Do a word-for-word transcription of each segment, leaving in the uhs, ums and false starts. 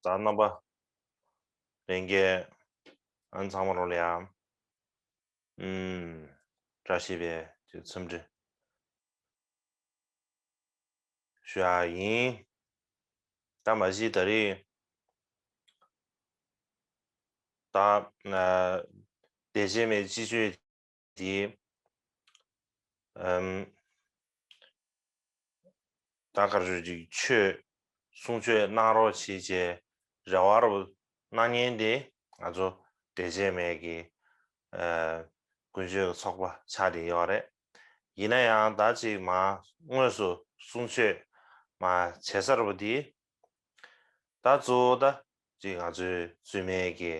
ད་རྣམ་པ་ལྷན་རྒྱས་ཨ་ཚང་མ་རོགས་ལ་ཡ། ཨུམ། བཀྲ་ཤིས་པའི་ཚེ་འཚམས་འདྲི་ཞུ་ཡ་ཡིན། ད་མ་གཞི་ད་རེས་ད་ཨ་བདེ་གཤེགས་མའི་སྤྱི་ཆོས་འདི་ཨམ། ད་ག་རེ་ཞུ། ཅིག་ཆོས་གསུང་ཆོས་གནང་རོགས་བྱེད་ཅེས་རེ་བ་རུ་གནང་མཁན་དེ་ང་ཚོ་བདེ་གཤེགས་མའི་གི་ཨ་ཀུན་སྤྱོད་ཀྱི་ཚོགས་པ་ཆགས་བསྡད་ཡོད་རེད། ཡིན་ན་ཡང་ད་ཅིག་མ་དངོས་སུ་གསུང་ཆོས་མ་བྱེད་ས་རུ་དེ་ད་གཙོ་བོ་ད་ཅིག་ང་ཚོའི་བཙུན་མའི་གི་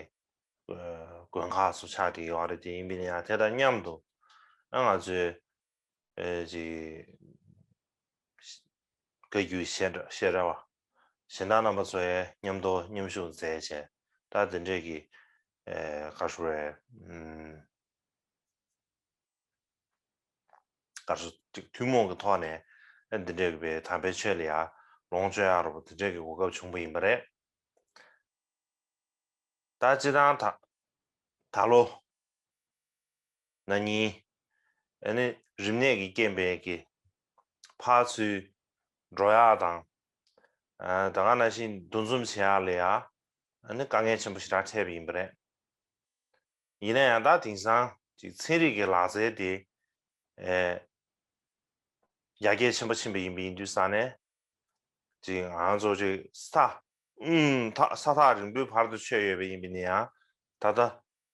དགོན་ཁག་སུ་ཆགས་བསྡད་ཡོད་རེད། དེ་ཡིན་པ་ཡིན་ན་ཡང་དེ་དང་མཉམ་དུ་ཨ་ང་ཚོའི་ཨེ་ཅིག་བཀའ་བརྒྱུད་བཤད་གྲྭ་བཤད་གྲྭ་བ་གཞན་དག་རྣམ་པ་ཚོ་ཡང་མཉམ་དུ་མཉམ་ཞུགས་མཛད་བྱས་ད་དེ་འདྲས་ཀྱི་ཨེ་ག་རེ་ཞུ་རེད། ཨུམ། ག་རེ་ཞུ། ཅིག་ཐུན་མོང་གི་ཐོག་ནས་ཨེ་འདི་འདྲས་ཀྱི་བའི་དམ་པའི་ཆོས་ལ་ཡང་ལོངས་སྤྱོད་ཡག་རུ་དེ་འདྲས་ཀྱི་གོ་སྐབས་བྱུང་བ་ཡིན་པ་རེད། ད་སྤྱི་བཏང་ད་ད་ལོ་ན་ནིང་ཨ་ནི་རིམས་ནད་ཀྱི་རྐྱེན་པས་ཀྱི་ཕར་ཚུར་འགྲོ་ཡག་དང་ཨ་ད་ག་ནང་བཞིན་འདུ་འཛོམས་བྱེད་ཡག་ལ་ཡ་ཨ་ནི་དཀའ་ངལ་ཆེན་པོ་ཞེ་དྲག་འཕྲད་པ་ཡིན་པ་རེད། ཡིན་ན་ཡང་ད་དེང་སང་ཅིག་ཚན་རིག་གི་ལག་རྩལ་དེ་ཨེ་ཡར་རྒྱས་ཆེན་པོ་ཕྱིན་པ་ཡིན་པ་ཡིན་དུས་ཙང་ནས་ཅིག་ང་ཚོ་ཅིག་ས་ཐག་ཨུམ་ཐག་ས་ཐག་རིང་པོའི་བར་དུ་ཆོད་ཡོད་པ་ཡིན་པ་ཡིན་ན་ཡང་ད་ལྟ་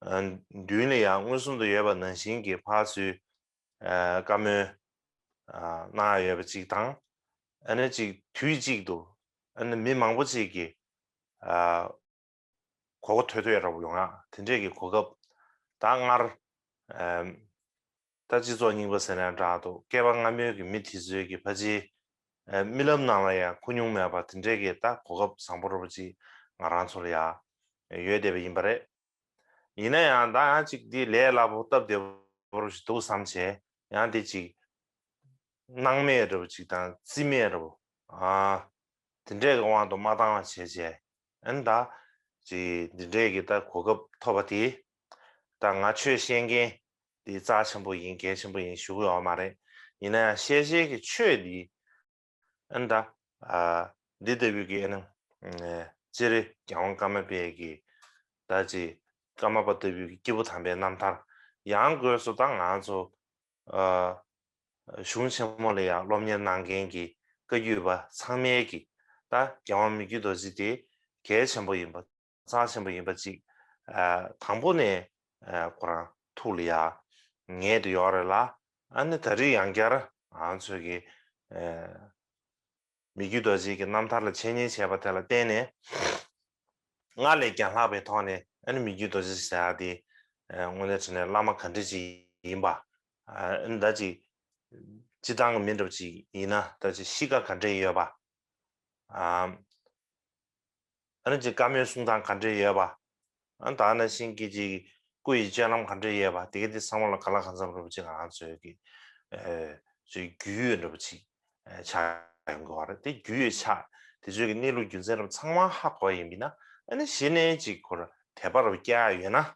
ཨ་མདུན་ལ་ཡང་མངོན་སུམ་དུ་ཡོད་པ་ནང་བཞིན་གྱི་ཕར་ཚུར་ཨ་བཀའ་མོལ་ཨ་གནང་ཡ་ཡོད་པ་ཅིག་དང་། ཨ་ནི་ཅིག་དུས་གཅིག་ཏུ་ཨ་ནི་མི་མང་པོ་ཅིག་གིས་ཨ་གོ་གོ་ཐོས་ཐོས་འདྲ་པོ་ཡོང་ཡ་དེ་འདྲས་ཀྱི་གོ་སྐབས་ད་སྔར་ཨ་ད་སྤྱི་ཚོགས་རྙིང་པ་ཟེར་ན་འདྲ་འདུག་བསྐལ་པ་སྔ་མོའི་གི་མི་དེ་ཚོའི་གི་ཕལ་ཆེར་ཨ་རྨི་ལམ་ནང་ལ་ཡང་ཁུ་མྱོང་མེད་པ་དེ་འདྲས་ཀྱི་ད་གོ་སྐབས་བཟང་པོ་འདྲ་པོ་ཅིག་ང་རང་ཚོ་ལ་ཡང་ཡོད་བསྡད་པ་ཡིན་པ་རེད། ཡིན་ན་ཡང་ད་ཡང་ཅིག་འདི་ལས་སླ་པོ་སྟབས་བདེ་པོ་ཞིག་འདུག་བསམ་བྱས་ཡང་འདི་ཅིག་སྣང་མེད་འདྲ་པོ་ཅིག་དང་རྩིས་མེད་འདྲ་པོ་ཨ་དེ་འདྲས་ཀྱི་དབང་དུ་མ་བཏང་བ་བྱས་བྱས་ཨ་ནི་ད་ཅིག་འདི་འདྲས་ཀྱི་ད་གོ་སྐབས་ཐོབ་པ་དེ་ད་ང་ཆོས་བཤད་མཁན་འདི་རྩ་ཆེན་པོ་ཡིན་གལ་ཆེན་པོ་ཡིན་ཞུ་གི་ཡོད་མ་རེད། ཡིན་ན་ཡང་བཤད་བཤད་ཀྱི་ཆོས་འདི་ཨ་ནི་ད་ཨ་འདི་ལྟ་བུའི་གི་ཨ་ནི་ཨ་སྤྱིར་རྒྱལ་དབང་ཀརྨ་པའི་གི་ད་ཅི་ཀརྨ་པ་ལྟ་བུའི་གི་སྐྱེས་བུ་དམ་པའི་རྣམ་ཐར་ཡང་སྒོས་སུ་ད་ང་ཚོ་ཨ་གཞུང་ཆེན་མོ་ལ་ཡང་སློབ་གཉེར་གནང་མཁན་གྱི་བཀའ་བརྒྱུད་པ་ཚང་མའི་གི་ད་རྒྱལ་དབང་མི་བསྐྱོད་རྡོ་རྗེ་དེ་གལ་ཆེན་པོ་ཡིན་པ། རྩ་ཆེན་པོ་ཡིན་པ་ཅིག་ཨ་དང་པོ་ནས་ཨ་ཁོ་རང་ཐུགས་ལ་ཡ་ངེས་དུ་ཡོད་རེད་ལ། ཨ་ནི་ད་རེས་ཡང་བསྐྱར་ང་ཚོས་ཀྱི་ཨ་མི་བསྐྱོད་རྡོ་རྗེ་གི་རྣམ་ཐར་ལ་འཆད་ཉན་བྱས་པ་དེ་ལ་བརྟེན་ནས་སྔར་ལས་ཡང་ལྷག་པའི་ཐོག་ནས་ཨ་ནི་མི་བསྐྱོད་རྡོ་རྗེ་ཟེར་ཡ་དེ་ཨ་དངོས་གནས་དྲང་གནས་བླ་མ་ག་འདྲ་ཅིག་ཡིན་པ། ཨ་ནི་ད་ཅིག་སྤྱི་བཏང་གི་མི་འདྲ་པོ་ཅིག་ཡིན་ན་ད་ཅིག་གཤིས་ཀ་ག་འདྲ་ཡོད་པ། ཨ་ཨ་ནི་ཅིག་བཀའ་མོལ་གསུང་སྟངས་ག་འདྲ་ཡོད་པ། ཨ་ནི་ད་ནང་བཞིན་གྱི་ཅིག་སྐུ་ཡི་སྤྱོད་ལམ་ག་འདྲ་ཡོད་པ། དེ་ག་དེ་ཚང་མ་ལ་གང་ལ་གང་འཚམ་འདྲ་པོ་ཅིག་ང་རང་ཚོའི་གི་ཨེ་ཅིག་རྒྱུས་ཡོད་འདྲ་པོ་ཅིག་ཨེ་ཆགས་ཡོང་གི་ཡོད་རེད། དེ་རྒྱུས་ཡོད་ཆགས་དེ་ཚོའི་གི་གནས་ལུགས་རྒྱུ་མཚན་རྣམས་ཚང་མ་ཧ་གོ་བ་ཡིན་པས་ན། ཨ་ནི་གཞི་ནས་ཅིག་ཁོ་ར་དད་པ་རུ་བསྐྱེད་ཡ་ཡོད་ན།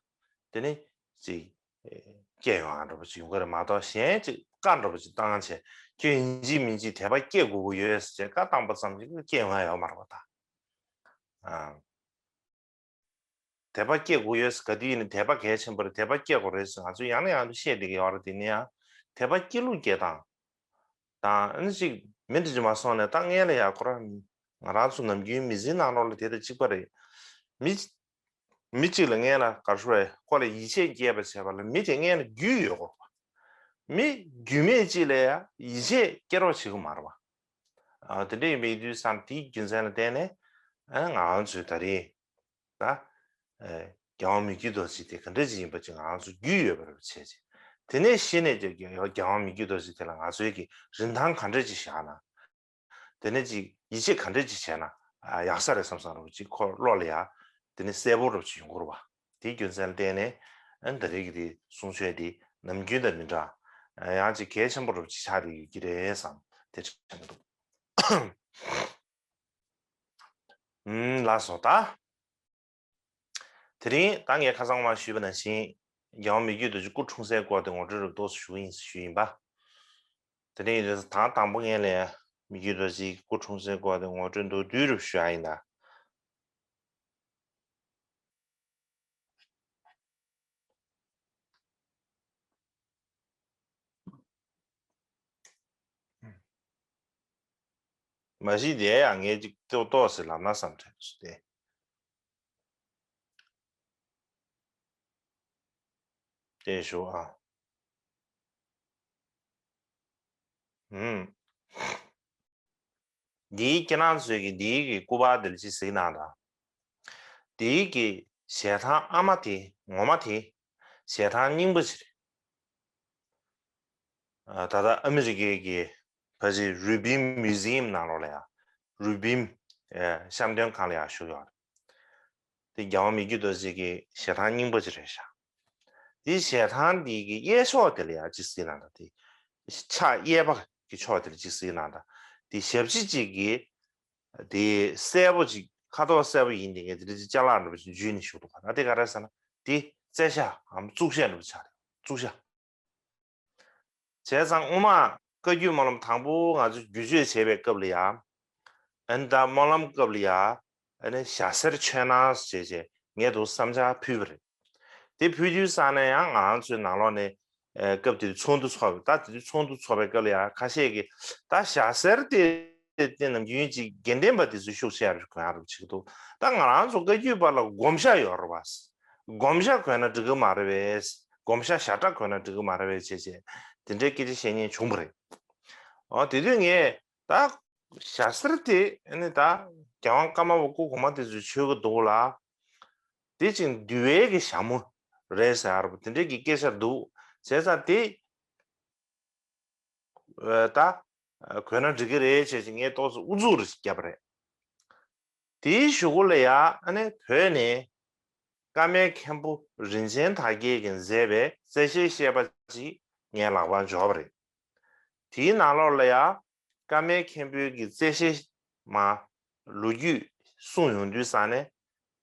དེ་ནི་ཅིག་ཨེ་སྐྱེ་ཡོང་ཨ་འདྲ་པོ་ཅིག་ཡོང་གི་རེད་མ་གཏོགས། གཞན་ཅིག་བཀའ་འདྲ་པོ་ཅིག་བཏང་བྱས་ཁྱོད་ཡིན་གཅིག་མིན་གཅིག་དད་པ་སྐྱེ་དགོས་ཀྱི་ཡོད་ཟེར་བྱས་བཀའ་བཏང་པ་ཙམ་གྱིས་སྐྱེ་ཡོང་ཡ་ཡོད་མ་རེད་པ་ད། ཨ། དད་པ་སྐྱེ་དགོས་ཡོད་ཟེར་ག་དུས་ཡིན་ན་དད་པ་གལ་ཆེན་པོ་རེད། དད་པ་སྐྱེ་དགོས་རེད་ཟེར་ང་ཚོས་ཡང་ནས་ཡང་དུ་བཤད་བསྡད་ཀྱི་ཡོད་རེད། དེ་ནས་ཡང་དད་པ་སྐྱེ་ལུགས་སྐྱེ་སྟངས་དང་། ཨ་ནི་ཅིག་མི་འདི་ཅིག་མ་སོང་ནས་ད་སྔོན་ལ་ཡ་ཁོ་རང་ང་རང་ཚོ་ནམ་རྒྱུན་མི་ཚེའི་ནང་ལོགས་ལ་དེ་དང་གཅིག་པ་རེད། མི་མི་གཅིག་ལ་སྔོན་ལ་ག་རེ་ཞུ་དགོས་རེད། ཁོ་ལ་ཡིད་ཆེས་སྐྱེས་པ་བྱས་པ་ལ་མི་དེ་སྔོན་ལ་རྒྱུས་ཡོད་དགོས་པ། མི་རྒྱུས་མེད་ཅིག་ལ་ཡ་ཡིད་ཆེས་སྐྱེ་རོགས་བྱེད་ཀྱི་མ་རེད་པ། ཨ་དེ་འདྲ་ཡིན་པའི་དུས་ཙང་དེའི་རྒྱུ་མཚན་ལ་བརྟེན་ནས་ཨ་ང་རང་ཚོའི་ད་རེས་ད་ཨེ་རྒྱལ་དབང་མི་བསྐྱོད་རྡོ་རྗེ་དེ་ག་འདྲ་ཅིག་ཡིན་པ་ཅིག་ང་རང་ཚོ་རྒྱུས་ཡོད་པ་རེད་བྱས་ཅིག་དེ་ནས་གཞི་ནས་ཀྱི་རྒྱལ་དབང་མི་བསྐྱོད་རྡོ་རྗེ་དེ་ལ་ང་ཚོའི་གི་རིན་ཐང་ག་འདྲ་ཅིག་བཞག་ན། དེ་ནས་ཅིག་ཡིད་ཆེས་ག་འདྲ་ཅིག་བྱས་ན་ཨ་ཡག་ས་རེད་བསམ་བསམ་རུ་ཅིག་ཁོ་བློ་ལ་ཡ་དེ་ནས་གསལ་པོ་རུ་ཅིག་ཡོང་གི་རེད་པ། དེའི་རྒྱུ་མཚན་ལ་བརྟེན་ནས་ཨ་ནི་ད་རེས་ཀྱི་དེ་གསུང་ཆོས་དེ་ནམ་རྒྱུན་དང་མི་འདྲ། ཨ་ཡང་ཅིག་གལ་ཆེན་པོ་རུ་ཅིག་ཆགས་བསྡད་ཡོད་ཀྱི་རེད་བསམ་དེ་དྲན་གྱི་འདུག་ཨུམ། ལགས་སོ་ད། དེ་རིང་ད་ངས་ཁ་སང་མ་ཞུས་པ་ནང་བཞིན། རྒྱལ་བ་མི་བསྐྱོད་རྡོ་རྗེ་སྐུ་འཁྲུངས་སའི་སྐོར་དེ་ངོ་སྤྲོད་རུ་ཏོག་ཙམ་ཞུ་ཡིན་ཞུས་ཡིན་པ། དེ་རིང་ཡིན་ད་དང་པོ་ངས་ལས་མི་བསྐྱོད་རྡོ་རྗེ་སྐུ་འཁྲུངས་སའི་སྐོར་དེ་ངོ་སྤྲོད་མདོར་བསྡུས་རུ་ཞུ་ཡ་ཡིན་ད། མ་གཞི་དེ་ཡང་ངས་ཅིག་ཏོག་ཏོག་ཟེར་ལབ་ན་བསམ་དྲན་སོང་སྟེ། དེ་ཞུ་ཨ། ཨུམ། འདིའི་ཁྱེད་རང་ཚོས་ཀྱི་འདིའི་གི་སྐུ་པར་འདི་ལ་ཅི་ཟེར་གནང་དང་། འདིའི་གི་ཞལ་ཐང་ཨ་མ་དེ་ངོ་མ་དེ་ཞལ་ཐང་རྙིང་པ་ཅིག་རེད། ད་ལྟ་ཨ་མི་རི་ཀའི་གི་ཕ་ཅི་རུ་བིམ་མིའུ་ཛི་ཡམ་ནང་ལོགས་ལ་ཡང་རུ་བིམ་བཤམས་སྟོན་ཁང་ལ་ཡང་བཞུགས་ཡོད་རེད། དེ་རྒྱལ་བ་མི་བསྐྱོད་རྡོ་རྗེ་གི་ཞལ་ཐང་རྙིང་པ་ཅིག་རེད་ཤག་དེ་ཞལ་ཐང་འདི་གི་གཡས་ཕྱོགས་དེ་ལ་ཡང་ཅི་ཟེར་ན་ད་དེ་ཕྱག་གཡས་པ་གི་ཕྱོགས་དེ་ལ་ཅི་ཟེར་ན་ད་དེ་ཞབས་ཕྱི་གཅིག་གི་དེ་སེར་པོ་ཅིག་ཁ་དོག་སེར་པོ་ཡིན་དེ་ངས་དེ་འདྲ་ཅིག་ཅ་ལག་འདྲ་པོ་ཅིག་འཇུས་ནས་བཞུགས་འདུག་ད་དེ་ག་རེ་ཟེར་ན་དེ་རྩེ་ཤ་འམ་བཙུགས་ཤ་འདྲ་པོ་ཆགས་རེད། བཙུགས་ཤ། བྱས་ཙང་སྔོན་མ་བཀའ་བརྒྱུད་སྨོན་ལམ་དང་པོ་ང་ཚོ་བསྒྱུར་བཅོས་བྱས་པའི་སྐབས་ལ་ཡ། ཨ་ནི་ད་སྨོན་ལམ་སྐབས་ལ་ཡ། ཨ་ནི་ཞྭ་སེར་མཆོད་གནང་ཟེར་བྱས་ངས་འདུག་བསམ་འཆར་ཕུལ་བ་རེད། དེ་ཕུལ་དུས་ཙང་ནས་ཡང་ང་རང་ཚོའི་ནང་ལོགས་ནས་ཨ་སྐབས་དེ་དུས་ཚོགས་འདུ་ཚོགས་པ་ད་དེ་དུས་ཚོགས་འདུ་ཚོགས་པའི་སྐབས་ལ་ཡ་ཁ་ཤས་ཀྱིས་ད་ཞྭ་སེར་དེ་དེ་ནམ་རྒྱུན་ཅིག་དགེ་ལྡན་པ་དེ་ཚོས་ཤུགས་ཆེ་རུ་གོན་ཡག་རུ་བྱེད་ཀྱི་འདུག་ད་ང་རང་ཚོ་བཀའ་བརྒྱུད་པ་ལ་སྒོམ་ཞྭ་ཡོད་རེད་བ། སྒོམ་ཞྭ་གོན་ན་འགྲིག་གི་མ་རེད་པས། སྒོམ་ཞྭ་ཞྭ་སྒྲ་གོན་ན་འགྲིག་གི་མ་རེད་པས་བྱས་བྱས་དེ་འདྲའི་སྐད་ཆ་བཤད་མཁན་བྱུང་བ་རེད། ཨོ་དེ་དུས་ངས་ད་ཞྭ་སེར་དེ་ཨ་ནི་ད་རྒྱལ་དབང་ཀརྨ་པ་སྐུ་གོང་མ་དེ་ཚོས་མཆོད་ཀྱི་འདུག་ལ། དེ་ཅིག་འདུལ་བའི་གི་ཞྭ་མོ་རེད་ཟེར་ཡག་རེད་པ་དེ་འདྲའི་གི་སྐད་ཆ་འདུག་བྱས་ཙང་དེ། ད་གོན་ན་འགྲིག་གི་རེད་བྱས་ཙང་ངས་ཏོག་ཙམ་ཨུ་ཚུགས་རེ་བརྒྱབ་པ་རེད། དེའི་གཞུག་གུ་ལ་ཡ་ཨ་ནི་བོད་ནས་ཀརྨའི་མཁན་པོ་རིན་ཆེན་དར་རྒྱས་ཀྱིས་མཛད་པའི་རྩེ་ཤེལ་བཤད་པ་ཅིག་ངས་ལག་པར་འབྱོར་བ་རེད། དེའི་ནང་ལོགས་ལ་ཡ་ཀརྨའི་མཁན་པོའི་གི་རྩེ་ཤེལ་མ་ལོ་རྒྱུས་གསུངས་ཡོང་དུས་ཙང་ནས་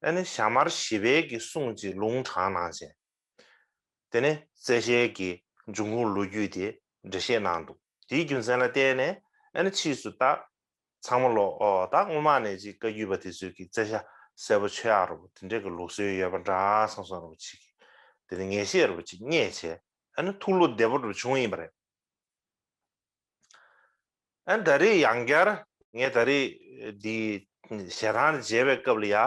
ཨ་ནི་ཞྭ་དམར་བཞི་པའི་གི་གསུང་ཅིག་ལུང་དྲངས་གནང་བྱས། དེ་ནས་རྩེ་ཤེལ་གྱི་འབྱུང་ཁུངས་ལོ་རྒྱུས་དེ་འགྲེལ་བཤད་གནང་འདུག་དེའི་རྒྱུ་མཚན་ལ་བརྟེན་ནས་ཨ་ནི་ཕྱིས་སུ་ད་ཚང་མ་ལོ་ཨོ་ད་སྔོན་མ་ནས་ཅིག་བཀའ་བརྒྱུད་པ་དེ་ཚོས་ཀྱི་རྩེ་ཤ་གསལ་པོ་མཆོད་ཡག་རོ་དེ་འདྲས་ཀྱི་ལུགས་སྲོལ་ཡོད་པ་འདྲ་བསམ་སོང་རོ་ཅིག་དེ་ནི་ངེས་ཤེས་རོ་ཅིག་རྙེད་བྱས་ཨ་ནི་ཐུགས་བློ་བདེ་པོ་རུ་བྱུང་ཡིན་པ་རེད། ཨ་ནི་ད་རེས་ཡང་བསྐྱར་ངས་ད་རེས་འདི་ཞལ་ཐང་མཇལ་བའི་སྐབས་ལ་ཡ་ཨ་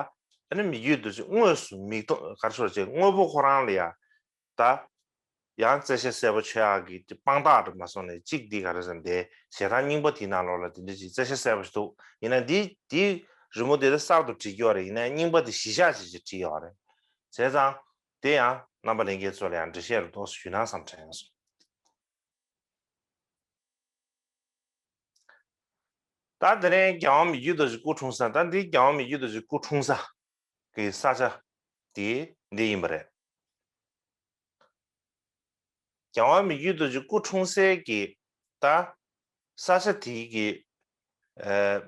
ནི་མི་རྒྱུད་དུ་ཅིག་དངོས་སུ་མིག་མཐོང་གར་ཤོར་བྱས་དངོས་པོ་ཁོ་རང་ལ་ཡ་ད་ཡང་རྩེ་ཤ་གསལ་པོ་མཆོད་ཡག་གི་དཔང་རྟགས་འགྲིག་མ་སོང་ནས་གཅིག་འདི་ག་རེ་ཟེར་ན་དེ་ཞལ་ཐང་རྙིང་པ་དེའི་ནང་ལོགས་ལ་དེ་འདྲ་ཅིག་རྩེ་ཤ་གསལ་པོ་ཞིག་འདུག་ཡིན་ན་འདི་འདི་རི་མོ་དེ་ལ་གསར་དུ་བྲིས་ཀྱི་ཡོད་རེད། ཡིན་ན་རྙིང་པ་དེ་གཞི་བཞག་བྱས་ཅིག་བྲིས་ཡོད་རེད། བྱས་ཙང་དེ་ཡང་རྣམ་པ་ལྷན་རྒྱས་ཚོ་ལ་ཡང་འགྲེལ་བཤད་རུ་ཏོག་ཙམ་ཞུས་ན་བསམ་དྲན་སོང་། ད་དེ་རིང་རྒྱལ་དབང་མི་བསྐྱོད་རྡོ་རྗེ་སྐུ་འཁྲུངས་ས་ད་འདི་རྒྱལ་དབང་མི་བསྐྱོད་རྡོ་རྗེ་སྐུ་འཁྲུངས་ས་གི་ས་ཆ་དེ་འདི་ཡིན་པ་རེད། རྒྱལ་དབང་མི་བསྐྱོད་རྡོ་རྗེ་སྐུ་འཁྲུངས་སའི་གི་ད་ས་ཆ་དེའི་གི་ཨ་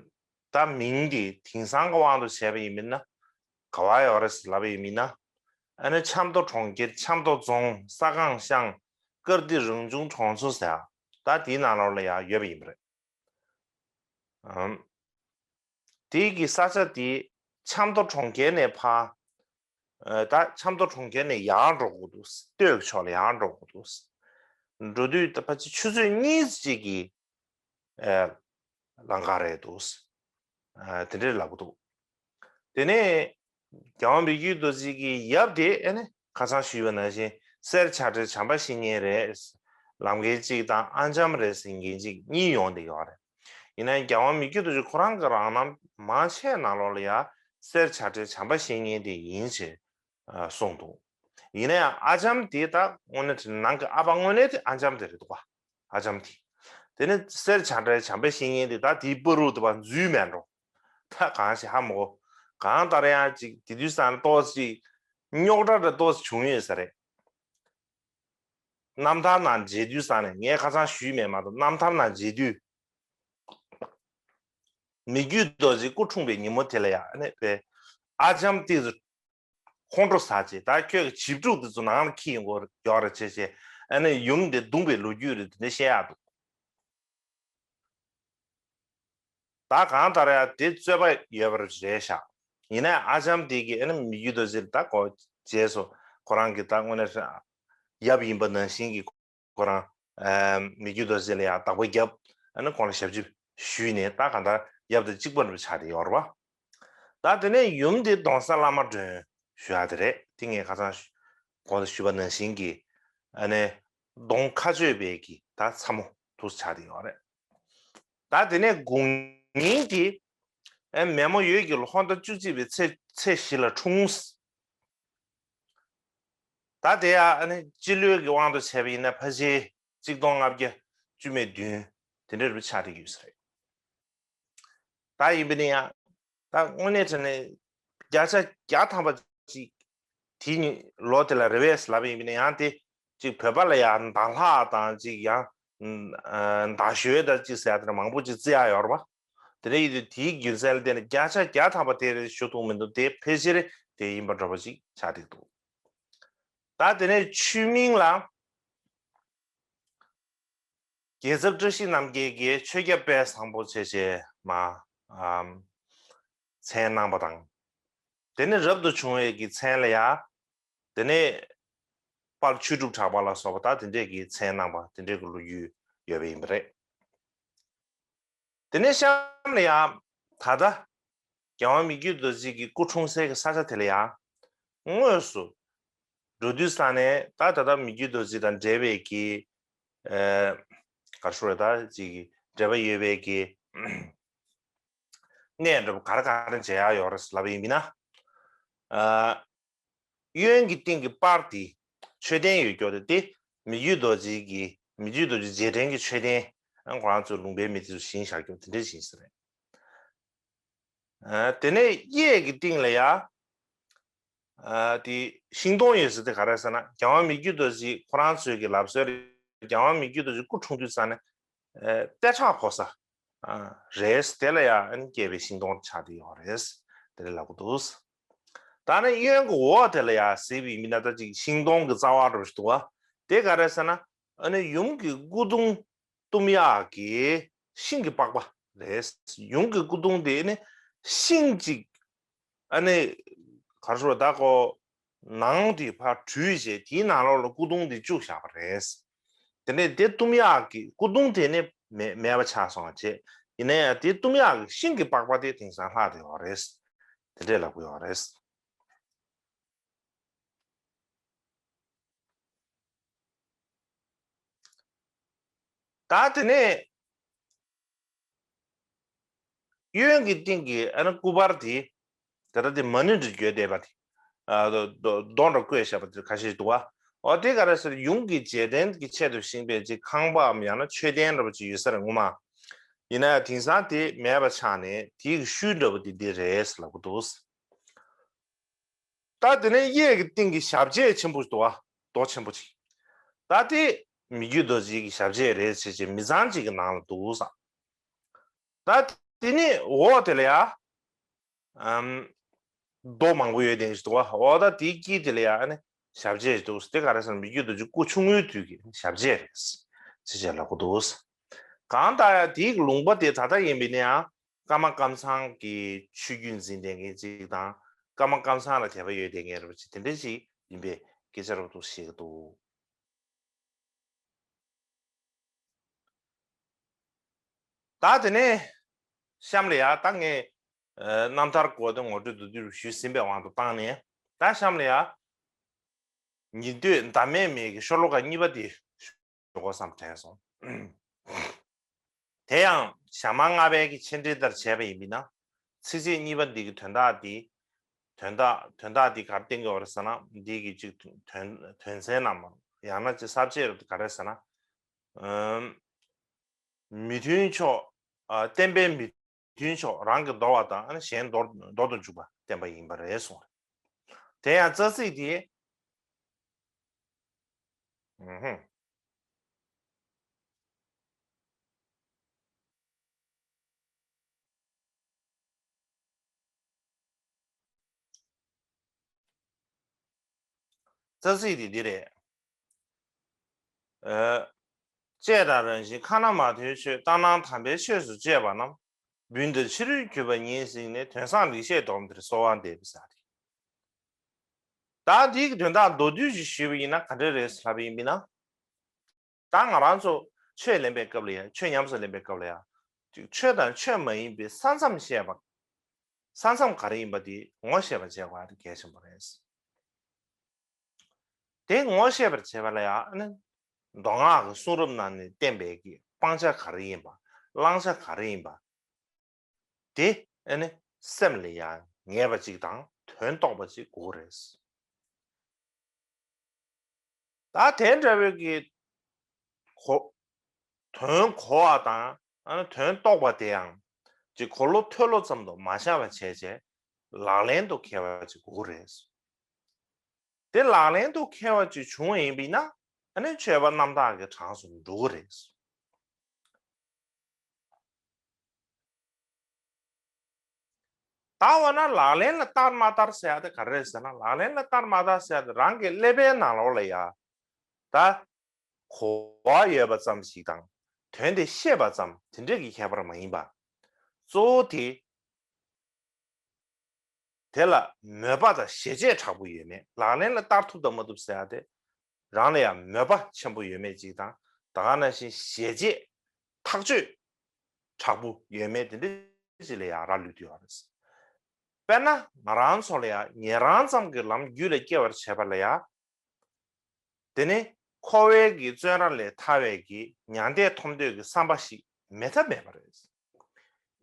ད་མིང་འདི་དེང་སང་གི་དབང་དུ་བྱས་པ་ཡིན་མིན་ན་ག་བ་ཡོད་རེད་ཟེར་ལབ་པ་ཡིན་མིན་ན་ཨ་ནི་ཆབ་མདོ་གྲོང་ཁྱེར་ཆབ་མདོ་རྫོང་ས་སྒང་ཤང་ཀིརྟི་རང་བྱུང་གྲོང་ཚོ་ཟེར་ད་དེའི་ནང་ལོགས་ལ་ཡང་ཡོད་པ་ཡིན་པ་རེད། ཨམ། དེའི་གི་ས་ཆ་དེ་ཆབ་མདོ་གྲོང་ཁྱེར་ནས་ཕར། ཨ་ད་ཆབ་མདོ་གྲོང་ཁྱེར་ནས་ཡར་འགྲོ་དགོས་འདུག་སྟོད་ཀྱི་ཕྱོགས་ལ་ཡར་འགྲོ་དགོས་འདུག་འགྲོ་དུས་ད་ཕལ་ཆེར་ཆུ་ཚོད་གཉིས་ཅིག་གི་ཨ་ལམ་ཁ་རེད་འདུག་ཨ་དེ་འདྲས་ལབ་ཀྱི་འདུག་དེ་ནས་རྒྱལ་དབང་མི་བསྐྱོད་རྡོ་རྗེ་གི་ཡབ་དེ་ཨ་ནི་ཁ་སང་ཞུས་པ་ནང་བཞིན་སེར་བྱ་བྲལ་བྱམས་པ་བཤེས་གཉེན་རེད། ལམ་རྒན་གཅིག་དང་ཨ་འཇམ་རེད་ཟེར་མཁན་གཅིག་གཉིས་ཡོང་བསྡད་ཡོད་རེད། ཡིན་ན་རྒྱལ་དབང་མི་བསྐྱོད་རྡོ་རྗེ་ཁོ་རང་གི་རང་རྣམ་མང་ཆེ་ནང་ལོགས་ལ་ཡ་སེར་བྱ་བྲལ་བྱམས་པ་བཤེས་གཉེན་དེ་ཡིན་ཞེས་གསུངས་འདུག་ཡིན་ན་ཡང་ཨ་འཇམ་དེ་ད་དངོས་གནས་དྲིས་ན་ནང་གི་ཨ་ཕ་དངོས་གནས་དེ་ཨ་འཇམ་དེ་རེད་འདུག་ག་ཨ་འཇམ་དེ། དེ་ནི་སེར་བྱ་བྲལ་བྱམས་པའི་བཤེས་གཉེན་དེ་ད་དེའི་བར་དུ་དེ་བ་འཛུལ་མེད་འགྲོ། ད་གང་ཞིག་ཧ་མ་གོ་གང་ལྟར་ཡང་ཅིག་དེ་དུས་ཙང་ཏོག་ཙམ་རྙོག་དྲ་འདྲ་ཏོག་ཙམ་བྱུང་ཡོད་ས་རེད། རྣམ་ཐར་ནང་མཇལ་དུས་ཙང་ནས་ངས་ཁ་སང་ཞུས་མེད་མ་གཏོགས་རྣམ་ཐར་ནང་མཇལ་དུས། མི་བསྐྱོད་རྡོ་རྗེ་སྐུ་འཁྲུངས་པའི་ཉིན་མོ་དེ་ལ་ཡང་ཨ་ནི་པའི་ཨ་ལྕམ་ཏི་ཚོ་ཁོང་ཁྲོ་ཟ་བྱས། ད་ཁྱོད་ཀྱི་བྱིས་ཕྲུག་དེ་ཚོ་ནང་ལ་འཁྱེར་ཡོང་གི་ཡོད་རེད་བྱས་བྱས། ཨ་ནི་ཡུམ་དེ་བརྡུངས་པའི་ལོ་རྒྱུས་རེད། དེ་འདྲ་བཤད་ཡག་འདུག་ད་གང་ལྟར་ཡང་དེ་རྩོད་པ་ཡོད་པ་རེད་ཤག་ཡིན་ནའི་ཨ་ལྕམ་དེ་གིས་ཨ་ནི་མི་བསྐྱོད་རྡོ་རྗེ་ལ་ད་གོ་རྗེས་སུ་ཁོ་རང་གིས་ད་དངོས་གནས་ཡབ་ཡིན་པ་ནང་བཞིན་གྱི་ཁོ་རང་ཨ་མི་བསྐྱོད་རྡོ་རྗེ་ལ་ཡང་བདག་པོ་བརྒྱབ། ཨ་ནི་ཁོང་ལ་ཞབས་ཕྱི་ཞུས་ནས་ད་གང་ལྟར་ཡབ་དང་གཅིག་པ་འདྲ་པོ་ཆགས་བསྡད་ཡོད་རེད་པ། ད་དེ་ནས་ཡུམ་དེ་གདོང་ས་བླ་མ་མགྲོན་ཞུ་ཡག་དེ་རེད། དེ་ངས་ཁ་སང་གོང་དུ་ཞུས་པ་ནང་བཞིན་གྱི་ཨ་ནི་གདོང་ཁ་གཅོད་པའི་གི་ད་ཚ་མོ་དུ་ཆགས་བསྡད་ཡོད་རེད། ད་དེ་ནས་དགུང་ཉིན་དེ་ཨ་མེ་མོ་ཡོས་ཀྱི་ལོ་ཧོན་ཟླ་བཅུ་གཅིག་པའི་ཚེས་ཚེས་བཞི་ལ་འཁྲུངས། ད་དེ་ཡང་ཨ་ནི་སྤྱི་ལོའི་གི་དབང་དུ་བྱས་པ་ཡིན་ན་ཕལ་ཆེར་གཅིག་སྟོང་ལྔ་བརྒྱ་བཅུ་མེད་བདུན་དེ་འདྲ་རུ་ཆགས་བསྡད་ཡོད་ས་རེད། ད་ཡིན་པ་ནི་ཡང་ད་དངོས་གནས་དྲང་གནས་བརྒྱ་ཆ་བརྒྱ་ཐམ་པ་ཅིག་དེའི་ཉིན་ལོ་དེ་ལ་རེད་པས་ལབ་པ་ཡིན་པ་ནི་ཡང་དེ་ཅིག་བོད་པ་ལ་ཡང་ཟླ་ལྷག་དང་ཅིག་ཡང་ཟླ་ཞོལ་དང་ཅིག་ཟེར་ཡག་དེ་འདྲ་མང་པོ་ཅིག་བརྩི་ཡག་ཡོད་རེད་པ། དེ་འདྲ་ཡིན་དུས་དེའི་རྒྱུ་མཚན་ལ་བརྟེན་ནས་བརྒྱ་ཆ་བརྒྱ་ཐམ་པ་དེ་རེད་ཞུ་ཐུབ་མི་འདུག་དེ་ཕལ་ཆེར་དེ་ཡིན་པ་འདྲ་པོ་ཅིག་ཆགས་བསྡད་འདུག་ད་དེ་ནས་ཆུ་མིང་ལ། རྒྱལ་ཚབ་བཀྲ་ཤིས་རྣམ་རྒྱལ་གྱིས་ཆོས་རྒྱ་དཔལ་བཟང་པོ་བྱས་བྱས་མ་ཨམ་མཚན་གནང་པ་དང་། དེ་ནས་རབ་ཏུ་བྱུང་བའི་གི་མཚན་ལ་ཡང་། དེ་ནས་དཔལ་ཆོས་གྲུབ་གྲགས་པ་ལ་སོགས་པ་ད་དེ་འདྲས་ཀྱི་མཚན་གནང་པ་དེ་འདྲས་ཀྱི་ལོ་རྒྱུས་ཡོད་པ་ཡིན་པ་རེད། དེ་ནས་གཤམ་ལ་ཡང་ད་ལྟ་རྒྱལ་དབང་མི་བསྐྱོད་རྡོ་རྗེ་གི་སྐུ་འཁྲུངས་སའི་གི་ས་ཆ་དེ་ལ་ཡང་དངོས་སུ་འགྲོ་དུས་ས་ནས་ད་ད་ལྟ་མི་བསྐྱོད་རྡོ་རྗེ་དང་འབྲེལ་བའི་གི་ཨ་ག་རེ་ཞུ་དགོས་རེད། ད་ཅིག་གི་འབྲེལ་བ་ཡོད་པའི་གི་གནས་འདྲ་པོ་ག་རེ་ག་རེ་མཇལ་ཡག་ཡོད་རེད་ལབ་པ་ཡིན་ན། ཨ་གཡོན་གྱི་སྟེང་གི་པར་དེ་མཆོད་རྟེན་ཡོད་སྐྱོ་དེ་དེ་མི་བསྐྱོད་རྡོ་རྗེ་གི་མི་བསྐྱོད་རྡོ་རྗེ་རྗེས་དྲན་གྱི་མཆོད་རྟེན་ཁོ་རང་ཚོའི་ལུང་པའི་མི་དེ་ཚོ་བཞེངས་བཞག་སྐྱོ་དེ་འདྲ་བཞེངས་ས་རེད། ཨ་དེ་ནས་གཡས་ཀྱི་སྟེང་ལ་ཡ། ཨ་དེ་ཤིང་སྡོང་ཡོད་ས་དེ་ག་རེ་ཟེར་ན་རྒྱལ་དབང་མི་བསྐྱོད་རྡོ་རྗེ་ཁོ་རང་ཚོའི་གི་ལབ་སྲོལ་རེད། རྒྱལ་དབང་མི་བསྐྱོད་རྡོ་རྗེ་སྐུ་འཁྲུངས་དུས་ཙ་ནས་ཨ་ལྟེ་ཁྲག་ཕོག་ས་ཨ་རེད། དེ་ལ་ཡ་ཨ་ནི་སྐྱེས་པའི་ཤིང་སྡོང་ཆགས་བསྡད་ཡོད་རེད། དེ་འདྲ་ལབ་གི་འདུག་ད་ནི་གཡོན་གྱི་འོག་དེ་ལ་ཡ་གཟིགས་པའི་མི་སྣ་ད་ཅིག་ཤིང་སྡོང་གི་རྩ་བ་འདྲ་པོ་ཞིག་འདུག་བ། དེ་ག་རེ་ཟེར་ན་ཨ་ནི་ཡུམ་གྱི་སྐུ་གདུང་བཏུམ་ཡག་གི་ཤིང་གི་པགས་པ་རེད། ཡུམ་གྱི་སྐུ་གདུང་དེ་ནི་ཤིང་གཅིག་ཨ་ནི་ག་རེ་ཞུ་དགོས་རེད། ད་ཁོ་ནང་དེ་ཕར་བྲུས་བྱས་དེའི་ནང་ལོགས་ལ་སྐུ་གདུང་དེ་བཅུག་བཞག་པ་རེད། དེ་ནས་དེ་བཏུམ་ཡག་གི་སྐུ་གདུང་དེ་ནི་མེ་མེད་པ་ཆགས་སོང་བ་བྱས། ཡིན་ན་ཡང་དེ་བཏུམ་ཡག་གི་ཤིང་གི་པགས་པ་དེ་དེང་སང་ལྷག་བསྡད་ཡོད་རེད། དེ་འདྲས་ལབ་ཀྱི་ཡོད་རེད། ད་དེ་ནས་གཡོན་གྱི་སྟེང་གི་ཨ་ནི་སྐུ་པར་དེ་ད་ལྟ་དེ་མ་ཎི་འདྲ་བརྗོད་བསྡད་པ་དེ་ཨ་རྡོ་རྡོ་རྡོ་འདྲ་བརྐོས་བཞག་པ་དེ་ཁ་ཤས་འདུག་བ། འོ་དེ་ག་རེ་ཟེར་ཡུམ་གྱི་རྗེས་དྲན་གྱི་ཆེད་དུ་བཞེངས་པའི་ཅིག་ཁང་པའམ་ཡང་ན་མཆོད་རྟེན་འདྲ་པོ་ཅིག་ཡོད་ས་རེད་ངོ་མ། ཡིན་ན་ཡང་དེང་སང་དེ་མེད་པ་ཆགས་ནས་དེའི་ཤུལ་འདྲ་པོ་དེ་འདི་རེད་ལབ་ཀྱི་འདུག་ད་དེ་ནས་གཡས་ཀྱི་སྟེང་གི་ཞབས་རྗེས་ཆེན་པོ་ཞིག་འདུག་བ། རྡོ་ཆེན་པོ་ཅིག་ད་དེ་མི་བསྐྱོད་རྡོ་རྗེ་གི་ཞབས་རྗེས་རེད་ཟེར་བྱས་མི་ཚང་ཅིག་གི་ནང་ལ་འདུག་བསམ། ད་དེ་ནས་འོག་དེ་ལ་ཡ། ཨམ། རྡོ་མང་པོ་ཡོད་དེ་ཞིག་འདུག་བ། འོག་ད་དེའི་དཀྱིལ་དེ་ལ་ཡ་ཨ་ནི་ཞབས་རྗེས་འདུག་དེ་ག་རེ་ཟེར་ན་མི་བསྐྱོད་རྡོ་རྗེ་སྐུ་ཆུང་ངུའི་དུས་ཀྱི་ཞབས་རྗེས་རེད་ཟེར་བྱས་ལབ་ཀྱི་འདུག་གང་ལྟར་ཡ་དེའི་ལུང་པ་དེ་ད་ལྟ་ཡིན་པ་ཡིན་ན་ཡང་ཀརྨ་ཀམ་ཚང་གི་ཆོས་བརྒྱུད་འཛིན་བསྡད་མཁན་ཅིག་དང་ཀརྨ་ཀམ་ཚང་ལ་དད་པ་ཡོད་བསྡད་མཁན་རེད་པ་ཅིག་དེ་འདྲ་ཞིག་ཡིན་པའི་སྐད་ཆ་རབ་ཏུ་བཤད་ཀྱི་འདུག་ད་དེ་ནས་གཤམ་ལ་ཡ་ད་ངས་རྣམ་ཐར་སྐོར་དེ་ངོ་སྤྲོད་མདོར་བསྡུས་ཞུས་ཟིན་པའི་དབང་དུ་བཏང་ནས་ད་གཤམ་ལ་ཡ་ཉི་སྟོད་ཟླ་མེད་མའི་གི་ཤོ་ལོ་ཀ་གཉིས་པ་དེ་ཞུ་དགོས་བསམ་དྲན་སོང་། དེ་ཡང་ཞྭ་དམར་ལྔ་པའི་གི་ཆེ་འབྲིང་ལྟར་བྱས་པ་ཡིན་པས་ན། ཚིགས་བཅད་གཉིས་པ་འདི་གི་དོན་དག་འདི། དོན་དག་དོན་དག་འདི་ག་རེ་བསྟན་གྱི་ཡོད་རེད་ཟེར་ན་འདི་གི་གཅིག་དོན་དོན་ཚན་ནམ་ཡང་ན་གཅིག་ས་བཅད་རེད་ག་རེ་ཟེར་ན། ཨམ། མི་མཐུན་ཕྱོགས། ཨ་བསྟན་པའི་མི་མཐུན་ཕྱོགས་རང་གིས་འདོར་བ་དང་ཨ་ནི་གཞན་འདོར་འདོར་དུ་འཇུག་པ་བསྟན་པ་ཡིན་པ་རེད་གསུངས་རེད། དེ་ཡང་རྩ་ཚིག་དེ། ཨུ་ཧུ། རྩ་ཚིག་དེ་འདི་རེད། ཨ། བཅས་དང་རང་བཞིན་ཁ་ན་མ་ཐོའི་ཆོས། ལྟར་སྣང་དམ་པའི་ཆོས་སུ་བཅས་པ་རྣམས། རྦུན་དང་ཕྱི་རོལ་གྱུར་པ་ཉིད་གཟིགས་ནས། དོན་བཟང་ལེགས་བཤད་སྡོམ་དེར་གསོལ་བ་འདེབས་ཟེར་ཏེ། ད་འདིའི་དོན་དག་མདོར་བསྡུས་ཤིག་ཞུས་པ་ཡིན་ན་ག་འདྲ་རེད་ལབ་པ་ཡིན་ན། ད་ང་རང་ཚོ་ཆོས་ལེན་པའི་སྐབས་ལ་ཡང་། ཆོས་ཉམས་སུ་ལེན་པའི་སྐབས་ལ་ཡང་། ཅིག་ཆོས་དང་ཆོས་མ་ཡིན་པའི་ས་མཚམས་བཤད་པ། ས་མཚམས་ག་རེ་ཡིན་པ་དེ་ངོ་ཤེས་པ་བྱེད་དགོས་པ་དེ་གལ་ཆེན་པོ་རེད། དེ་ངོ་ཤེས་པར་བྱེད་པ་ལ་ཡང་ཨ་ནི་མདོ་སྔགས་ཀྱི་གསུང་རབ་ནང་ནས་བསྟན་པའི་གི་སྤང་བྱ་ག་རེ་ཡིན་པ། བླང་བྱ་ག་རེ་ཡིན་པ། དེ་ཨ་ནི་སེམས་ལ་ཡང་ངེས་པ་ཅིག་དང་དོན་རྟོགས་པ་ཅིག་དགོས་རེད། ད་དེ་འདྲ་བའི་གི་གོ། དོན་གོ་བ་དང་ཨ་ནི་དོན་རྟོགས་པ་དེ་ཡང་ཅིག་གོ་ལོ་ཐོས་ལོ་ཙམ་དུ་མ་བཞག་པ་བྱས་བྱས་ལག་ལེན་དུ་འཁེལ་བ་ཅིག་དགོས་རེད། དེ་ལག་ལེན་དུ་འཁེལ་བ་ཅིག་བྱུང་བ་ཡིན་པས་ན་ཨ་ནི་ཆོས་པ་རྣམ་དག་གི་གྲངས་སུ་འགྲོ་གི་རེད། ད་འོ་ན་ལག་ལེན་ལ་བསྟར་མ་བསྟར་ཟེར་ཡ་དེ་ག་རེ་རེད་ཟེར་ན། ལག་ལེན་ལ་བསྟར་མ་བསྟར་ཟེར་ཡ་དེ་རང་གི་ཀླད་པའི་ནང་ལོགས་ལ་ཡ་ད་གོ་བ་ཡོད་པ་ཙམ་ཞིག་དང་དོན་དེ་ཤེས་པ་ཙམ་དེ་འདྲས་ཀྱི་ཁྱད་པར་མ་ཡིན་པ། གཙོ་བོ་དེ་དེ་ལ་མོས་པ་དང་ཞེ་བཅད་དྲག་པོ་ཡོད་མེད། ལག་ལེན་ལ་བསྟར་ཐུབ་དང་མ་ཐུབ་ཟེར་ཡ་དེ་རང་ལ་ཡང་མོས་པ་ཆེན་པོ་ཡོད་མེད་ཅིག་དང་། ད་ག་ནང་བཞིན་ཞེ་བཅད་ཐག་གཅོད་དྲག་པོ་ཡོད་མེད་དེ་འདྲ་ཅིག་ལ་ཡང་རག་ལུས་བསྡད་ཡོད་རེད། དཔེར་ན་ང་རང་ཚོ་ལ་ཡང་ཉན་རང་ཙམ་གྱི་ལམ་རྒྱུད་ལ་སྐྱེ་བར་བྱེད་པ་ལ་ཡང་། དེ་ནི་འཁོར་བའི་གི་བཙོན་ར་ལས་ཐར་བའི་གི་མྱང་འདས་ཐོབ་འདོད་ཀྱི་བསམ་པ་ཞིག་མེད་ཐབས་མེད་པ་རེད།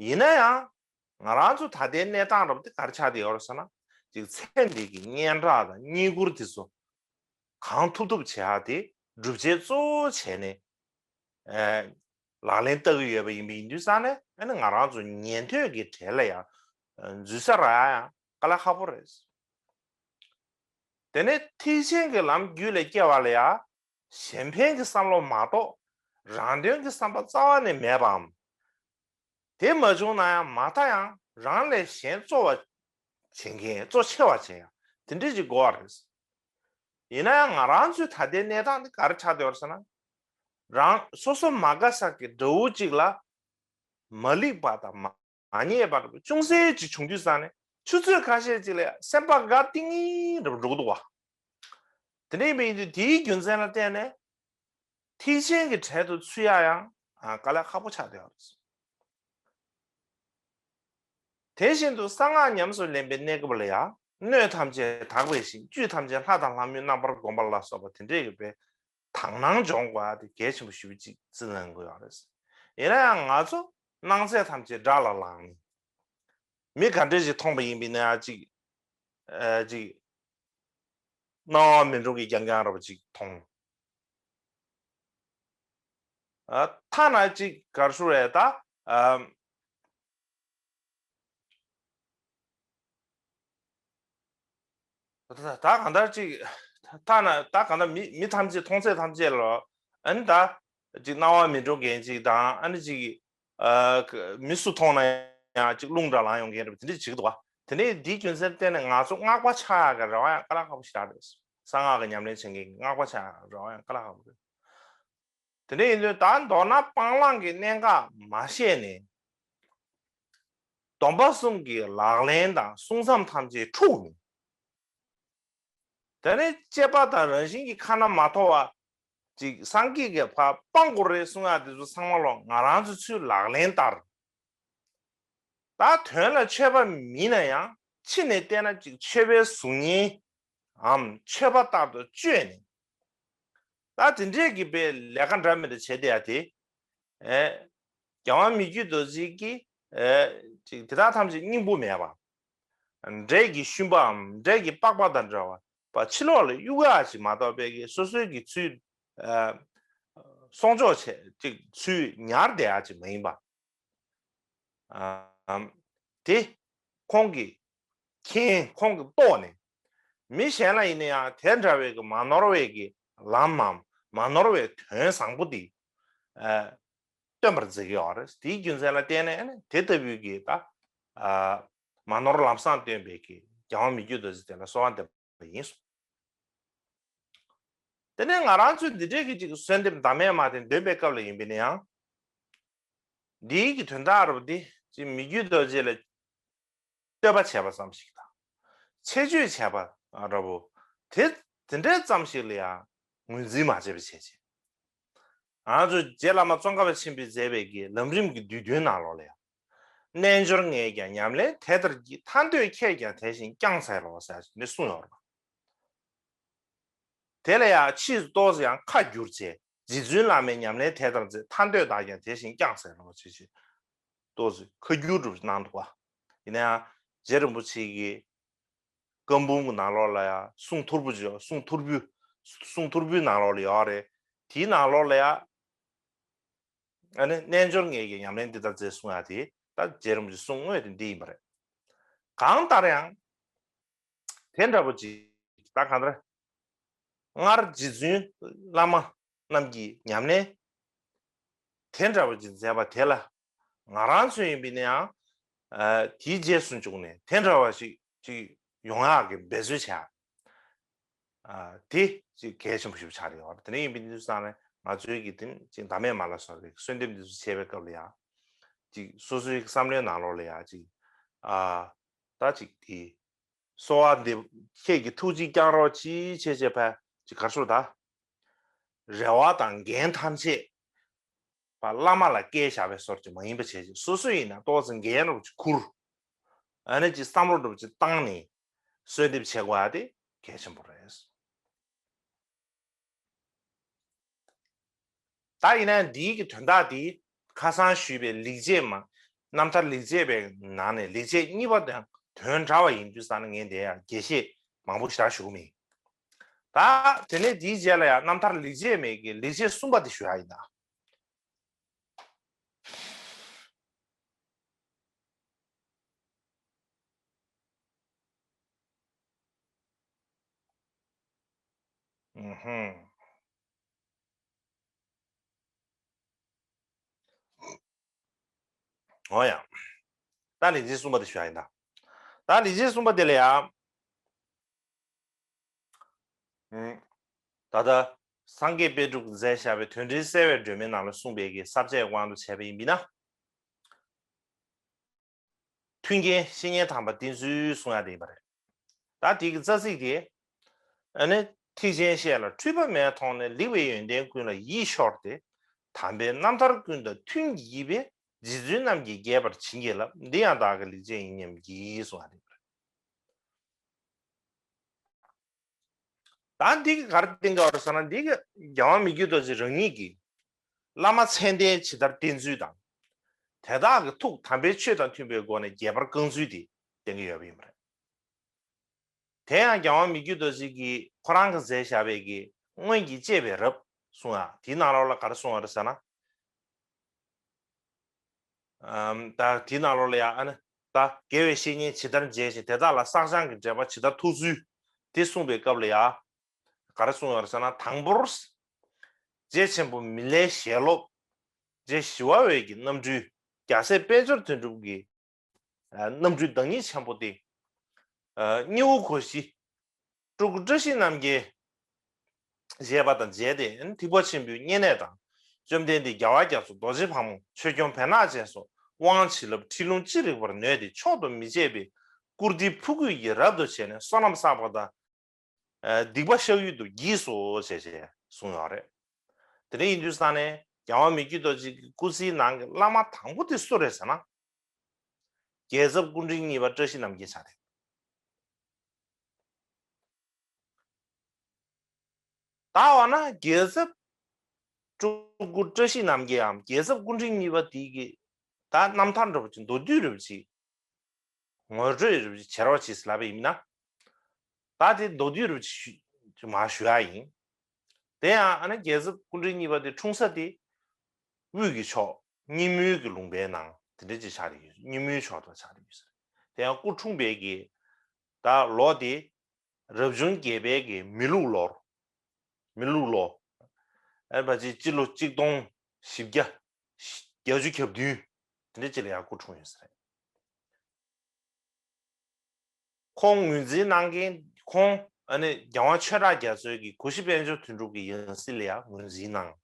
ཡིན་ན་ཡང་ང་རང་ཚོ་ད་ལྟའི་གནས་སྟངས་རབ་དེ་ག་རེ་ཆགས་བསྡད་ཡོད་རེད་ཟེར་ན། ཅིག་ཚེ་འདི་གི་སྙན་གྲགས་དང་བསྙེན་བཀུར་དེ་ཚོ་གང་ཐུབ་ཐུབ་བྱེད་ཡག་དེ་སྒྲུབ་བྱེད་གཙོ་བོ་བྱས་ནས། ཨ། ལག་ལེན་བསྟར་གྱི་ཡོད་པ་ཡིན་པ་ཡིན་དུས་ཙང་ནས་ཨ་ནི་ང་རང་ཚོ་ཉན་ཐོས་ཀྱི་གྲལ་ལ་ཡང་འཛུལ་ས་རག་ཡ་ཡང་དཀའ་ལས་ཁག་པོ་རེད། དེ་ནས་ཐེག་ཆེན་གྱི་ལམ་རྒྱུད་ལ་སྐྱེ་བ་ལ་ཡང་གཞན་ཕན་གྱི་བསམ་བློ་མ་གཏོགས་རང་དོན་གྱི་བསམ་པ་རྩ་བ་ནས་མེད་པའམ། དེ་མ་བྱུང་ན་ཡང་མ་མཐའ་ཡང་རང་ལས་གཞན་གཙོ་བ་བྱེད་མཁན། གཙོ་ཆེ་བ་བྱེད་ཡ་དེ་འདྲ་ཅིག་དགོས་པ་རེད། ཡིན་ན་ཡང་ང་རང་ཚོའི་ད་ལྟའི་གནས་སྟངས་འདི་ག་རེ་ཆགས་བསྡད་ཡོད་རེད་ཟེར་ན། རང་སོ་སོ་མ་དགའ་ས་གི་དགྲ་བོ་གཅིག་ལ་མ་ལེགས་པ་དང་མ་མ་ཉེས་པ་ཅུང་ཟད་ཅིག་བྱུང་དུས་ཙང་ནས་ཆུ་ཚོད་ཁ་ཤས་ཅིག་ལ་སེམས་པ་དགའ་ཏིང་ངེ་འདྲ་པོ་འགྲོ་གི་འདུག་བ། དེ་འདྲ་ཡིན་པ་ཡིན་དུས་དེའི་རྒྱུ་མཚན་ལ་བརྟེན་ནས་ཐེག་ཆེན་གྱི་གྲལ་དུ་ཚུད་ཡ་ཡང་དཀའ་ལས་ཁག་པོ་ཆགས་བསྡད་ཡོད་རེད། དེ་བཞིན་དུ་གསང་སྔགས་ཉམས་སུ་ལེན་པའི་གནས་སྐབས་ལ་ཡང་སྣོད་ཐམས་ཅད་དག་པའི་ཞིང་། བཅུད་ཐམས་ཅད་ལྷ་དང་ལྷ་མིན་རྣམ་པར་བསྒོམ་པ་ལ་སོགས་པ་དེ་འདྲས་ཀྱི་དཔེ་དག་སྣང་སྦྱོང་དགོས་པ་དེ་གལ་ཆེན་པོ་ཞེ་པོ་ཅིག་རྩིས་ལེན་དགོས་ཡོད་རེད། ཡིན་ན་ཡང་ང་ཚོ་སྣང་ཚད་ཐམས་ཅད་དགྲ་ལ་ལངས་ནས། མི་ག་འདྲས་ཅིག་མཐོང་པ་ཡིན་པ་ཡིན་ན་ཡང་ཅིག་ཨ། ཅིག་སྣང་བ་མི་འགྲོ་གི་རྐྱང་རྐྱང་འདྲ་པོ་ཅིག་མཐོང་། ཨ། ཐ་ན་ཅིག་ག་རེ་ཞུ་རེད་ད། ཨ། ད་ད་གང་ལྟར་ཅིག་ཐ་ན་ད་གང་ལྟར་མི་མི་ཐམས་ཅད་མཐོང་ཚད་ཐམས་ཅད་ལ་ཨ་ནི་ད་ཅིག་སྣང་བ་མི་འགྲོ་མཁན་ཅིག་དང་། ཨ་ནི་ཅིག་ཨ། མི་སུ་མཐོང་ན་ཡང་ཅིག་རླུང་འདྲ་ལངས་ཡོང་མཁན་འདྲ་པོ་དེ་འདྲ་ཅིག་འདུག་བ། དེ་ནས་འདིའི་རྒྱུ་མཚན་བརྟེན་ནས་ང་ཚོ་སྔགས་པ་ཆགས་ཡག་གི་རེ་བ་ཡང་དཀའ་ལས་ཁག་པོ་ཞིག་རག་རེད། གསང་སྔགས་ཀྱི་ཉམས་ལེན་བྱེད་མཁན་གྱི་སྔགས་པ་ཆགས་ཡག་གི་རེ་བ་ཡང་དཀའ་ལས་ཁག་པོ་རེད། དེ་འདྲ་ཡིན་དུས་ད་མདོར་ན་སྤང་བླང་གི་གནད་འགག་མ་ཤེས་ནས་སྡོམ་པ་གསུམ་གྱི་ལག་ལེན་དང་བསྲུང་མཚམས་ཐམས་ཅད་འཁྲུགས་ནས། དེ་ནས་དཔྱད་པ་དང་རང་བཞིན་གྱི་ཁ་ན་མ་ཐོ་བ་ཅིག་སངས་རྒྱས་ཀྱིས་ཕར་སྤང་དགོས་རེད་གསུང་ཡག་དེ་ཚོ་ཚང་མ་ལོ་ང་རང་ཚོ་ཚུར་ལག་ལེན་བསྟར། ད་དོན་ལ་ཆོས་པ་མིན་ན་ཡང་ཕྱི་ནས་བལྟས་ན་ཅིག་ཆོས་པའི་གཟུགས་བརྙན་འམ་ཆོས་པ་ལྟར་དུ་བཅོས་ནས། ད་དེ་འདྲས་ཀྱི་པའི་ལས་ཀ་འདྲ་མི་འདྲ་བྱས་བསྡད་ཡ་དེ། ཨེ། རྒྱལ་དབང་མི་བསྐྱོད་རྡོ་རྗེ་གིས་ཨེ། ཅིག་དེ་དག་ཐམས་ཅད་སྙིང་པོ་མེད་པ། འདྲེ་གི་ཤུན་པའམ་འདྲེ་གི་པགས་པ་དང་འདྲ་བ་ཕྱི་ལོགས་ལ་གཡུག་ཡག་ཅིག་མ་གཏོགས་པའི་གི་སོ་སོའི་གི་ཚུལ་ཨ། སྲོག་འཇོག་བྱས་ཅིག་ཚུལ་ཉར་བསྡད་ཡག་ཅིག་མ་ཡིན་པ། ཨ། དེ་ཁོང་གིས་མཁྱེན། ཁོང་གིས་རྟོགས་ནས། མི་གཞན་ལ་ཡིན་ན་ཡང་དེ་འདྲ་བའི་གི་མ་ནོར་བའི་གི་ལམ་མམ་མ་ནོར་བའི་དོན་བཟང་པོ་འདི་ཨ། སྟོན་པར་མཛད་ཀྱི་ཡོད་རེད། དེའི་རྒྱུ་མཚན་ལ་བརྟེན་ནས་ཨ་ནི་དེ་ལྟ་བུའི་གི་ད་ཨ། མ་ནོར་ལམ་བཟང་སྟོན་པའི་གི་རྒྱལ་དབང་མི་བསྐྱོད་རྡོ་རྗེ་དེ་ལ་གསོལ་བ་འདེབས་པ་ཡིན་གསུངས། དེ་ནས་ང་རང་ཚོས་འདི་འདྲའི་གི་ཅིག་གསོལ་འདེབས་ཟླ་མེད་མ་དེ་འདོན་པའི་སྐབས་ལ་ཡིན་པས་ན་ཡང་། འདིའི་གི་དོན་དག་རུ་འདི་ཅིག་མི་རྒྱུད་རྡོ་རྗེ་ལ་བསྟོད་པ་བྱས་པ་ཙམ་ཞིག་དང་། ཆེ་བརྗོད་བྱས་པ་འདྲ་བོ་དེ་དེ་འདྲའི་ཙམ་ཞིག་ལ་ཡང་ངོས་འཛིན་མ་བྱས་པ་བྱས་ཅིང་། ང་ཚོ་རྗེ་བླ་མ་ཙོང་ཁ་པ་ཆེན་པོས་མཛད་པའི་གི་ལམ་རིམ་གྱི་བསྡུས་དོན་ནང་ལོགས་ལ་ཡང་། རྣལ་འབྱོར་ངས་ཀྱང་ཉམས་ལེན་དེ་ལྟར་བགྱི། ཐར་འདོད་ཁྱེད་ཀྱང་དེ་བཞིན་བསྐྱང་འཚལ་ལོ་ཟེར་ནས་གསུངས་ཡོད་རེད་པ། དེ་ལ་ཡང་ཕྱིས་སུ་ཏོག་ཙམ་ཡང་ཁ་བསྒྱུར་བྱས། རྗེ་བཙུན་བླ་མའི་ཉམས་ལེན་དེ་ལྟར་མཛད། ཐར་འདོད་བདག་ཀྱང་དེ་བཞིན་བསྐྱང་ཟེར་ལོ་ཅེས་ཅེས་ཏོག་ཙམ་ཁ་བསྒྱུར་སྒྲུབ་གནང་འདུག་པ། ཡིན་ན་ཡང་རྗེ་རིན་པོ་ཆེ་གི་བཀའ་འབུམ་གྱི་ནང་ལོགས་ལ་ཡང་གསུང་ཐོར་བུ་ཅིག་ཡོད། གསུང་ཐོར་བུ། གསུང་ཐོར་བུའི་ནང་ལོགས་ལ་ཡོད་རེད། དེའི་ནང་ལོགས་ལ་ཡང་ཨ་ནི་རྣལ་འབྱོར་ངས་ཀྱང་ཉམས་ལེན་འདི་ལྟར་མཛད་གསུང་ཡ་དེ་ད་རྗེ་རིན་པོ་ཆེ་གསུང་དངོས་དེ་འདི་ཡིན་པ་རེད། གང་ལྟར་ཡང་། དེ་འདྲ་བོ་ཅིག་ད་གང་ལྟར། སྔར་རྗེ་བཙུན་བླ་མ་རྣམས་ཀྱིས་ཉམས་ལེན་དེ་འདྲ་བོ་ཅིག་མཛད་པ་དེ་ལ་ང་རང་ཚོ་ཡིན་པས་ན་ཡང་། ཨ། དེའི་རྗེས་སུ་འཇུག་ནས་དེ་འདྲ་བ་ཞིག་ཅིག་ཡོང་ཡག་གི་འབད་རྩོལ་བྱ། ཨ། དེ་ཅིག་གལ་ཆེན་པོ་ཞིག་ཆགས་ཡོད་རེད། དེ་འདྲ་ཡིན་པའི་དུས་ཙང་ནས་ང་ཚོའི་གི་དེ་ཅིག་ཟླ་མེད་མ་ལ་སོགས་པའི་གསོལ་འདེབས་འདི་ཚོ་བྱེད་པའི་སྐབས་ལ་ཡང་། ཅིག་སོ་སོའི་བསམ་བློའི་ནང་ལོགས་ལ་ཡང་ཅིག་ཨ། ད་ཅིག་དེ། གསོལ་བ་འདེབས། ཁྱེད་ཀྱི་ཐུགས་རྗེས་བསྐྱངས་རོགས་གྱིས་བྱས་བྱས་ཕ་ཅིག་གར་སོང་ད། རེ་བ་དང་འགན་ཐམས་ཅད་པ་བླ་མ་ལ་བཀལ་བཞག་པའི་སོར་གྱི་མ་ཡིན་པ་བྱས་ཅིག་སོ་སོ་ཡིན་ན་ཏོག་ཙམ་འགན་རུབ་ཅིག་ཁུར། ཨ་ནི་ཅིག་བསམ་བློ་རུབ་ཅིག་བཏང་ནས་གསོལ་འདེབས་བྱེད་དགོས་ཡ་དེ་གལ་ཆེན་པོ་རེད། ད་ཡིན་ན་འདིའི་གི་དོན་དག་འདི་ཁ་སང་ཞུས་པའི་ལེགས་བྱས་མ། རྣམ་ཐར་ལེགས་བྱས་པའི་ནང་ནས་ལེགས་བྱས་གཉིས་པ་དང་དོན་འདྲ་བ་ཡིན་དུས་ཙང་ནས་ངས་འདི་ཡང་རྒྱས་བཤད་མང་པོ་ཞེ་དྲག་ཞུ་གི་མིན། ད་དེ་ནས་འདིའི་རྗེས་ལ་ཡང་རྣམ་ཐར་ལེགས་བྱས་མའི་གི་ལེགས་བཤད་གསུམ་པ་དེ་ཞུ་ཡ་ཡིན་ད། ཨུ་ཧུམ། འོ་ཡ། ད་ལེགས་བཤད་གསུམ་པ་དེ་ཞུ་ཡ་ཡིན་ད། ད་ལེགས་བཤད་གསུམ་པ་དེ་ལ་ཡ། ཨུམ། ད་ལྟ་སངས་རྒྱས་པཎ་གྲུབ་ཀྱིས་མཛད་བཞག་པའི་དོན་འགྲེལ་གསལ་བའི་སྒྲོན་མེ་ནང་ལ་གསུངས་པའི་གི་ས་བཅད་དབང་དུ་བྱས་པ་ཡིན་པས་ན། མཐུན་རྐྱེན་བཤེས་གཉེན་དམ་པ་བསྟེན་ཚུལ་གསུང་ཡ་དེ་ཡིན་པ་རེད། ད་དེ་གི་རྩ་ཚིག་དེ། ཨ་ནི་ཐེག་ཆེན་བཤད་ལ་འཁྲུལ་པ་མེད་མཐོང་ནས། ལེགས་པའི་ཡོན་ཏན་ཀུན་ལ་ཡིད་ཤོར་ཏེ། དམ་པའི་རྣམ་ཐར་ཀུན་དང་མཐུན་གྱི་ཡིད་པས། རྗེ་བཙུན་རྣམས་ཀྱིས་རྒྱས་པར་བྱིན་གྱིས་བརླབས། འདི་ཡང་བདག་གི་ལེགས་བྱས་ཡིན་སྙམ་བགྱིད། གསུང་བ་རེད། ད་འདི་གི་ག་རེ་བསྟན་གྱི་ཡོད་རེད་ཟེར་ན། འདི་གི་རྒྱལ་དབང་མི་བསྐྱོད་རྡོ་རྗེ་རང་ཉིད་ཀྱིས་བླ་མ་མཚན་ལྡན་ཇི་ལྟར་བསྟེན་ཚུལ་དང་། དེ་དག་གི་ཐུགས་དམ་པའི་ཆོས་དང་མཐུན་པའི་སྒོ་ནས་རྒྱས་པར་བསྐང་ཚུལ་དེ་བསྟན་གྱི་ཡོད་པ་ཡིན་པ་རེད། དེ་ཡང་རྒྱལ་དབང་མི་བསྐྱོད་རྡོ་རྗེ་གིས་ཁོ་རང་གིས་མཛད་བཞག་པའི་གི་སྔོན་གྱི་བཅས་པའི་རབ་གསུང་ཡ་དེའི་ནང་ལོགས་ལ་ག་རེ་གསུང་བ་རེད་ཟེར་ན། ཨམ། ད་དེའི་ནང་ལོགས་ལ་ཡ་ཨ་ནི་ད་དགེ་བའི་བཤེས་གཉེན་ཇི་ལྟར་མཇལ་ཞིང་། དེ་དག་ལ་བསགས་སྦྱང་གི་འབྲེལ་པ་ཇི་ལྟར་ཐོབ་ཚུལ་དེ་གསུངས་པའི་སྐབས་ལ་ཡ། ག་རེ་གསུངས་ཡོད་རེད་ཟེར་ན། དང་པོར། རྗེ་ཆེན་པོ་མི་ལའི་ཞལ་སློབ། རྗེ་ཞི་བ་འོད་ཀྱི་རྣམ་སྤྲུལ། རྒྱལ་སྲས་དཔལ་འབྱོར་དོན་གྲུབ་ཀྱི་རྣམ་སྤྲུལ་བདག་ཉིད་ཆེན་པོ་སྟེ། གཉིས་པོ་གོ་བཞི། སྤྲུལ་སྐུ་བཀྲ་ཤིས་རྣམ་རྒྱལ་ཞེས་པ་དང་མཇལ་ཏེ། ཐེག་པ་ཆེན་པོའི་བསྙེན་གནས་དང་། བཅོམ་ལྡན་འདས་རྒྱལ་བ་རྒྱ་མཚོ་རྡོ་རྗེ་ཕག་མོ་ཆོས་སྐྱོང་བེར་ནག་ཅན་སོགས་དབང་བྱིན་རླབས་ཁྲིད་ལུང་ཅི་རིགས་པར་ནོད་དེ། མཆོག་ཏུ་མི་བརྗེད་པའི་བཀུར་སྟིའི་ཕུག་རྒྱུད་ཀྱི་རབ་ཏུ་བྱས་ནས་བསོད་ནམས་བསགས་པ་དང་། སྡིག་པ་བཤགས་ཡུལ་དུ་བགྱིས་སོ་ཞེས་ཞེས་གསུངས་ཡོད་རེད། དེ་འདྲ་ཡིན་དུས་ཙང་ནས་རྒྱལ་དབང་མི་བསྐྱོད་རྡོ་རྗེ་གི་སྐུ་ཚེའི་ནང་གི་བླ་མ་དང་པོ་དེ་སུ་རེད་ཟེར་ན། རྒྱལ་ཚབ་སྐུ་ཕྲེང་གཉིས་པ་བཀྲ་ཤིས་རྣམ་རྒྱལ་ཆགས་རེད། ད་འོ་ན་རྒྱལ་ཚབ་སྤྲུལ་སྐུ་བཀྲ་ཤིས་རྣམ་རྒྱལ་འམ་རྒྱལ་ཚབ་སྐུ་ཕྲེང་གཉིས་པ་དེ་གི་ད་རྣམ་ཐར་འདྲ་པོ་ཅིག་མདོར་བསྡུས་འདྲ་པོ་ཅིག་ངོ་སྤྲོད་རུ་བྱེད་རོགས་བྱེད་ཟེར་ལབ་པ་ཡིན་ན། ད་དེ་མདོར་བསྡུས་རུ་ཞུ་མ་ཞུ་ཡ་ཡིན། དེ་ཡང་ཨ་ནི་རྒྱལ་ཚབ་སྐུ་ཕྲེང་གཉིས་པ་དེ་འཁྲུངས་ས་དེ་དབུས་ཀྱི་ཕྱོགས་སྙེ་མོའི་གི་ལུང་པའི་ནང་དེ་འདྲ་ཅིག་ཆགས་རེད། སྙེ་མོའི་ཕྱོགས་དུ་ཆགས་རེད། དེ་ཡང་སྐུ་འཁྲུངས་པའི་གི་ད་ལོ་དེ་རབ་བྱུང་བརྒྱད་པའི་གི་མེ་ལུག་ལོར། མེ་ལུག་ལོ། ཨ་ནི་ཕལ་ཆེར་སྤྱི་ལོ་གཅིག་སྟོང་བཞི་བརྒྱ་བརྒྱད་ཅུ་གྱ་བདུན་དེ་འདྲ་ཅིག་ལ་ཡང་སྐུ་འཁྲུངས་ཡོད་ས་རེད། ཁོང་ངོས་འཛིན་གནང་མཁན་ཁོང་ ཨ་ནི་རྒྱལ་དབང་ཆོས་གྲགས་རྒྱ་མཚོའི་གི་གོ་ཤྲི་དཔལ་འབྱོར་དོན་གྲུབ་ཀྱི་ཡང་སྲིད་ལ་ཡང་ངོས་འཛིན་གནང་།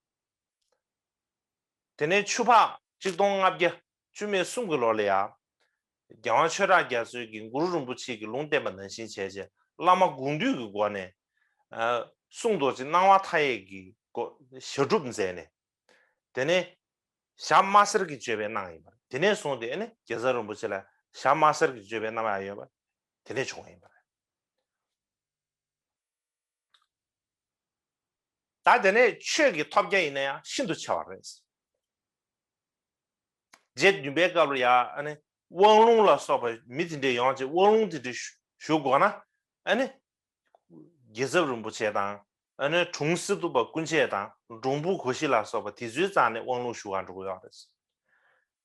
དེ་ནས་ཆུ་ཕག་གཅིག་སྟོང་ལྔ་བརྒྱ་བཅུ་མེད་གསུམ་གྱི་ལོ་ལ་ཡང་རྒྱལ་དབང་ཆོས་གྲགས་རྒྱ་མཚོའི་གི་གུ་རུ་རིན་པོ་ཆེ་གི་ལུང་བསྟན་པ་ནང་བཞིན་བྱས་རྗེས་བླ་མ་དགོངས་འདུས་ཀྱི་སྒོ་ནས་ཨ་གསུང་རྡོ་རྗེ་སྣང་བ་མཐའ་ཡས་ཀྱི་སྒོ་ཞལ་སྒྲུབ་མཛད་ནས། དེ་ནས་ཞྭ་དམར་སེར་གྱི་སྤྱོད་པ་གནང་ཡིན་པ་རེད། དེ་ནས་བཟུང་སྟེ་ཨ་ནི་རྒྱལ་ཚབ་རིན་པོ་ཆེ་ལ་ཞྭ་དམར་སེར་གྱི་སྤྱོད་པ་གནང་ཡ་ཡོད་པ་དེ་ནས་བྱུང་བ་ཡིན་པ་རེད། ད་དེ་ནས་ཆོས་ཀྱི་ཐོབ་རྒྱ་ཡིན་ན་ཡང་ཤིན་ཏུ་ཆེ་བ་རེད། རྗེ་བདུན་པའི་སྐབས་ལ་ཡང་ཨ་ནི་དབང་ལུང་ལ་སོགས་པ་མི་དེ་འདྲས་ཡོང་བྱས་དབང་ལུང་དེ་འདྲས་ཞུ་དགོས་ན་ཨ་ནི་རྒྱལ་ཚབ་རིན་པོ་ཆེ་དང་ཨ་ནི་དྲུང་སི་ཏུ་པ་སྐུ་མཆེད་དང་འབྲོང་བུ་གོ་ཤྲི་ལ་སོགས་པ་དེ་ཚོའི་རྩ་ནས་དབང་ལུང་ཞུ་གར་འགྲོ་གི་ཡོད་རེད།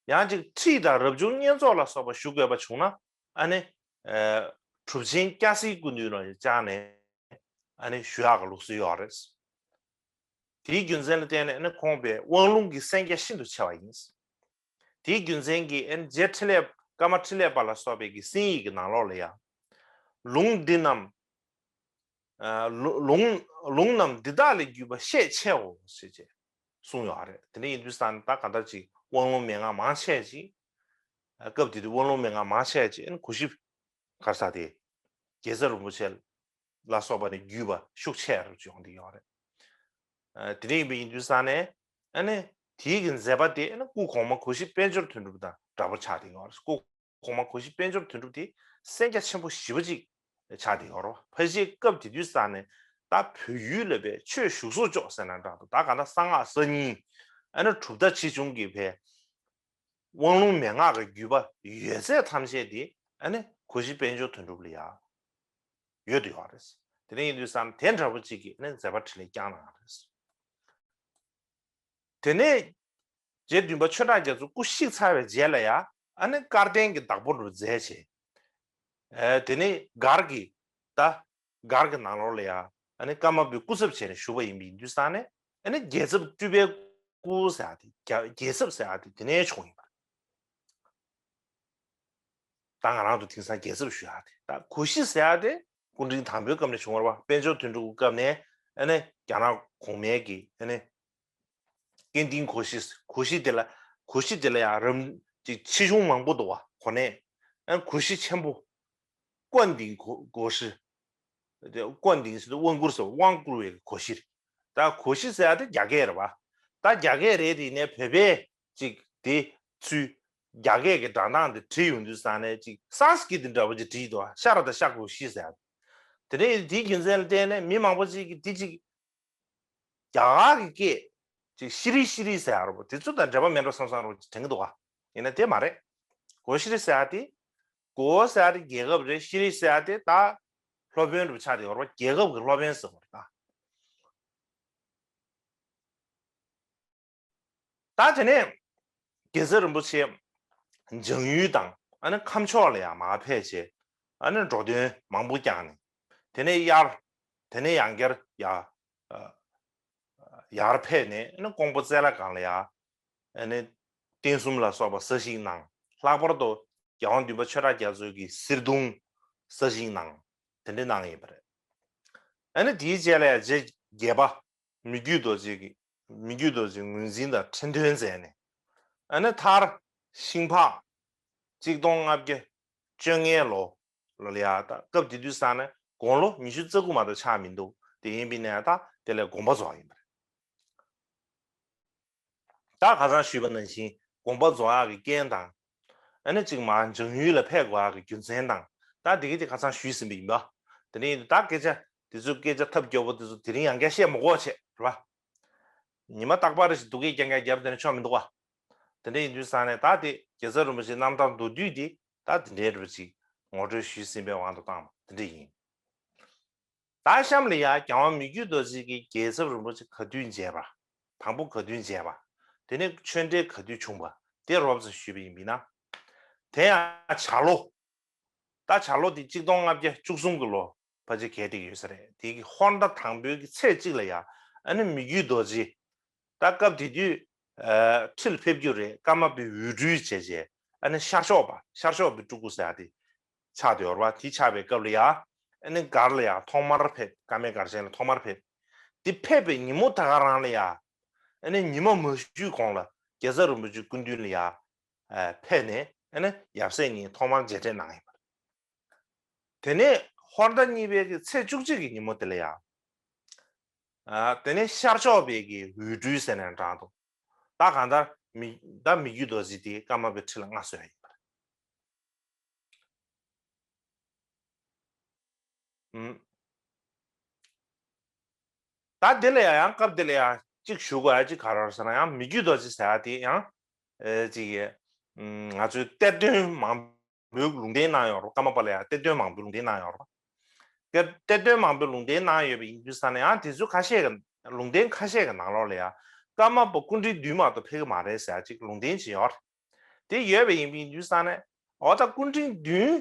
ཡང་ཅིག་ཁྲིད་དང་རབ་བྱུང་བསྙེན་རྫོགས་ལ་སོགས་པ་ཞུ་དགོས་པ་བྱུང་ན་ཨ་ནི་གྲུབ་ཆེན་སྐྱ་སེར་སྐུ་མདུན་ལ་བཅར་ནས་ཨ་ནི་ཞུ་ཡག་གི་ལུགས་སྲོལ་ཡོད་རེད། དེའི་རྒྱུ་མཚན་ལ་བརྟེན་ནས་ཨ་ནི་ཁོང་པའི་དབང་ལུང་གི་གསན་རྒྱ་ཤིན་ཏུ་ཆེ་བ་ཡིན། དེའི་རྒྱུ་མཚན་གྱིས་ཨ་ནི་རྗེ་འཕྲིན་ལས་ཀརྨ་འཕྲིན་ལས་པ་ལ་སོགས་པའི་གི་གསན་ཡིག་གི་ནང་ལོགས་ལ་ཡང་ལུང་འདི་རྣམས་ལུང་ལུང་རྣམས་འདི་དག་ལས་བརྒྱུད་པ་ཤས་ཆེའོ་ཞེས་བྱས་གསུངས་ཡོད་རེད། དེ་འདྲ་ཡིན་དུས་ཙང་ད་ག་འདྲ་ཅིག་དབང་ལུང་མན་ངག་མང་ཆེ་ཅིག་སྐབས་དེ་དུས་དབང་ལུང་མན་ངག་མང་ཆེ་ཅིག་ཨ་ནི་གོ་ཤྲི་ག་རེ་ཟེར་དེ་རྒྱལ་ཚབ་རིན་པོ་ཆེ་ལ་སོགས་པ་ནས་བརྒྱུད་པ་ཤུགས་ཆེ་རུ་ཡོང་གི་ཡོད་རེད། ཨ་དེ་འདྲ་ཡིན་པ་ཡིན་དུས་ཙང་ནས་ཨ་ནི་དེའི་གི་མཛད་པ་དེ་ཨ་ནི་སྐུ་གོང་མ་གོ་ཤྲི་དཔལ་འབྱོར་དོན་གྲུབ་དང་འདྲ་པོ་ཆགས་བསྡད་ཡོད་རེད། སྐུ་གོང་མ་གོ་ཤྲི་དཔལ་འབྱོར་དོན་གྲུབ་དེ་གསན་རྒྱ་ཆེན་པོ་ཞེ་པོ་ཅིག་ཆགས་བསྡད་ཡོད་རེད། ཕལ་ཆེར་སྐབས་དེ་དུས་ཙང་ནས་ད་བོད་ཡུལ་ལ་བའི་ཆོས་བཞུགས་སུ་འཇོག་ཟེར་ན་འདྲ་འདུག་ད་ག་ད་གསང་སྔགས་གསར་རྙིང་ཨ་ནི་གྲུབ་མཐའ་ཆེ་ཆུང་གི་བའི་དབང་ལུང་མན་ངག་གི་བརྒྱུད་པ་ཡོད་ཚད་ཐམས་ཅད་དེ་ཨ་ནི་གོ་ཤྲི་དཔལ་འབྱོར་དོན་གྲུབ་ལ་ཡང་ཡོད་དུ་ཡོད་རེད། དེ་འདྲ་ཡིན་དུས་ཙང་དེ་འདྲ་པོ་ཅིག་གིས་ཨ་ནི་མཛད་པ་འཕྲིན་ལས་བསྐྱངས་གནང་བ་རེད། དེ་ནས་རྗེ་བདུན་པ་ཆོས་གྲགས་རྒྱ་མཚོ་སྐུ་གཤེགས་ཚར་བའི་རྗེས་ལ་ཡང་ཨ་ནི་བསྐལ་བརྟན་གྱི་བདག་པོ་རུ་མཛད་བྱས། ཨ་དེ་ནས་སྒར་གྱི་ད་སྒར་གྱི་ནང་ལོགས་ལ་ཡང་ཨ་ནི་ཀརྨ་པའི་སྐུ་ཚབ་བྱས་ནས་བཞུགས་པ་ཡིན་པ་ཡིན་དུས་ཙང་ནས་ཨ་ནི་རྒྱལ་ཚབ་སྤྲུལ་པའི་སྐུ་ཟེར་ཡག་དེ་རྒྱ་རྒྱལ་ཚབ་ཟེར་ཡག་དེ་དེ་ནས་བྱུང་ཡིན་པ་རེད། ད་ང་རང་ཚོ་དེང་སང་རྒྱལ་ཚབ་ཞུ་ཡག་དེ་ད་གོ་ཤྲི་ཟེར་ཡག་དེ་སྐུ་ཕྲེང་དང་པོའི་སྐབས་ནས་བྱུང་བ་རེད་པ། དཔལ་འབྱོར་དོན་གྲུབ་ཀྱི་སྐབས་ནས་ཨ་ནི་རྒྱ་ནག་གོང་མའི་གི་ཨ་ནི་སྐལ་ལྡན་གོ་ཤྲི། གོ་ཤྲི་དེ་ལ་གོ་ཤྲི་དེ་ལ་ཡང་རིམ་གཅིག་ཆེ་ཆུང་མང་པོ་འདུག་བ། གོ་ནས་ཨ་གོ་ཤྲི་ཆེན་པོ་ཀོན་ཏིང་གོ་གོ་ཤྲི། དེ་ཀོན་ཏིང་ཟེར་དུས་དབང་བསྐུར་ཟེར་དབང་བསྐུར་བའི་གོ་ཤྲི། ད་གོ་ཤྲི་ཟེར་ཡག་དེ་རྒྱ་སྐད་རེད་བ། ད་རྒྱ་སྐད་རེད་དེ་ནས་བོད་པས་ཅིག་དེ་ཚུལ་རྒྱ་སྐད་ཀྱི་སྒྲ་གདངས་དེ་བྲིས་ཡོང་དུས་ཙང་ནས་ཅིག་སཾ་སྐྲྀ་ཏ་འདྲ་བོ་ཅིག་བྲིས་འདུག་བ། ཤ་ར་ད་ཤ་གོ་ཤྲི་ཟེར་ཡག་དེ་ནས་དེའི་རྒྱུ་མཚན་ལ་བརྟེན་ནས་མི་མང་པོ་ཅིག་གིས་དེ་ཅིག་རྒྱ་གར་གྱི་སྐད་ཅིག་ཤི་རི་ཤི་རི་ཟེར་ཡག་རེད་པ། དེ་ཚོ་དང་འབྲེལ་བ་མེད་འགྲོ་བསམ་བསམ་རོ་དྲན་གྱི་འདུག་ག་ཡིན་ན་དེ་མ་རེད། གོ་ཤྲི་ཟེར་ཡག་དེ་གོ་ཟེར་ཡག་དེ་རྒྱལ་ཁབ་རེད། ཤྲི་ཟེར་ཡག་དེ་ད་སློབ་དཔོན་རུ་ཆགས་དེ་ཡོད་རེད་པ། རྒྱལ་ཁབ་ཀྱི་སློབ་དཔོན་ཟེར་བ་རེད་ད། ད་དེ་ནས་རྒྱལ་ཚབ་རིན་པོ་ཆེ་འཇང་ཡུལ་དང་ཨ་ནི་ཁམས་ཕྱོགས་ལ་ཡང་མར་ཕེབས་བྱས་ཨ་ནི་འགྲོ་དོན་མང་པོ་བསྐྱངས་ནས། དེ་ནས་ཡར་དེ་ནས་ཡང་བསྐྱར་ཡར་ཡར་ཕེབས་ནས་ཨ་ནི་ཀོང་པོ་རྩེ་ལྷ་སྒང་ལ་ཡང་ཨ་ནི་རྟེན་གསུམ་ལ་སོགས་པ་གསར་བཞེངས་གནང་། ལྷག་པར་དུ་རྒྱལ་དབང་བདུན་པ་ཆོས་གྲགས་རྒྱ་མཚོ་གི་གསེར་གདུང་གསར་བཞེངས་གནང་། དེ་འདྲ་གནང་ཡོད་པ་རེད། ཨ་ནི་དེའི་རྗེས་ལ་ཡང་རྗེ་བརྒྱད་པ་མི་བསྐྱོད་རྡོ་རྗེ་གི་མི་བསྐྱོད་རྡོ་རྗེ་ངོས་འཛིན་དང་འཕྲིན་ཐུང་མཛད་ནས། ཨ་ནི་མཐར་ཤིང་ཕག་གཅིག་སྟོང་ལྔ་བརྒྱ་བཅོ་ལྔའི་ལོ་ལ་ཡ་ད་སྐབས་དེ་དུས་ཙང་ནས་དགུང་ལོ་ཉི་ཤུ་རྩ་དགུ་མ་གཏོགས་ཆགས་མི་འདུག་དེ་ཡིན་པའི་ནས་ད་དེ་ལས་དགོངས་པ་རྫོགས་ཡིན་པ་རེད། ད་ཁ་སང་ཞུས་པ་ནང་བཞིན་དགོངས་པ་རྫོགས་ཡག་གི་རྐྱེན་དང་། ཨ་ནི་གཅིག་མར་འཇང་ཡུལ་ལ་ཕེབས་དགོས་ཡག་གི་རྒྱུ་མཚན་དང་། ད་དེ་གི་དེ་ཁ་སང་ཞུས་ཟིན་པ་ཡིན་པ། དེ་ནས་ད་སྐད་ཆ་དེ་ཚོ་སྐད་ཆ་ཐབས་སྐྱོ་པོ་དེ་ཚོ་དེ་རིང་ཡང་བསྐྱར་བཤད་མི་དགོས་བྱས་རེད་པ། ཉི་མ་རྟག་པར་རེ་ཞིག་སྡུག་སྐད་རྐྱང་རྐྱང་བརྒྱབ་བསྡད་ན་ཆོག་མི་འདུག་བ། དེ་འདྲ་ཡིན་དུས་ཙང་ནས་ད་དེ་རྒྱལ་ཚབ་རིན་པོ་ཆེའི་རྣམ་ཐར་མདོར་བསྡུས་དེ་ད་དེ་འདྲའི་རུ་ཅིག་ངོ་སྤྲོད་ཞུས་ཟིན་པའི་དབང་དུ་བཏང་བ་དེ་འདྲ་ཡིན། ད་གཤམ་ལ་ཡང་རྒྱལ་དབང་མི་བསྐྱོད་རྡོ་རྗེ་གིས་རྒྱལ་ཚབ་རིན་པོ་ཆེ་ག་དུས་མཇལ་བ། དང་པོ་ག་དུས་མཇལ་བ། དེ་ནས་ཆོས་འབྲེལ་ག་དུས་བྱུང་བ། དེ་རོབ་ཙམ་ཞུས་པ་ཡིན་པས་ན། དེ་ཡང་བྱ་ལོ། ད་བྱ་ལོ་དེ་གཅིག་སྟོང་ལྔ་བརྒྱ་བཅུ་གསུམ་གྱི་ལོ་ཕལ་ཆེར་གལ་ཏེ་ཡོད་ས་རེད། དེ་གི་ཧོར་ཟླ་དང་པོའི་གི་ཚེས་གཅིག་ལ་ཡང་ཨ་ནི་མི་བསྐྱོད་རྡོ་རྗེ། ད་སྐབས་དེ་དུས་ཨ་ཁྲིར་ཕེབས་རྒྱུ་རེད། ཀརྨ་པའི་འོས་སྤྲུལ་བྱས་བྱས་ཨ་ནི་ཤར་ཕྱོགས་པ་ཤར་ཕྱོགས་པའི་སྤྲུལ་སྐུ་ཟེར་ཡག་དེ་ཆགས་བསྡད་ཡོད་རེད་པ། དེ་ཆགས་པའི་སྐབས་ལ་ཡང་ ཨ་ནི་སྒར་ལ་ཡང་ཐོག་མར་ཕེབས། ཀ་མད་སྒར་ཆེན་ལ་ཐོག་མར་ཕེབས། དེ་ཕེབས་པའི་ཉིན་མོ་ད་ག་རང་ལ་ཡང་ཨ་ནི་ཉི་མ་མ་བཞུད་གོང་ལ་རྒྱལ་ཚབ་རིན་པོ་ཆེ་སྐུ་མདུན་ལ་ཡང་ཨ་ཕེབས་ནས་ཨ་ནི་ཡབ་སྲས་གཉིས་ཐོག་མར་མཇལ་འཕྲད་གནང་ཡོད་པ་རེད། དེ་ནས་ཧོར་ཟླ་གཉིས་པའི་གི་ཚེས་བཅུ་གཅིག་གི་ཉིན་མོ་དེ་ལ་ཡང་ཨ་དེ་ནས་ཤར་ཕྱོགས་པའི་གི་འོད་སྤྲུལ་ཟེར་ནས་བགྲངས་འདུག་ད་གང་ལྟར་མི་ད་མི་བསྐྱོད་རྡོ་རྗེ་དེ་ཀརྨ་པའི་ཁྲི་ལ་མངའ་གསོལ་བ་ཡིན་པ་རེད། ཨུམ། ད་དེ་ལ་ཡང་སྐབས་དེ་ལ་ཡང་གཅིག་ཞུ་དགོས་ཡ་གཅིག་ག་རེ་རེད་ཟེར་ན། ཡང་མི་བསྐྱོད་རྡོ་རྗེ་ཟེར་ཡ་དེ་ཡང་ཨེ་གཅིག་གི་ཨུམ་ང་ཚོའི་གཏེར་སྟོན་མང་པོའི་ལུང་བསྟན་གནང་ཡོད་རེད། ཀརྨ་པ་ལ་ཡང་གཏེར་སྟོན་མང་པོའི་ལུང་བསྟན་གནང་ཡོད་རེད། གཏེར་གཏེར་སྟོན་མང་པོའི་ལུང་བསྟན་གནང་ཡོད་པ་ཡིན་དུས་ཙང་ནས་ཡང་དེ་ཚོའི་ཁ་ཤས་ཀྱི་ལུང་བསྟན་ཁ་ཤས་ཀྱི་ནང་ལོགས་ལ་ཡང་ཀརྨ་པ་སྐུ་ཕྲེང་བདུན་མ་གཏོགས་ཕེབས་ཀྱི་མ་རེད་ཟེར་ཡ་གཅིག་ལུང་བསྟན་ཅིག་ཡོད་རེད། དེ་ཡོད་པ་ཡིན་པ་ཡིན་དུས་ཙང་ནས་འོ་ད་སྐུ་ཕྲེང་བདུན་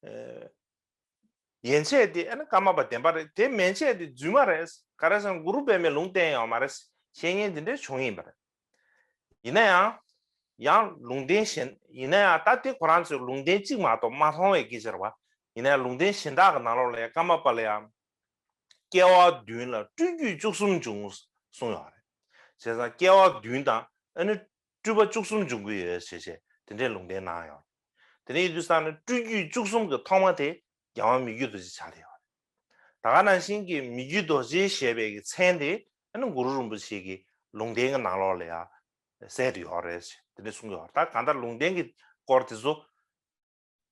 ཨེ་ཡན་ཆད་དེ་ཨ་ནི་ཀརྨ་པ་བདེན་པ་རེད། དེ་མན་ཆད་དེ་རྫུན་མ་རེད། ག་རེ་ཟེར་ན་གུ་རུ་པདྨས་ལུང་བསྟན་ཡོད་མ་རེད། བཤད་མཁན་དེ་འདྲའི་བྱུང་ཡིན་པ་རེད། ཡིན་ན་ཡང་ཡང་ལུང་བསྟན་གཞན་ཡིན་ན་ཡང་ད་དེ་ཁོ་རང་ཚོས་ལུང་བསྟན་གཅིག་མ་གཏོགས་མ་མཐོང་བའི་སྐད་ཆ་རེད་བ། ཡིན་ན་ཡང་ལུང་བསྟན་གཞན་དག་གི་ནང་ལོགས་ལ་ཡང་ཀརྨ་པ་ལ་ཡང་སྐྱེ་བ་བདུན་ལ་སྤྲུལ་བརྒྱུད་བཅུ་གསུམ་བྱུང་གསུངས་ཡོད་རེད། བྱས་ཙང་སྐྱེ་བ་བདུན་དང་ཨ་ནི་སྤྲུལ་པ་བཅུ་གསུམ་འབྱུང་གི་ཡོད་ཅེས་བྱས་དེ་འདྲའི་ལུང་བསྟན་གནང་ཡོད། དེ་ནས་ཡིན་དུས་ཙང་ནས་སྤྲུལ་བརྒྱུད་བཅུ་གསུམ་གྱི་ཐོག་མ་དེ་རྒྱལ་དབང་མི་བསྐྱོད་རྡོ་རྗེ་ཆགས་བསྡད་ཡོད་རེད། ད་ག་ནང་བཞིན་གྱི་མི་བསྐྱོད་རྡོ་རྗེ་ཞེས་པའི་གི་མཚན་དེ་ཨ་ནི་གུ་རུ་རིན་པོ་ཆེ་གི་ལུང་བསྟན་གྱི་ནང་ལོགས་ལ་ཡང་གསལ་དུ་ཡོད་རེད་ཅེས་དེ་འདྲ་གསུངས་ཡོད་རེད། ད་གང་ལྟར་ལུང་བསྟན་གྱི་སྐོར་དེ་ཚོ་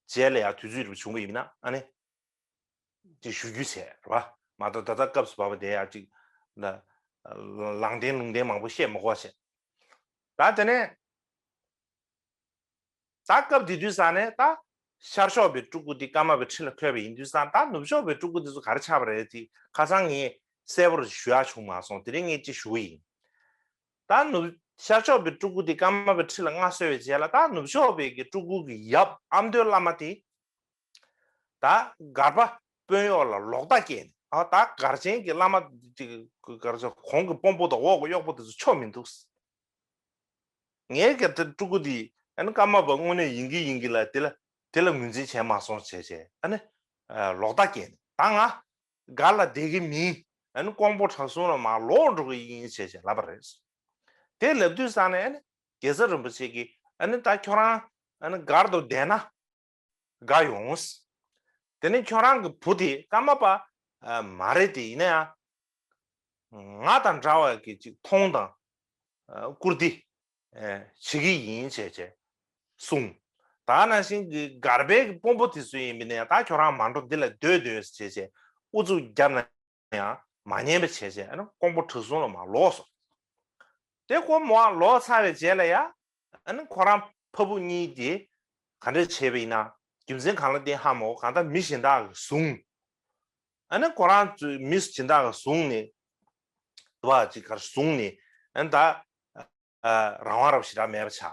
རྗེས་ལ་ཡང་དུས་ཚོད་རེ་བྱུང་བ་ཡིན་ན་ཨ་ནི་དེ་ཞུ་རྒྱུ་བྱས་རེད་བ། མ་གཏོགས་ད་ལྟ་སྐབས་སུ་བབས་པ་དེ་ཡང་ཅིག་ལ་ལུང་བསྟན་ལུང་བསྟན་མང་པོ་བཤད་མི་དགོས་བྱས། ད་དེ་ནས་ད་སྐབས་དེ་དུས་ཙང་ནས་ད་ཤར་ཕྱོགས་པའི་སྤྲུལ་སྐུ་དེ་ཀརྨ་པའི་ཁྲི་ལ་འཁོད་པ་ཡིན་དུས་ཙང་ད་ནུབ་ཕྱོགས་པའི་སྤྲུལ་སྐུ་དེ་ཚོ་ག་རེ་ཆགས་པ་རེད་དེ་ཁ་སང་ངས་གསལ་པོར་ཞུ་ཡག་བྱུང་མ་སོང་། དེ་རིང་ངས་ཅིག་ཞུ་གི་ཡིན། ད་ནུབ་ཤར་ཕྱོགས་པའི་སྤྲུལ་སྐུ་དེ་ཀརྨ་པའི་ཁྲི་ལ་མངའ་གསོལ་བའི་རྗེས་ལ་ད་ནུབ་ཕྱོགས་པའི་གི་སྤྲུལ་སྐུ་གི་ཡབ་ཨ་མདོའི་བླ་མ་དེ་ད་སྒར་པ་དཔོན་གཡོག་ལ་ལོག་ལྟ་སྐྱེས་ནས་ཨ་ད་སྒར་ཆེན་གྱི་བླ་མ་དེ་ག་རེ་ཟེར་གོང་གི་དཔོན་པོ་དང་འོག་གི་གཡོག་པོ་དེ་ཚོ་ཆོ་མི་འདུག་ངའི་གི་དེ་སྤྲུལ་སྐུ་དེ་ཨ་ནི་ཀརྨ་པ་དངོས་གནས་ཡིན་གི་ཡིན་གི་ལ་དེ་ལ་དེ་ལ་ངོས་འཛིན་བྱས་མ་སོང་བྱས་བྱས་ཨ་ནི་ལོག་ལྟ་སྐྱེས་ནས་ད་ང་སྒར་ལ་བསྡད་ཀྱི་མིན། ཨ་ནི་ཀོང་པོ་བྲག་སྲུང་ལ་མར་ལོག་འགྲོ་གི་ཡིན་ཞེས་བྱས་ལབ་པ་རེད། དེ་ལབ་དུས་ཙང་ནས་ཨ་ནི་རྒྱལ་ཚབ་རིན་པོ་ཆེ་གིས་ཨ་ནི་ད་ཁྱོད་རང་ཨ་ནི་སྒར་དུ་བསྡད་ན་དགའ་ཡོང་། དེ་ནས་ཁྱོད་རང་གི་བུ་དེ་ཀརྨ་པ་མ་རེད་དེ་ཡིན་ན་ཡང་ང་དང་འདྲ་བ་གི་ཅིག་མཐོང་དང་བཀུར་སྟི་བྱེད་ཀྱི་ཡིན་བྱས་བྱས་གསུངས། ད་ནང་བཞིན་གྱི་སྒར་པའི་དཔོན་པོ་དེ་ཚོ་ཡིན་པ་ནས་ད་ཁྱོད་རང་མ་འགྲོ་འདི་ལ་སྡོད་སྡོད་བྱས་བྱས་ཨུ་ཚུགས་བརྒྱབ་ན་ཡང་མ་ཉན་པ་བྱས་བྱས་ཨ་ནི་ཀོང་པོ་བྲག་སྲུང་ལ་མར་ལོག་སོང་། དེ་ཀོང་པོ་ལོག་ཚར་བའི་རྗེས་ལ་ཡ་ཨ་ནི་ཁོ་རང་ཕ་བུ་གཉིས་དེ་ག་འདྲ་བྱས་པ་ཡིན་ན་རྒྱུ་མཚན་གང་ལ་བརྟེན་ཧ་མ་གོ་གང་ལྟར་མི་གཞན་དག་གིས་བཟུང་། ཨ་ནི་ཁོ་རང་ཚོས་མི་གཞན་དག་གིས་བཟུང་ནས་དུ་བ་ཅིག་གར་བཟུང་ནས་ཨ་ནི་ད་རང་དབང་རབ་ཞེ་དྲག་མེད་པ་ཆགས།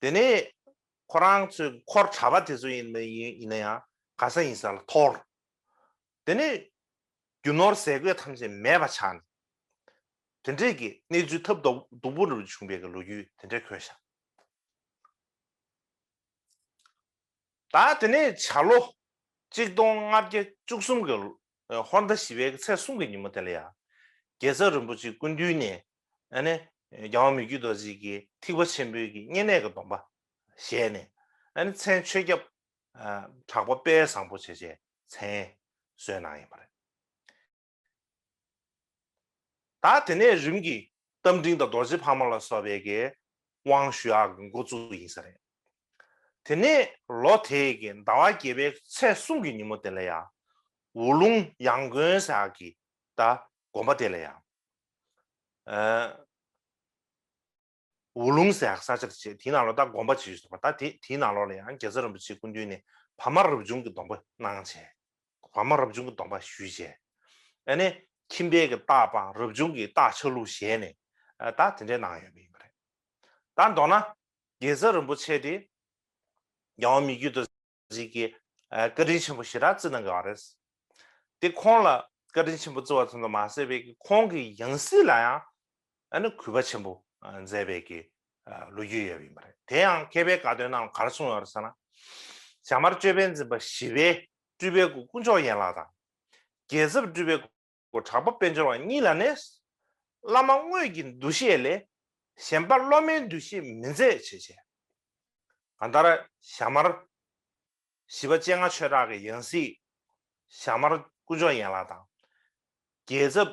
དེ་ནས་ཁོ་རང་ཚོའི་འཁོར་གྲྭ་པ་དེ་ཚོ་ཡིན་ཡིན་ཡིན་ན་ཡང་ག་ས་ཡིན་ས་ལ་འཐོར། དེ་ནས་རྒྱུ་ནོར་ཟས་གོས་ཐམས་ཅད་མེད་པ་ཆགས་ནས་དེ་འདྲས་ཀྱི་གནས་ཚུལ་ཐབས་སྡུག་པོ་རུ་བྱུང་བའི་ལོ་རྒྱུས་དེ་འདྲས་འཁོད་བཞག་ད་དེ་ནས་བྱ་ལོ་གཅིག་སྟོང་ལྔ་བརྒྱ་བཅུ་གསུམ་གྱི་ཧོར་ཟླ་བཞི་པའི་ཚེས་གསུམ་གྱི་ཉིན་མོ་དེ་ལ་ཡང་རྒྱལ་ཚབ་རིན་པོ་ཆེ་སྐུ་མདུན་ནས་ཨ་ནི་རྒྱལ་དབང་མི་བསྐྱོད་རྡོ་རྗེ་གི་ཐེག་པ་ཆེན་པོའི་གི་བསྙེན་གནས་ཀྱི་སྡོམ་པ་བཞེས་ནས་ཨ་ནི་མཚན་ཆོས་སྐྱབས་གྲགས་པ་དཔལ་བཟང་པོ་བྱས་བྱས་མཚན་གསོལ་གནང་ཡིན་པ་རེད། ད་དེ་ནས་རིམ་གྱིས་རྟ་མགྲིན་དང་རྡོ་རྗེ་ཕག་མོ་ལ་སོགས་པའི་གི་དབང་ཞུ་ཡག་གི་འགོ་བཙུགས་ཡིན་ས་རེད། དེ་ནས་ལོ་དེའི་གི་ཟླ་བ་བརྒྱད་པའི་ཚེས་གསུམ་གྱི་ཉིན་མོ་དེ་ལ་ཡང་འུ་ལུང་ཡང་དགོན་ཟེར་ཡག་གི་ད་དགོན་པ་དེ་ལ་ཡང་ཨ་འུ་ལུང་ཟེར་ཡག་ས་ཆ་དེ་བྱས་དེའི་ནང་ལོགས་ད་དགོན་པ་ཅིག་ཡོད་པ་ད་དེ་དེའི་ནང་ལོགས་ལ་ཡང་རྒྱལ་ཚབ་རིན་པོ་ཆེ་སྐུ་མདུན་ནས་བར་མ་རབ་བྱུང་གི་སྡོམ་པ་གནང་བྱས། བར་མ་རབ་བྱུང་གི་སྡོམ་པ་ཞུས་བྱས། ཨ་ནི་ཁྱིམ་པའི་གི་རྟགས་དང་རབ་བྱུང་གི་རྟགས་ཆ་ལུགས་བཞེས་ནས་ཨ་ད་དེ་འདྲའི་གནང་ཡོད་པ་ཡིན་པ་རེད། ད་མདོར་ན་རྒྱལ་ཚབ་རིན་པོ་ཆེ་དེ་རྒྱལ་དབང་མི་བསྐྱོད་རྡོ་རྗེ་གི་ཨ་བཀའ་དྲིན་ཆེན་པོ་ཞེ་དྲག་བརྩི་གནང་གི་ཡོད་རེད། དེ་ཁོང་ལ་བཀའ་དྲིན་ཆེན་པོ་བརྩི་བ་ཙམ་དུ་མ་ཟད་པའི་གི་ཁོང་གི་ཡང་སྲིད་ལ་ཡང་ཨ་ནི་གུས་པ་ཆེན་པོ་ཨ་མཛད་པའི་གི་ཨ་ལོ་རྒྱུས་ཡོད་པ་ཡིན་པ་རེད། དེ་ཡང་མཁས་པའི་བཀའ་བསྟན་ནང་ག་རེ་གསུངས་ཡོད་རེད་ཟེར་ན། ཞྭ་དམར་ཅོད་པན་འཛིན་པ་ཞི་བའི་སྤྲུལ་པའི་སྐུ་དཀོན་མཆོག་ཡན་ལག་དང་ རྒྱལ་ཚབ་སྤྲུལ་པའི་སྐུ་གྲགས་པ་དཔལ་འབྱོར་བ་གཉིས་ལ་ནི། བླ་མ་དངོས་ཀྱི་འདུ་ཤེས་ལས། གཞན་པ་སློབ་མའི་འདུ་ཤེས་མི་མཛད་བྱས་བྱས། གང་ལྟར་ཞྭ་དམར་ཞི་བ་སྤྱན་སྔ་ཆོས་གྲགས་ཀྱི་ཡང་སྲིད། ཞྭ་དམར་དཀོན་མཆོག་ཡན་ལག་དང་། རྒྱལ་ཚབ་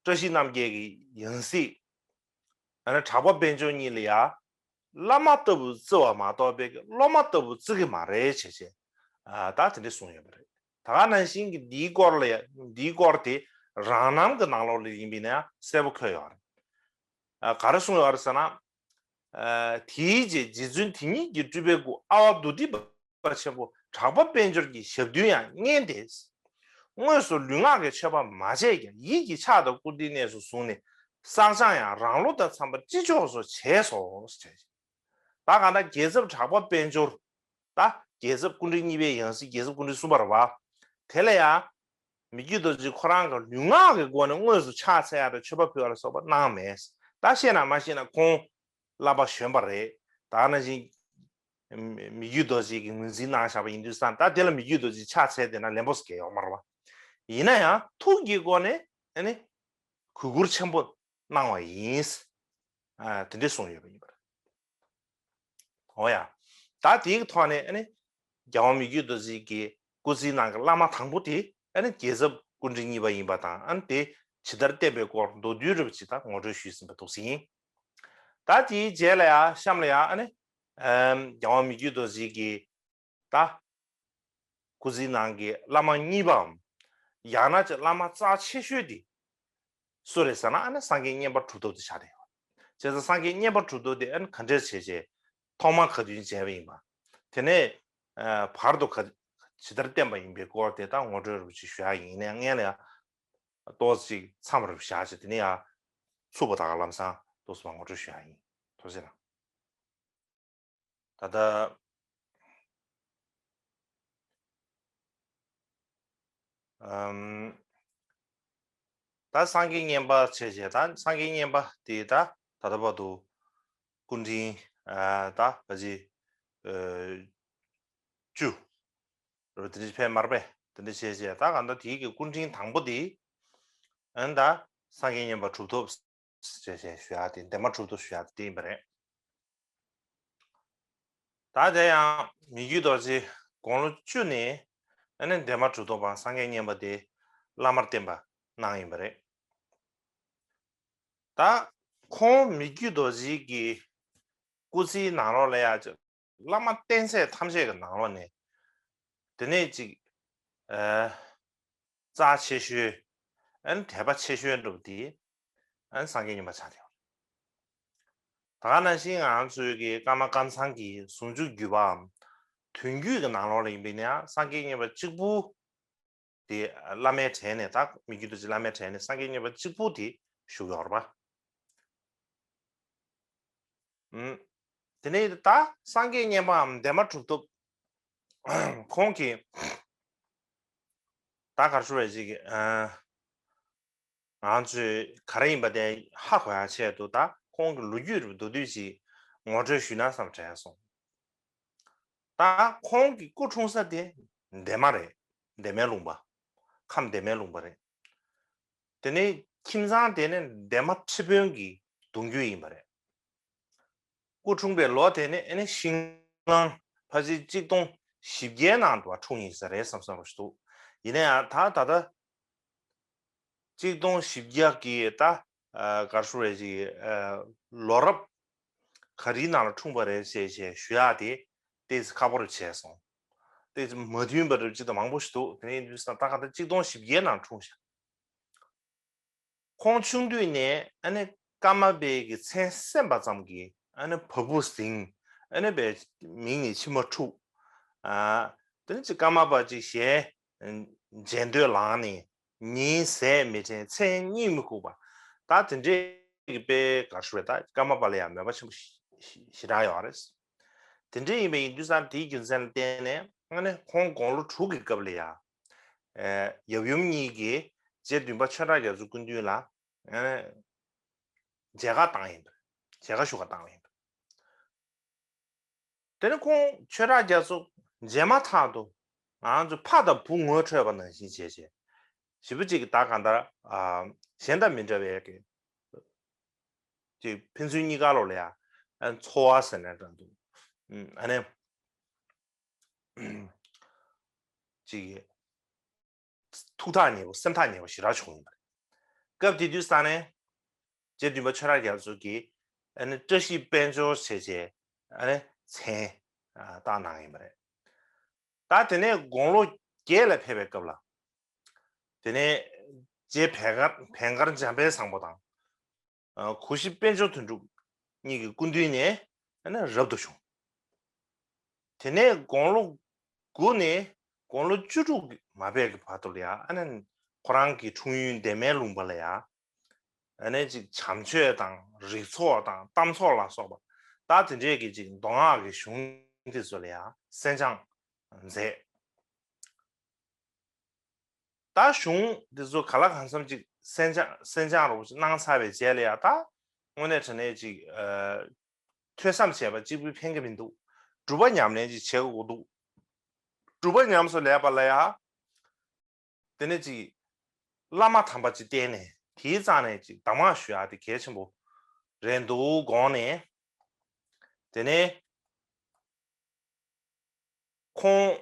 བཀྲ་ཤིས་རྣམ་རྒྱལ་གྱི་ཡང་སྲིད། ཨ་ནི་གྲགས་པ་དཔལ་འབྱོར་གཉིས་ལ་ཡ། བླ་མ་ལྟ་བུ་བརྩི་བ་མ་གཏོགས་པའི་སློབ་མ་ལྟ་བུ་བརྩི་གི་མ་རེད་བྱས་བྱས། ཨ་ད་དེ་འདྲས་གསུངས་ཡོད་པ་རེད། ད་ག་ནང་བཞིན་གྱི་འདིའི་སྐོར་ལ་ཡ། འདིའི་སྐོར་དེ་རང་རྣམ་གྱི་ནང་ལོགས་ལ་ཡིན་པ་ཡིན་ན་ཡང་གསལ་པོ་འཁོད་ཡོད་རེད། ཨ་ག་རེ་གསུངས་ཡོད་རེད་ཟེར་ན། ཨ་དེའི་རྗེས་རྗེ་བཙུན་དེ་ཉིད་ཀྱི་སྤྲུལ་པའི་སྐུ་ཨ་ཝ་དྷཱུ་ཏི་པ་ཆེན་པོ་གྲགས་པ་དཔལ་འབྱོར་གྱི་ཞབས་རྡུལ་ཡང་བརྙེས་ཏེ། དངོས་སུ་ལུས་ངག་གི་མཆོད་པ་མ་བྱས་ཀྱང་ཡིད་ཀྱི་ཕྱག་དང་སྐུ་རྟེན་གནས་སུ་བཟུང་ནས་བསགས་སྦྱང་ཡང་རང་བློ་དང་འཚམ་པར་ཅི་ལྕོགས་སུ་བྱས་སོ། ད་ག་ན་རྒྱལ་ཚབ་གྲགས་པ་དཔལ་འབྱོར། ད་རྒྱལ་ཚབ་སྐུ་ཕྲེང་གཉིས་པའི་ཡང་སྲིད་རྒྱལ་ཚབ་སྐུ་ཕྲེང་གསུམ་པ་རེད་བ། དེ་ལ་ཡང་མི་བསྐྱོད་རྡོ་རྗེ་ཁོ་རང་གི་ལུས་ངག་གི་སྒོ་ནས་དངོས་སུ་ཕྱག་འཚལ་ཡ་དང་མཆོད་པ་ཕུལ་བ་ལ་སོགས་པ་གནང་མེད། ད་ཤེས་ན་མ་ཤེས་ན་ཁོང་བསླབ་པ་གཞོན་པ་རེད། ད་ནང་བཞིན་མི་བསྐྱོད་རྡོ་རྗེ་གི་ངོས་འཛིན་གནང་བཞག་པ་ཡིན་དུས་ཙང་ད་དེ་ལ་མི་བསྐྱོད་རྡོ་རྗེ་ཕྱག་འཚལ་བསྡད་ན་ལན་པོ་ཟེར་གྱི་ཡོད་མ་རེད་བ། ཡིན་ན་ཡང་ཐུགས་ཀྱི་སྒོ་ནས་ཨ་ནི་གུས་བཀུར་ཆེན་པོ་གནང་བ་ཡིན། ཨ་དེ་འདྲས་གསུངས་ཡོད་པ་ཡིན་པ་རེད། འོ་ཡ། ད་དེའི་ཐོག་ནས་ཨ་ནི་རྒྱལ་དབང་མི་བསྐྱོད་རྡོ་རྗེ་གི་སྐུ་ཚེའི་ནང་གི་བླ་མ་དང་པོ་དེ་ཨ་ནི་རྒྱལ་ཚབ་སྐུ་ཕྲེང་གཉིས་པ་ཡིན་པ་དང་ཨ་ནི་དེ་ཇི་ལྟར་བསྟན་པའི་སྐོར་མདོར་བསྡུས་རེ་བ་ཅིག་ད་ངོ་སྤྲོད་ཞུས་ཟིན་པ་འདུག་ཟིན། ད་དེའི་རྗེས་ལ་ཡ་གཤམ་ལ་ཡ་ཨ་ནི་ཨམ་རྒྱལ་དབང་མི་བསྐྱོད་རྡོ་རྗེ་གི་ད་སྐུ་ཚེའི་ནང་གི་བླ་མ་གཉིས་པའམ། ཡང་ན་ཅིག་བླ་མ་རྩ་ཆེ་ཤོས་དེ་སུ་རེད་ཟེར་ན་ཨ་ནི་སངས་རྒྱས་མཉན་པ་གྲུབ་ཐོབ་དེ་ཆགས་བསྡད་ཡོད། བྱས་ཙང་སངས་རྒྱས་མཉན་པ་གྲུབ་ཐོབ་དེ་ཨ་ནི་ག་འདྲས་བྱས་བྱས་ཐོག་མར་ག་དུས་མཇལ་བ་ཡིན་པ། དེ་ནས་ཨ་བར་དུ་ག་ཇི་ལྟར་བསྟན་པ་ཡིན་པའི་སྐོར་དེ་དག་ངོ་སྤྲོད་རེ་བ་ཅིག་ཞུ་ཡ་ཡིན་ནའི་སྔོན་ལ་ཡ་ཏོག་ཙམ་ཅིག་མཚམས་རེ་བཞག་བྱས་དེ་ནས་ཡ་ཚུགས་པ་དག་ལམ་སང་ཏོག་ཙམ་མར་ངོ་སྤྲོད་ཞུ་ཡ་ཡིན། ཐུགས་རྗེ་གནང་། ད་ལྟ། ཨམ། ད་སངས་རྒྱས་མཉན་པ་བྱས་བྱས་ད་སངས་རྒྱས་མཉན་པ་དེ་ད་ད་ལྟ་བར་དུ་སྐུ་ཕྲེང་ཨ་ད་ག་ཅི་ཨ་བཅུ་རུ་དེ་འདྲ་ཕེབས་མར་པས་དེ་འདྲ་བྱས་བྱས་ད་གང་ལྟར་དེའི་གི་སྐུ་ཕྲེང་དང་པོ་དེ་ཨ་ནི་ད་སངས་རྒྱས་མཉན་པ་གྲུབ་ཐོབ། ཞེས་ཞེས་ཞུ་ཡག་དེ་འདན་མ་གྲུབ་ཐོབ་ཞུ་ཡག་དེ་དེ་ཡིན་པ་རེད། ད་དེ་ཡང་མི་བསྐྱོད་རྡོ་རྗེ་དགུང་ལོ་བཅུ་ནས་ཨ་ནི་འདན་མ་གྲུབ་ཐོབ་པ་སངས་རྒྱས་མཉན་པ་དེ་བླ་མར་བསྟེན་པ་གནང་ཡིན་པ་རེད། ད་ཁོང་མི་བསྐྱོད་རྡོ་རྗེ་གི་སྐུ་ཚེའི་ནང་ལོགས་ལ་ཡ་ཅིག་བླ་མ་བསྟེན་ཚད་ཐམས་ཅད་ཀྱི་ནང་ལོགས་ནས་དེ་ནས་ཅིག་ཨ་རྩ་ཆེ་ཤོས་ཨ་ནི་དད་པ་ཆེ་ཤོས་འདྲ་པོ་དེ་ཨ་ནི་སངས་རྒྱས་མཉན་པ་ཆགས་ཡོད། ད་ག་ནང་བཞིན་ང་ཚོའི་གི་ཀརྨ་ཀཾ་ཚང་གི་ཟུང་འཇུག་བརྒྱུད་པའམ་དོན་བརྒྱུད་ཀྱི་ནང་ལོགས་ལ་ཡིན་པས་ན་སངས་རྒྱས་མཉན་པ་གཅིག་པུ་དེ་བླ་མའི་གྲས་ནས་ད་མི་བསྐྱོད་རྡོ་རྗེ་བླ་མའི་གྲས་ནས་སངས་རྒྱས་མཉན་པ་གཅིག་པུ་དེ་བཞུགས་ཡོད་རེད་པ། ཨུམ། དེ་ནས་ད་སངས་རྒྱས་མཉན་པའམ་འདན་མ་གྲུབ་ཐོབ་ཁོང་གིས་ད་ག་རེ་ཞུ་དགོས་རེད་ཅིག་ཨ། ང་ཚོས་ག་རེ་ཡིན་པ་དེ་ཧ་གོ་ཡ་ཆེད་དུ་ད་ཁོང་གི་ལོ་རྒྱུས་རུ་མདོར་བསྡུས་ཤིག་ངོ་སྤྲོད་ཞུས་ན་བསམ་དྲན་སོང་། ད་ཁོང་གི་སྐུ་འཁྲུངས་ས་དེ་འདན་མ་རེད། འདན་མའི་ལུང་པ། ཁམས་འདན་མའི་ལུང་པ་རེད། དེ་ནས་ཁྱིམ་ཚང་དེ་ནི་འདན་མ་ཁྲི་དཔོན་གྱི་གདུང་རྒྱུད་ཡིན་པ་རེད། སྐུ་འཁྲུངས་པའི་ལོ་དེ་ནི་ཨ་ནི་ཤིང་གླང་ཕལ་ཆེར་གཅིག་སྟོང་བཞི་བརྒྱའི་ནང་དུ་འཁྲུངས་ཡིན་ས་རེད་བསམ་བསམ་རོ་ཞིག་འདུག་ཡིན་ན་ཡང་ད་ད་ལྟ་གཅིག་སྟོང་བཞི་བརྒྱ་གི་ད་ག་རེ་ཞུ་རེད་ཅིག་ལོ་རབས་ག་རེའི་ནང་ལ་འཁྲུངས་པ་རེད་ཅེས་ཞེས་ཞུ་ཡག་དེ་ཏོག་ཙམ་ཁག་པོ་རུ་བྱས་སོང་། ཏོག་ཙམ་མ་མཐུན་པ་རུ་ཅིག་ད་མང་པོ་ཞིག་འདུག་དེ་ནས་ཡིན་དུས་ད་ག་ད་གཅིག་སྟོང་བཞི་བརྒྱའི་ནང་འཁྲུངས་ཤག་ཁོང་ཆུང་དུས་ནས་ཨ་ནི་ཀརྨ་པའི་གི་མཚན་གསན་པ་ཙམ་གྱིས་ཨ་ནི་བ་སྤུ་ཟིང་ཨ་ནི་པའི་མིག་ནས་མཆི་མ་འཁྲུག་ཨ་དེ་ནི་ཅིག་ཀརྨ་པ་ཅིག་ཞལ་མཇལ་འདོད་ལངས་ནས་ཉིན་ཟས་མི་དྲན་མཚན་གཉིད་མི་ཁུག་པ་ད་དེ་འདྲའི་གི་དཔེ་ག་རེ་ཞུ་རེད། ད་ཀརྨ་པ་ལ་ཡང་མོས་པ་ཆེན་པོ་ཞེ་དྲག་ཡོད་རེད། དེ་འདྲ་ཡིན་པ་ཡིན་དུས་ཙང་དེའི་རྒྱུ་མཚན་ལ་བརྟེན་ནས་ཨ་ནི་ཁོང་དགུང་ལོ་དྲུག་གི་སྐབས་ལ་ཡ། ཨེ་ཡབ་ཡུམ་གཉིས་ཀྱིས་རྗེ་བདུན་པ་ཆོས་གྲགས་རྒྱ་མཚོ་སྐུ་མདུན་ལ་ཨ་ནི་མཇལ་ཁ་བཏང་ཡིན་པ། མཇལ་ཁ་ཞུ་ག་བཏང་བ་ཡིན་པ། དེ་ནི་ཁོང་ཆོས་གྲགས་རྒྱ་མཚོ་མཇལ་མ་ཐག་ཏུ་ང་ཚོ་ཕ་དང་བུ་ངོ་འཕྲོད་པ་ནང་བཞིན་བྱས་བྱས་ ཞེ་པོ་ཅིག་གི་ད་གང་ལྟར་ཨ་གཞན་དང་མི་འདྲ་བའི་གི་ཅིག་ཕན་ཚུན་གཉིས་ཀ་ལོ་ལ་ཡ་ཨ་འཚོ་བ་ཟེར་ནས་འདྲ་འདུག་ཨ་ནི་ཅིག་ཐུགས་ཐག་ཉེ་པོ་སེམས་ཐག་ཉེ་པོ་ཞེ་དྲག་བྱུང་ཡོད་པ་རེད། སྐབས་དེ་དུས་ས་ནས་རྗེ་བདུན་པ་ཆོས་གྲགས་རྒྱ་མཚོ་གིས་ཨ་ནི་བཀྲ་ཤིས་དཔལ་འབྱོར་བྱས་རྗེས་ཨ་ནི་མཚན་བཏགས་གནང་ཡིན་པ་རེད། ད་དེ་ནས་དགུང་ལོ་བརྒྱད་ལ་ཕེབས་པའི་སྐབས་ལ། དེ་ནས་རྗེ་བན་དཀར་བན་དཀར་འཇམ་དཔལ་བཟང་པོ་དང་། གུ་ཤྲི་དཔལ་འབྱོར་དོན་གྲུབ་གཉིས་ཀྱི་སྐུ་མདུན་ནས་རབ་ཏུ་བྱུང་། དེ་ནས་དགུང་ལོ་དགུ་ནས་དགུང་ལོ་བཅུ་དྲུག་མ་ཕེབས་ཀྱི་བར་དུ་ལ་ཡ་ཨ་ནི་ཁོ་རང་གི་འཁྲུངས་ཡུལ་འདན་མའི་ལུང་པ་ལ་ཡ་ཨ་ནི་ཅིག་བྱམས་ཆོས་དང་རིགས་ཚོགས་དང་གཏམ་ཚོགས་ལ་སོགས་པ་ད་དེ་འདྲས་ཀྱི་ཅིག་མདོ་སྔགས་ཀྱི་གཞུང་དེ་ཚོ་ལ་ཡ་གསན་སྦྱང་མཛད། ད་གཞུང་འདི་ཚོ་ག་ལ་གང་འཚམ་ཅིག་གསན་སྦྱང་གསན་སྦྱང་རོགས་ཅིག་གནང་ཚར་བའི་རྗེས་ལ་ཡ་ད་དངོས་གནས་དྲང་གནས་ཅིག་ཨ་ཐོས་བསམ་བྱས་པ་གཅིག་པུས་ཕན་གྱི་མི་འདུག་སྒྲུབ་པ་ཉམས་ལེན་ཅིག་བྱེད་དགོས་འདུག་སྒྲུབ་པ་ཉམས་སུ་ལེན་པ་ལ་ཡ་དེ་ནས་ཅིག་བླ་མ་དམ་པ་ཅིག་བསྟེན་ནས་དེའི་རྩ་ནས་ཅིག་གདམས་ངག་ཞུ་ཡ་དེ་གལ་ཆེན་པོ་རེད་འདུག་དགོངས་ནས། དེ་ནས་ཁོང་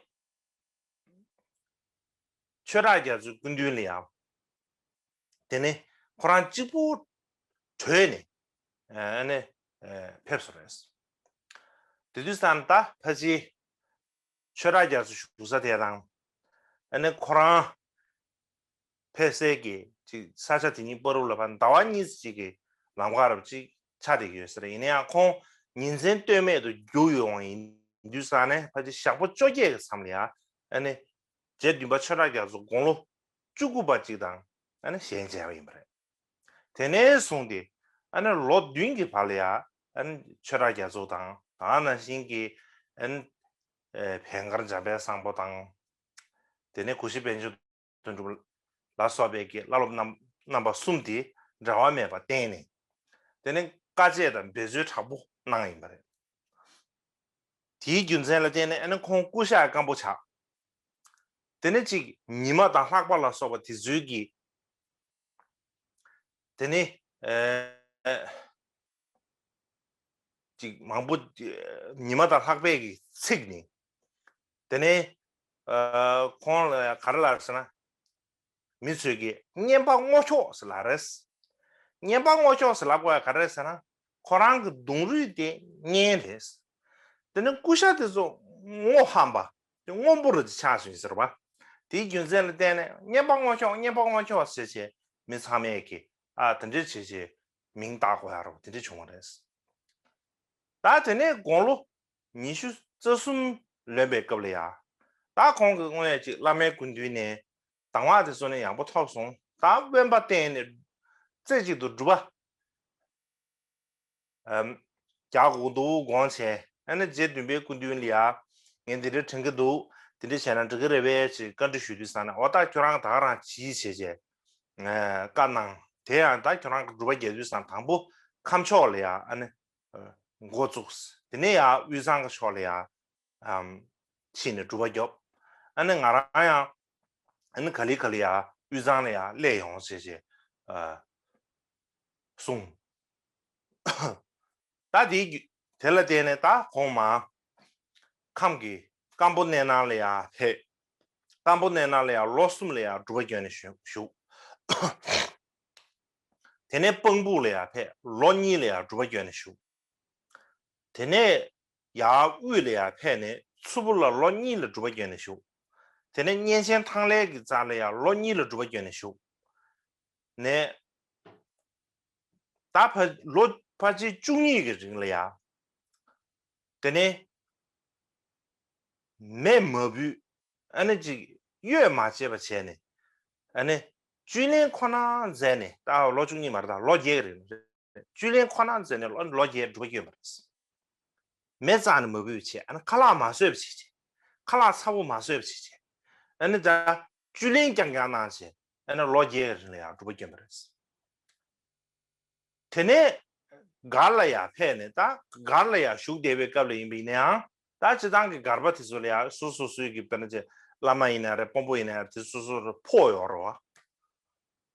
ཆོས་གྲགས་རྒྱ་མཚོའི་སྐུ་མདུན་ལ་ཡང་དེ་ནས་ཁོ་རང་གཅིག་པུ་བྲོས་ནས་ཨ་ནི་ཕེབས་སོང་རེད། དེ་དུས་ཙམ་ད་ཕལ་ཆེར་ཆོས་གྲགས་རྒྱ་མཚོ་བཞུགས་ས་དེ་དང་ཨ་ནི་ཁོ་རང་ཕེབས་སའི་གི་ཅིག་ས་ཆ་དེ་གཉིས་བར་དུ་ལ་ཕར་ཟླ་བ་གཉིས་ཅིག་གི་ལམ་ཁ་རབ་ཅིག་ཆགས་བསྡད་ཀྱི་ཡོད་ས་རེད། ཡིན་ན་ཡང་ཁོང་ཉིན་མཚན་ལྟོས་མེད་དུ་རྒྱུགས་ཡོང་བ་ཡིན་དུས་ཙང་ནས་ཕལ་ཆེར་ཞག་པོ་བཅོ་བརྒྱད་ཀྱི་མཚམས་ལ་ཡ་ཨ་ནི་རྗེ་བདུན་པ་ཆོས་གྲགས་རྒྱ་མཚོ་དགུང་ལོ་བཅུ་དགུ་པ་ཅིག་དང་ཨ་ནི་ཞལ་མཇལ་བ་ཡིན་པ་རེད། དེ་ནས་བཟུང་སྟེ་ཨ་ནི་ལོ་བདུན་གྱི་བར་ལ་ཡ་ཨ་ནི་ཆོས་གྲགས་རྒྱ་མཚོ་དང་ད་ག་ནང་བཞིན་གྱི་ཨ་ནི་བན་དཀར་འཇམ་དཔལ་བཟང་པོ་དང་། དེ་ནས་གུ་ཤྲི་དཔལ་འབྱོར་དོན་གྲུབ་ལ་སོགས་པའི་གི་བླ་སློབ་རྣམ་རྣམ་པ་གསུམ་དེ་འབྲལ་བ་མེད་པར་བསྟེན་ནས། དེ་ནས་དཀའ་སྤྱད་དང་འབད་རྩོལ་དྲག་པོ་གནང་ཡིན་པ་རེད། དེའི་རྒྱུ་མཚན་ལ་བརྟེན་ནས་ཨ་ནི་ཁོང་སྐུ་ཤ་སྐམ་པོ་ཆགས། དེ་ནས་ཅིག་ཉི་མ་དང་ལྷགས་པ་ལ་སོགས་པ་དེ་ཚོའི་གི་དེ་ནས་ཨ་ཅིག་མང་པོ་ཉི་མ་དང་ལྷགས་པའི་གི་ཚིག་ནི། དེ་ནས་ཨ་ཁོང་ལ་ག་རེ་ལབ་ཟེར་ན། མི་ཚོས་ཀྱིས་རྔན་པ་སྔོ་ཁྱོག་ཟེར་ལབ་རེད། རྔན་པ་སྔོ་ཁྱོག་ཟེར་ལབ་དགོས་ཡ་ག་རེ་ཟེར་ན། ཁོ་རང་གི་གདོང་རུས་དེ་རྔན་རེད། དེ་ནས་སྐུ་ཤ་དེ་ཚོ་སྔོ་ཧམ་པ། དེ་སྔོན་པོ་རུ་ཆགས་བཞིན་ཟེར་བ། དེའི་རྒྱུ་མཚན་ལ་བརྟེན་ནས་རྔན་པ་སྔོ་ཁྱོག་རྔན་པ་སྔོ་ཁྱོག་ཟེར་བྱས་མི་ཚང་མས་ཀྱིས་ཨ་དེ་འདྲ་བྱས་བྱས་མིང་བཏགས་དགོས་ཡ་རོ་དེ་འདྲ་བྱུང་བ་རེད། ད་དེ་ནས་དགུང་ལོ་ཉི་ཤུ་རྩ་གསུམ་ལོན་པའི་སྐབས་ལ་ཡ། ད་ཁོང་གིས་དངོས་གནས་ཅིག་བླ་མའི་སྐུ་མདུན་ནས་གདམས་ངག་དེ་ཚོ་ནས་ཡག་པོ་ཐོབ་སོང་། ད་དབེན་པ་བསྟེན་ནས་རྩེ་གཅིག་ཏུ་སྒྲུབ་པ་ཨམ་རྒྱག་དགོས་འདུག་དགོངས་བྱས། ཨ་ནི་རྗེ་བདུན་པའི་སྐུ་མདུན་ལ་ཡ་ངས་འདི་འདྲ་དྲན་གྱི་འདུག་འདི་འདྲ་བྱས་ན་འགྲིག་གི་རེད་པས་ཅེས་བཀའ་འདྲི་ཞུས་དུས་ཙང་ནས་འོ་ད་ཁྱོད་རང་ད་ག་རང་གྱིས་བྱས་བྱས་བཀའ་གནང་། དེ་ཡང་ད་ཁྱོད་རང་གི་སྒྲུབ་པ་རྒྱག་དུས་ཙང་དང་པོ་ཁམས་ཕྱོགས་ལ་ཡ་ཨ་ནི་འགོ་བཙུགས། དེ་ནས་ཡ་དབུས་གཙང་གི་ཕྱོགས་ལ་ཡ་ཨམ་ཕྱིན་ནས་སྒྲུབ་པ་རྒྱོབ། ཨ་ནི་ང་རང་ཡང་ཨ་ནི་ག་ལེ་ག་ལེ་ཡ་དབུས་གཙང་ལ་ཡ་སླེབས་ཡོང་ཟེར་བྱས་ཨ་གསུངས། ད་དེའི་རྒྱུ་དེ་ལ་བརྟེན་ནས་ད་གོང་མ་ཁམས་ཀྱི་སྐམ་པོ་གནས་ནང་ལ་ཡ་ཕེབས། སྐམ་པོ་གནས་ནང་ལ་ཡ་ལོ་གསུམ་ལ་ཡ་སྒྲུབ་པ་བསྐྱོན་ནས་བཞུགས། དེ་ནས་སྤང་སྦུག་ལ་ཡ་ཕེབས་ལོ་གཉིས་ལ་ཡ་སྒྲུབ་པ་བསྐྱོན་ནས་བཞུགས། དེ་ནས་ཡར་དབུས་ལ་ཡར་ཕེབས་ནས་མཚུར་ཕུ་ལ་ལོ་གཉིས་ལ་སྒྲུབ་པ་བསྐྱོན་ནས་བཞུགས། དེ་ནས་གཉན་ཆེན་ཐང་ལྷའི་གི་རྩ་ལ་ཡར་ལོ་གཉིས་ལ་སྒྲུབ་པ་བསྐྱོན་ནས་བཞུགས། ནས་ད་ཕ་ལོ་ཕལ་ཆེར་བཅུ་གཉིས་ཀྱི་རིང་ལ་ཡར། དེ་ནས་མེ་མ་བུད། ཨ་ནི་ཅིག་གཡོས་མ་བྱས་པ་བྱས་ནས། ཨ་ནི་བཅུད་ལེན་ཁོ་ན་མཛད་ནས་ད་ལོ་བཅུ་གཉིས་མ་རེད་ད་ལོ་བརྒྱད་རེད། བཅུད་ལེན་ཁོ་ན་མཛད་ནས་ལོ་ལོ་བརྒྱད་སྒྲུབ་པ་བསྐྱོན་པ་རེད། མེ་རྩ་ནས་མ་བུད་བྱས་ཨ་ནི་ཁ་ལག་མ་ཟོས་པ་བྱས་བྱས། ཁ་ལག་ཚ་པོ་མ་ཟོས་པ་བྱས་བྱས། ཨ་ནི་ད་བཅུད་ལེན་རྐྱང་རྐྱང་གནང་བྱས་ཨ་ནི་ལོ་བརྒྱད་རིང་ལ་ཡང་སྒྲུབ་པ་བསྐྱོན་པ་རེད། དེ་ནས་སྒར་ལ་ཡང་ཕེབས་ནས་ད་སྒར་ལ་ཡང་བཞུགས་བསྡད་པའི་སྐབས་ལ་ཡིན་པ་ཡིན་ནའང་ད་སྤྱི་བཏང་གི་སྒར་པ་དེ་ཚོ་ལ་ཡང་སོ་སོ་སོའི་གི་དཔེར་ན་ཅིག་བླ་མ་ཡིན་ན་རེད་དཔོན་པོ་ཡིན་ན་རེད་དེ་སོ་སོ་རུ་ཕོག་ཡོད་རེད་བ།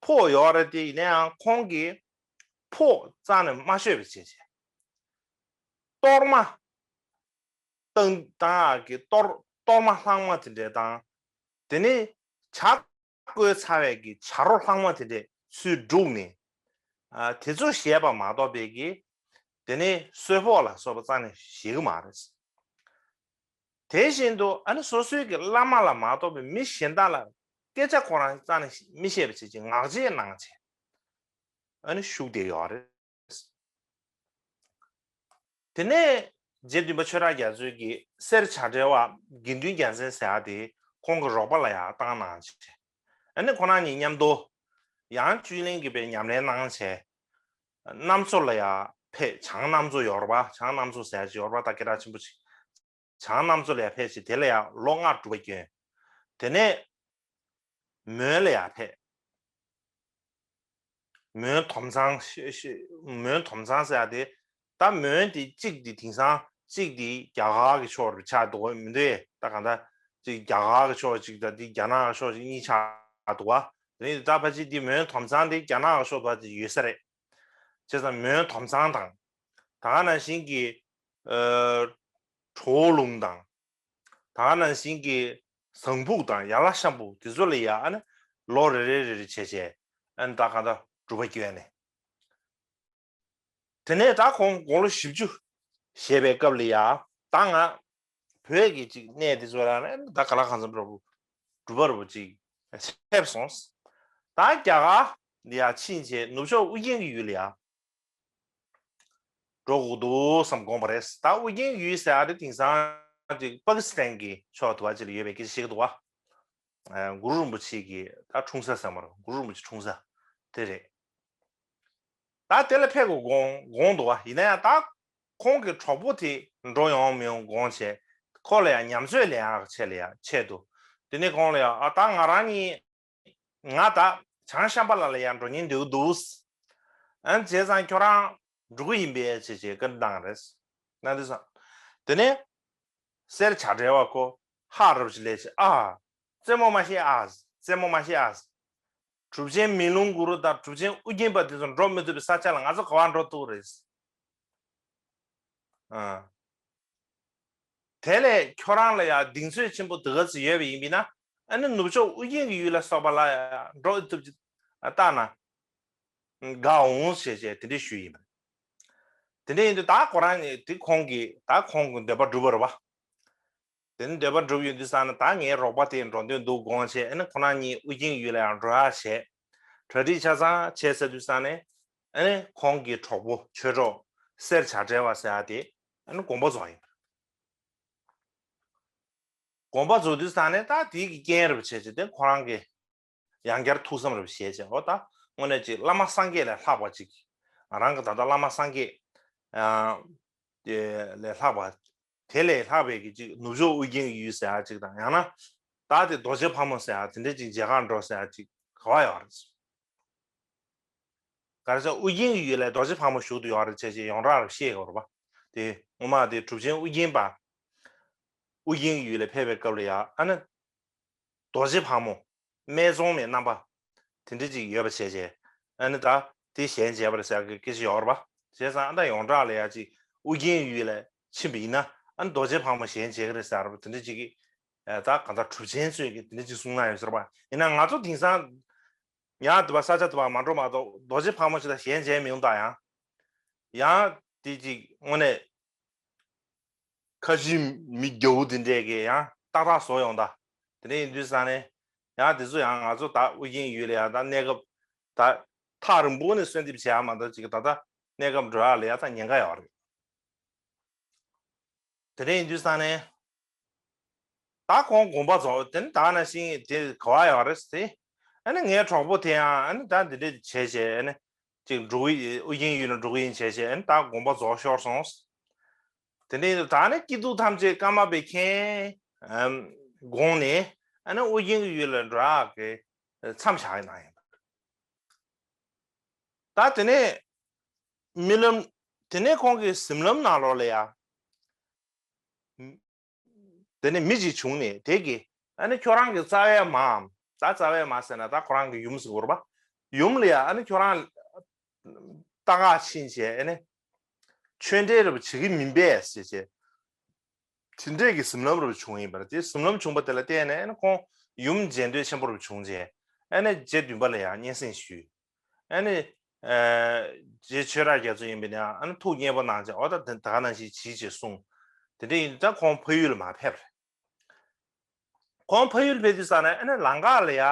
ཕོག་ཡོད་རེད་དེ། ཡིན་ན་ཡང་ཁོང་གིས་ཕོག་རྩ་ནས་མ་ཤོད་པ་བྱས་བྱས། གཏོར་མ་བཏང་བཏང་ཡག་གི་གཏོར་གཏོར་མ་ལྷག་མ་དེ་འདྲས་དང་། དེ་ནས་བྱ་བཀོལ་ཚར་བའི་གི་བྱ་རོ་ལྷག་མ་དེ་འདྲས་ཚུར་བསྒྲུགས་ནས། ཨ། དེ་ཚོ་བཞེས་པ་མ་གཏོགས་པའི་གི། དེ་ནས་གསོལ་ཕོགས་ལ་སོགས་པ་རྩ་ནས་བཞེས་གི་མ་རེད། དེ་བཞིན་དུ་ཨ་ནི་སོ་སོའི་གི་བླ་མ་ལ་མ་གཏོགས་པའི་མི་གཞན་དག་ལ་སྐད་ཆ་ཁོ་རང་རྩ་ནས་མི་བཤད་པ་བྱས་ཀྱི་ངག་བཅད་གནང་བྱས། ཨ་ནི་བཞུགས་བསྡད་ཡོད་རེད། དེ་ནས་རྗེ་བདུན་པ་ཆོས་གྲགས་རྒྱ་མཚོས་ཀྱི་གསེར་བྱ་བྲལ་བ་དགེ་འདུན་རྒྱལ་མཚན་ཟེར་ཡག་དེ་ཁོང་གི་རོགས་པ་ལ་ཡང་བཏང་གནང་བྱས། ཨ་ནི་ཁོ་རང་གཉིས་མཉམ་དུ་ཡང་བཅུད་ལེན་གྱི་པའི་ཉམས་ལེན་གནང་བྱས། གནམ་མཚོ་ལ་ཡང་ཕེབས། བྱང་གནམ་མཚོ་ཡོད་རེད་པ། བྱང་གནམ་མཚོ་ཟེར་ཡག་ཅིག་ཡོད་རེད་པ། ད་སྐད་གྲགས་ཆེན་པོ་ཅིག་བྱང་གནམ་མཚོ་ལ་ཡང་ཕེབས་བྱས། དེ་ལ་ཡང་ལོ་ལྔ་སྒྲུབ་པ་བསྐྱོན། དེ་ནས་མོན་ལ་ཡང་ཕེབས། མོན་དོམ་ཚང་། ཤ་ཤ་མོན་དོམ་ཚང་ཟེར་ཡག་དེ། ད་མོན་དེ་གཅིག་དེ་དེང་སང་གཅིག་དེ་རྒྱ་གར་གྱི་ཕྱོགས་རུ་ཆགས་འདུག་གོ། མི་འདུག་ད་གང་ལྟར་གཅིག་རྒྱ་གར་གྱི་ཕྱོགས་གཅིག་དང་དེ་རྒྱ་ནག་གི་ཕྱོགས་གཅིག་གཉིས་ཆགས་འདུག་ག། དེ་ནས་ད་ཕལ་ཆེར་དེ་མོན་དོམ་ཚང་དེ་རྒྱ་ནག་གི་ཕྱོགས་དུ་ཡོད་ས་རེད། བྱས་ཙང་མོན་དོམ་ཚང་དང་། ད་ག་ནང་བཞིན་གྱི་ཨ་གྲོ་བོ་ལུང་དང་། ད་ག་ནང་བཞིན་གྱི་ཟངས་ཕུག་དང་ཡ་ལ་ཤམ་བུ་དེ་ཚོ་ལ་ཡ་ཨ་ནི་ལོ་རེ་རེ་རེ་རེ་བྱས་བྱས། ཨ་ནི་ད་གང་ལྟར་སྒྲུབ་པ་བསྐྱོན་ནས། དེ་ནས་ད་ཁོང་དགུང་ལོ་བཞི་བཅུ་བཞེས་པའི་སྐབས་ལ་ཡ། ད་ང་བོད་ཀྱི་ཅིག་གནས་དེ་ཚོ་ལ་ནི་ད་ག་ལ་གང་འཚམ་འགྲོ་བོ་སྒྲུབ་པ་རུ་ཅིག་ཕེབས་སོང་། ད་རྒྱ་གར་ལ་ཡ་ཕྱིན་བྱས་ནུབ་ཕྱོགས་ཨུ་རྒྱན་གྱི་ཡུལ་ལ་ཡ་འགྲོ་དགོས་འདུག་བསམ་དགོངས་པ་རེད། ད་ཨུ་རྒྱན་ཡུལ་ཟེར་ཡག་དེ་དེང་སང་ཅིག་པ་ཀི་སི་ཐན་གྱི་ཕྱོགས་དུ་བ་ཅིག་ལ་ཡོད་པའི་སྐད་ཆ་བཤད་ཀྱི་འདུག་བ། ཨ། གུ་རུ་རིན་པོ་ཆེ་གི་ད་འཁྲུངས་ས་ཟེར་མ་རེད། གུ་རུ་རིན་པོ་ཆེ་འཁྲུངས་ས་དེ་རེད། ད་དེ་ལ་ཕེབས་དགོས་དགོངས་དགོངས་འདུག་བ། ཡིན་ན་ཡང་ད་ཁོང་གི་གྲོགས་པོ་དེ་འགྲོ་ཡོང་མི་ཡོང་དགོངས་བྱས། ཁོ་ལ་ཡང་ཉམས་ཚོད་ལེན་ཡག་ཆེད་ལ་ཡང་ཆེད་དུ། དེ་ནས་ཁོང་ལ་ཡང་། ཨ། ད་ང་རང་གཉིས། ང་ད་བྱང་ཤམ་བྷ་ལ་ལ་ཡང་འགྲོ་སྙིང་འདོད་ཀྱི་འདུག་ཨ་ནི་བྱས་ཙང་ཁྱོད་རང་འགྲོ་གི་ཡིན་པས་ཅེས་བྱས་བཀའ་འདྲི་བཏང་རེད། ན་དེ་སང་། དེ་ནས་གསེར་བྱ་བྲལ་བ་ཁོ་ཧ་རབ་ཅིག་ལས་བྱས། ཨ། རྩེད་མོ་མ་ཤེས་ཨ། རྩེད་མོ་མ་ཤེས་ཨ། གྲུབ་ཆེན་མེ་ལོང་གུ་རུ་དང་གྲུབ་ཆེན་ཨུ་རྒྱན་པ་དེ་ཚོ་འགྲོ་མི་ཐུབ་པའི་ས་ཆ་ལ་ང་ཚོ་ག་པར་འགྲོ་ཐུབ་རེད། ཨ། དེ་ལས་ཁྱོད་རང་ལ་ཡང་གདེང་ཚོད་ཆེན་པོ་དེ་ག་ཚོད་ཡོད་པ་ཡིན་པས་ན། ཨ་ནི་ནུབ་ཕྱོགས་ཨུ་རྒྱན་གྱི་ཡུལ་ལ་སོགས་པ་ལ་ཡང་འགྲོ་ཐུབ་ཅིག་བལྟས་ན་དགའ་འོང་ཞེས་བྱས་དེ་འདྲ་ཞུས་ཡིན་པ་རེད། དེ་འདྲ་ཡིན་དུས་ད་ཁོ་རང་ནི་དེ་ཁོང་གིས་ད་ཁོང་གི་འདོད་པ་འགྲུབ་པ་རེད་བ། དེ་ནི་འདོད་པ་འགྲུབ་ཡོང་དུས་ཙང་ནས་ད་ངའི་རོགས་པ་དེ་འགྲོ་འདོད་འདུག་དགོངས་བྱས། ཨ་ནི་ཁོ་རང་གཉིས་ཨུ་རྒྱན་ཡུལ་ལ་ཡང་འགྲོ་ཡག་བྱས། གྲ་སྒྲིག་ཆ་ཚང་བྱས་ཚར་དུས་ཙང་ནས། ཨ་ནི་ཁོང་གི་གྲོགས་པོ་ཆོས་གྲོགས་གསེར་བྱ་བྲལ་བ་ཟེར་ཡག་དེ་ཨ་ནི་དགོངས་པ་རྫོགས་ཡིན། དགོངས་པ་རྫོགས་དུས་ཙང་ནས་ད་དེ་གི་རྐྱེན་རེད་བྱས་བྱས་ཏེ་ཁོ་རང་གི་ཡང་བསྐྱར་ཐུགས་བསམ་རེ་བཞེས་བྱས། འོ་ད་དངོས་གནས་ཅིག་བླ་མ་སངས་རྒྱས་ལས་ལྷག་པ་ཅིག་ང་རང་གི་ད་ལྟ་བླ་མ་སངས་རྒྱས་ཨ་དེ་ལས་ལྷག་པ། དེ་ལས་ལྷག་པའི་གི་ཅིག་ནུབ་ཕྱོགས་ཨུ་རྒྱན་གྱི་ཡུལ་ཟེར་ཡག་ཅིག་དང་། ཡང་ན་ད་དེ་རྡོ་རྗེ་ཕག་མོ་ཟེར་ཡག་དེ་འདྲ་ཅིག་མཇལ་ཁ་འགྲོ་ཟེར་ཡག་ཅིག་ག་པར་ཡོད་རེད། ག་རེ་ཟེར། ཨུ་རྒྱན་གྱི་ཡུལ་ལ་རྡོ་རྗེ་ཕག་མོ་བཞུགས་ཏེ་ཡོད་རེད་བྱས་བྱས་ཡོངས་གྲགས་རེ་བཤད་ཡོད་རེད་པ། དེ་སྔོན་མ་དེ་གྲུབ་ཆེན་ཨུ་རྒྱན་པ་ཨུ་རྒྱན་གྱི་ཡུལ་ལ་ཕེབས་པའི་སྐབས་ལ་ཡ་ཨ་ནི་རྡོ་རྗེ་ཕག་མོ་སྨད་འཚོང་མའི་རྣམ་པ་དེ་འདྲ་ཅིག་ཡོད་པ་བྱས་བྱས། ཨ་ནི་ད་དེ་ཞལ་མཇལ་བ་རེད་ཟེར་གི་སྐད་ཆ་ཡོད་རེད་པ། བྱས་ཙང་ཨ་ད་ཡོངས་གྲགས་ལ་ཡ་ཅིག་ཨུ་རྒྱན་ཡུལ་ལ་ཕྱིན་པ་ཡིན་ན་ཨ་ནི་རྡོ་རྗེ་ཕག་མོ་ཞལ་མཇལ་གི་རེད་ཟེར་བ་དེ་འདྲ་ཅིག་གི། ཨ་ད་གང་ལྟར་གྲུབ་ཆེན་ཚོས་ཀྱི་དེ་འདྲ་ཅིག་གསུངས་གནང་ཡོད་ཟེར་བ་ཡིན་ན། ང་ཚོ་དེང་སང་ཡང་དེ་བ་ས་ཆ་དེ་བ་མ་འགྲོ་མ་གཏོགས་རྡོ་རྗེ་ཕག་མོ་ཞིག་ལ་ཞལ་མཇལ་མི་ཡོང་ད། ཡང་ཡང་དེ་ཅིག་དངོས་གནས་ཁ་ཆེ་མི་རྒྱ་བོ་དེ་འདྲས་ཀྱིས་ཡང་ཏག་ཏག་བཟོ་ཡོང་ད། དེ་འདྲ་ཡིན་དུས་ཙང་ནས་ཡང་དེ་ཚོ་ཡང་ང་ཚོ་ད་ཨུ་རྒྱན་ཡུལ་ལ་ཡང་ད་གནས་སྐབས་ད་ཐག་རིང་པོ་ནས་གསོལ་འདེབས་བྱེད་ཡག་མ་གཏོགས་ཅིག་ད་ལྟ་གནས་སྐབས་འགྲོ་ཡག་ལ་ཡ་ད་ཉེན་ཁ་ཡོད་རེད། དེ་འདྲ་ཡིན་དུས་ཙང་ནས་ད་ཁོང་དགོངས་པ་རྫོགས། དེ་ནི་ད་ནང་བཞིན་དེ་ག་པར་ཡོད་རེད་ཟེར། ཨ་ནི་ངའི་གྲོགས་པོ་དེ་ཡང་ཨ་ནི་ད་འདི་འདྲ་བྱས་བྱས། ཨ་ནི་ཅིག་འགྲོ་གི་ཡིན། ཨུ་རྒྱན་ཡུལ་ལ་འགྲོ་གི་ཡིན་བྱས་བྱས། ཨ་ནི་ད་དགོངས་པ་རྫོགས་ཤོར་སོང་། དེ་ནས་ད་ནི་སྐྱིད་སྡུག་ཐམས་ཅད་ཀརྨ་པས་མཁྱེན། ཨམ། དགོངས་ནས་ཨ་ནི་ཨུ་རྒྱན་གྱི་ཡུལ་ལ་འགྲོ་ཡག་གི་མཚམས་བཞག་གནང་ཡིན། ད་དེ་ནས་རྨི་ལམ། དེ་ནས་ཁོང་གི་གཟིམ་ལམ་ནང་ལོགས་ལ་ཡ། དེ་ནས་མི་གཅིག་བྱུང་ནས་དེ་གིས་ཨ་ནི་ཁྱོད་རང་གི་རྩ་བའི་མའམ། ད་རྩ་བའི་མ་ཟེར་ན་ད་ཁོ་རང་གི་ཡུམ་ཟེར་དགོས་རེད་པ། ཡུམ་ལ་ཡ་ཨ་ནི་ཁྱོད་རང་ལྟ་ག་ཕྱིན་བྱས་ཨ་ནི་ཆོས་འབྲེལ་རབ་བྱེད་ཀྱི་མིན་པས་ཟེར་བྱས། དེ་འདྲས་ཀྱི་གཟིམ་ལམ་རབ་བྱུང་ཡིན་པ་རེད། དེ་གཟིམ་ལམ་བྱུང་བ་དེ་ལ་བརྟེན་ནས་ཨ་ནི་ཁོང་ཡུམ་མཇལ་འདོད་ཆེན་པོ་རབ་བྱུང་རྗེས་ཨ་ནི་རྗེ་བདུན་པ་ལ་ཡང་སྙན་སེང་ཞུས། ཨ་ནི་རྗེ་ཆོས་གྲགས་རྒྱ་མཚོ་ཡིན་པ་ན་ཨ་ནི་ཐུགས་མཉེས་པོ་གནང་བྱས་ཨོ་ད་ད་ག་ནང་བཞིན་བྱིས་ཅེས་གསུངས། དེ་འདྲ་ཡིན་ད་ཁོང་ཕ་ཡུལ་ལ་མར་ཕེབས་རེད། ཁོང་ཕ་ཡུལ་ཕེབས་དུས་ཙང་ནས་ཨ་ནི་ལམ་ཁ་ལ་ཡ་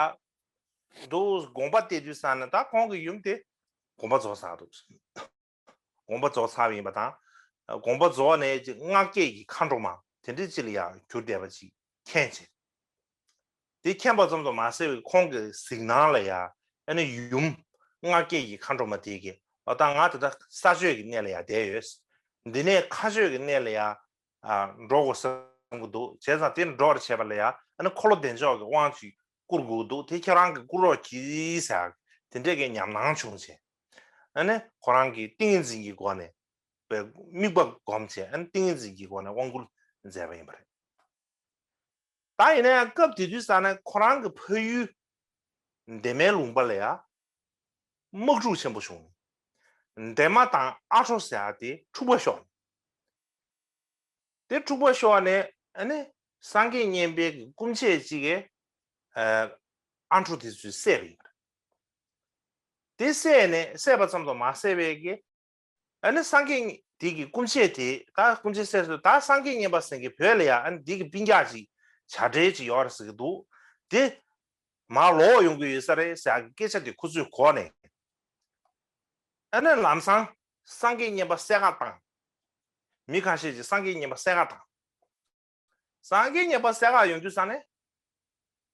འདུག་དགོངས་པ་གཏད་དུས་ཙང་ནས་ད་ཁོང་གི་ཡུམ་དེ་དགོངས་པ་རྫོགས་ཚར་འདུག་དགོངས་པ་རྫོགས་ཚར་བ་ཡིན་པ་དང་། དགོངས་པ་རྫོགས་ནས་ཅིག་སྔགས་སྐྱེས་ཀྱི་མཁའ་འགྲོ་མ་དེ་འདྲ་ཅིག་ལ་ཡང་གྱུར་བསྡད་པ་ཅིག་མཁྱེན་བྱས། དེ་མཁྱེན་པ་ཙམ་དུ་མ་ཟད་པའི་ཁོང་གི་གཟིགས་སྣང་ལ་ཡང་ཨ་ནི་ཡུམ་སྔགས་སྐྱེས་ཀྱི་མཁའ་འགྲོ་མ་དེ་གིས་ཨོ་ད་ང་ད་ལྟ་ས་སྤྱོད་ཀྱི་གནས་ལ་ཡང་བསྡད་ཡོད། འདི་ནས་མཁའ་སྤྱོད་ཀྱི་གནས་ལ་ཡང་འགྲོ་དགོས་བསམ་གྱི་འདུག་བྱས་ཙང་དེ་འགྲོ་བར་བྱེད་པ་ལ་ཡང་ཨ་ནི་འཁོར་ལོ་བདེ་མཆོག་གི་དབང་ཅིག་བསྐུར་དགོས་འདུག་དེ་ཁྱེད་རང་གིས་བསྐུར་རོགས་གྱིས་ཟེར་དེ་འདྲས་ཀྱི་ཉམས་སྣང་བྱུང་བྱས། ཨ་ནི་ཁོ་རང་གིས་ཏིང་ངེ་འཛིན་གྱི་སྒོ་ནས་དམིགས་པ་བསྒོམས་བྱས་ཨ་ནི་ཏིང་ངེ་འཛིན་གྱི་སྒོ་ནས་དབང་བསྐུར་མཛད་པ་ཡིན་པ་རེད། ད་ཡིན་ན་ཡང་སྐབས་དེ་དུས་ཙ་ན་ཁོ་རང་གི་ཕ་ཡུལ་འདན་མའི་ལུང་པ་ལ་ཡང་དམག་འཁྲུག་ཆེན་པོ་བྱུང་། འདན་མ་དང་ཨ་ཁྲོ་ཟེར་ཡ་དེ་འཁྲུག་པ་ཤོར། དེ་འཁྲུག་པ་ཤོར་ནས་ཨ་ནི་སངས་རྒྱས་མཉན་པའི་གི་སྐུ་མཆེད་ཅིག་གིས་ཨ་ཁྲོ་དེ་ཚོས་བསད་པ་ཡིན། དེ་བསད་ནས་བསད་པ་ཙམ་དུ་མ་ཟད་པའི་གི་ཨ་ནི་སངས་རྒྱས་དེ་གི་སྐུ་མཆེད་དེ་ད་སྐུ་མཆེད་བསད་སོང་ད་སངས་རྒྱས་མཉན་པ་ཟེར་མཁན་བོད་ལ་ཡ་ཨ་ནི་དེ་གི་སྤུན་ཀྱག་ཅིག་བྱ་བྲལ་ཅིག་ཡོད་རེད་ཟེར་གི་འདུག་དེ་མར་ལོག་ཡོང་གི་ཡོད་ས་རེད་ཟེར་གི་སྐད་ཆ་དེ་ཁོ་ཚོས་གོ་ནས་ཨ་ནི་ལམ་སང་སངས་རྒྱས་མཉན་པ་བསད་ག་བཏང་། མི་ཁ་ཤས་ཀྱིས་སངས་རྒྱས་མཉན་པ་བསད་ག་བཏང་། སངས་རྒྱས་མཉན་པ་བསད་ག་ཡོང་དུས་ཙ་ནས།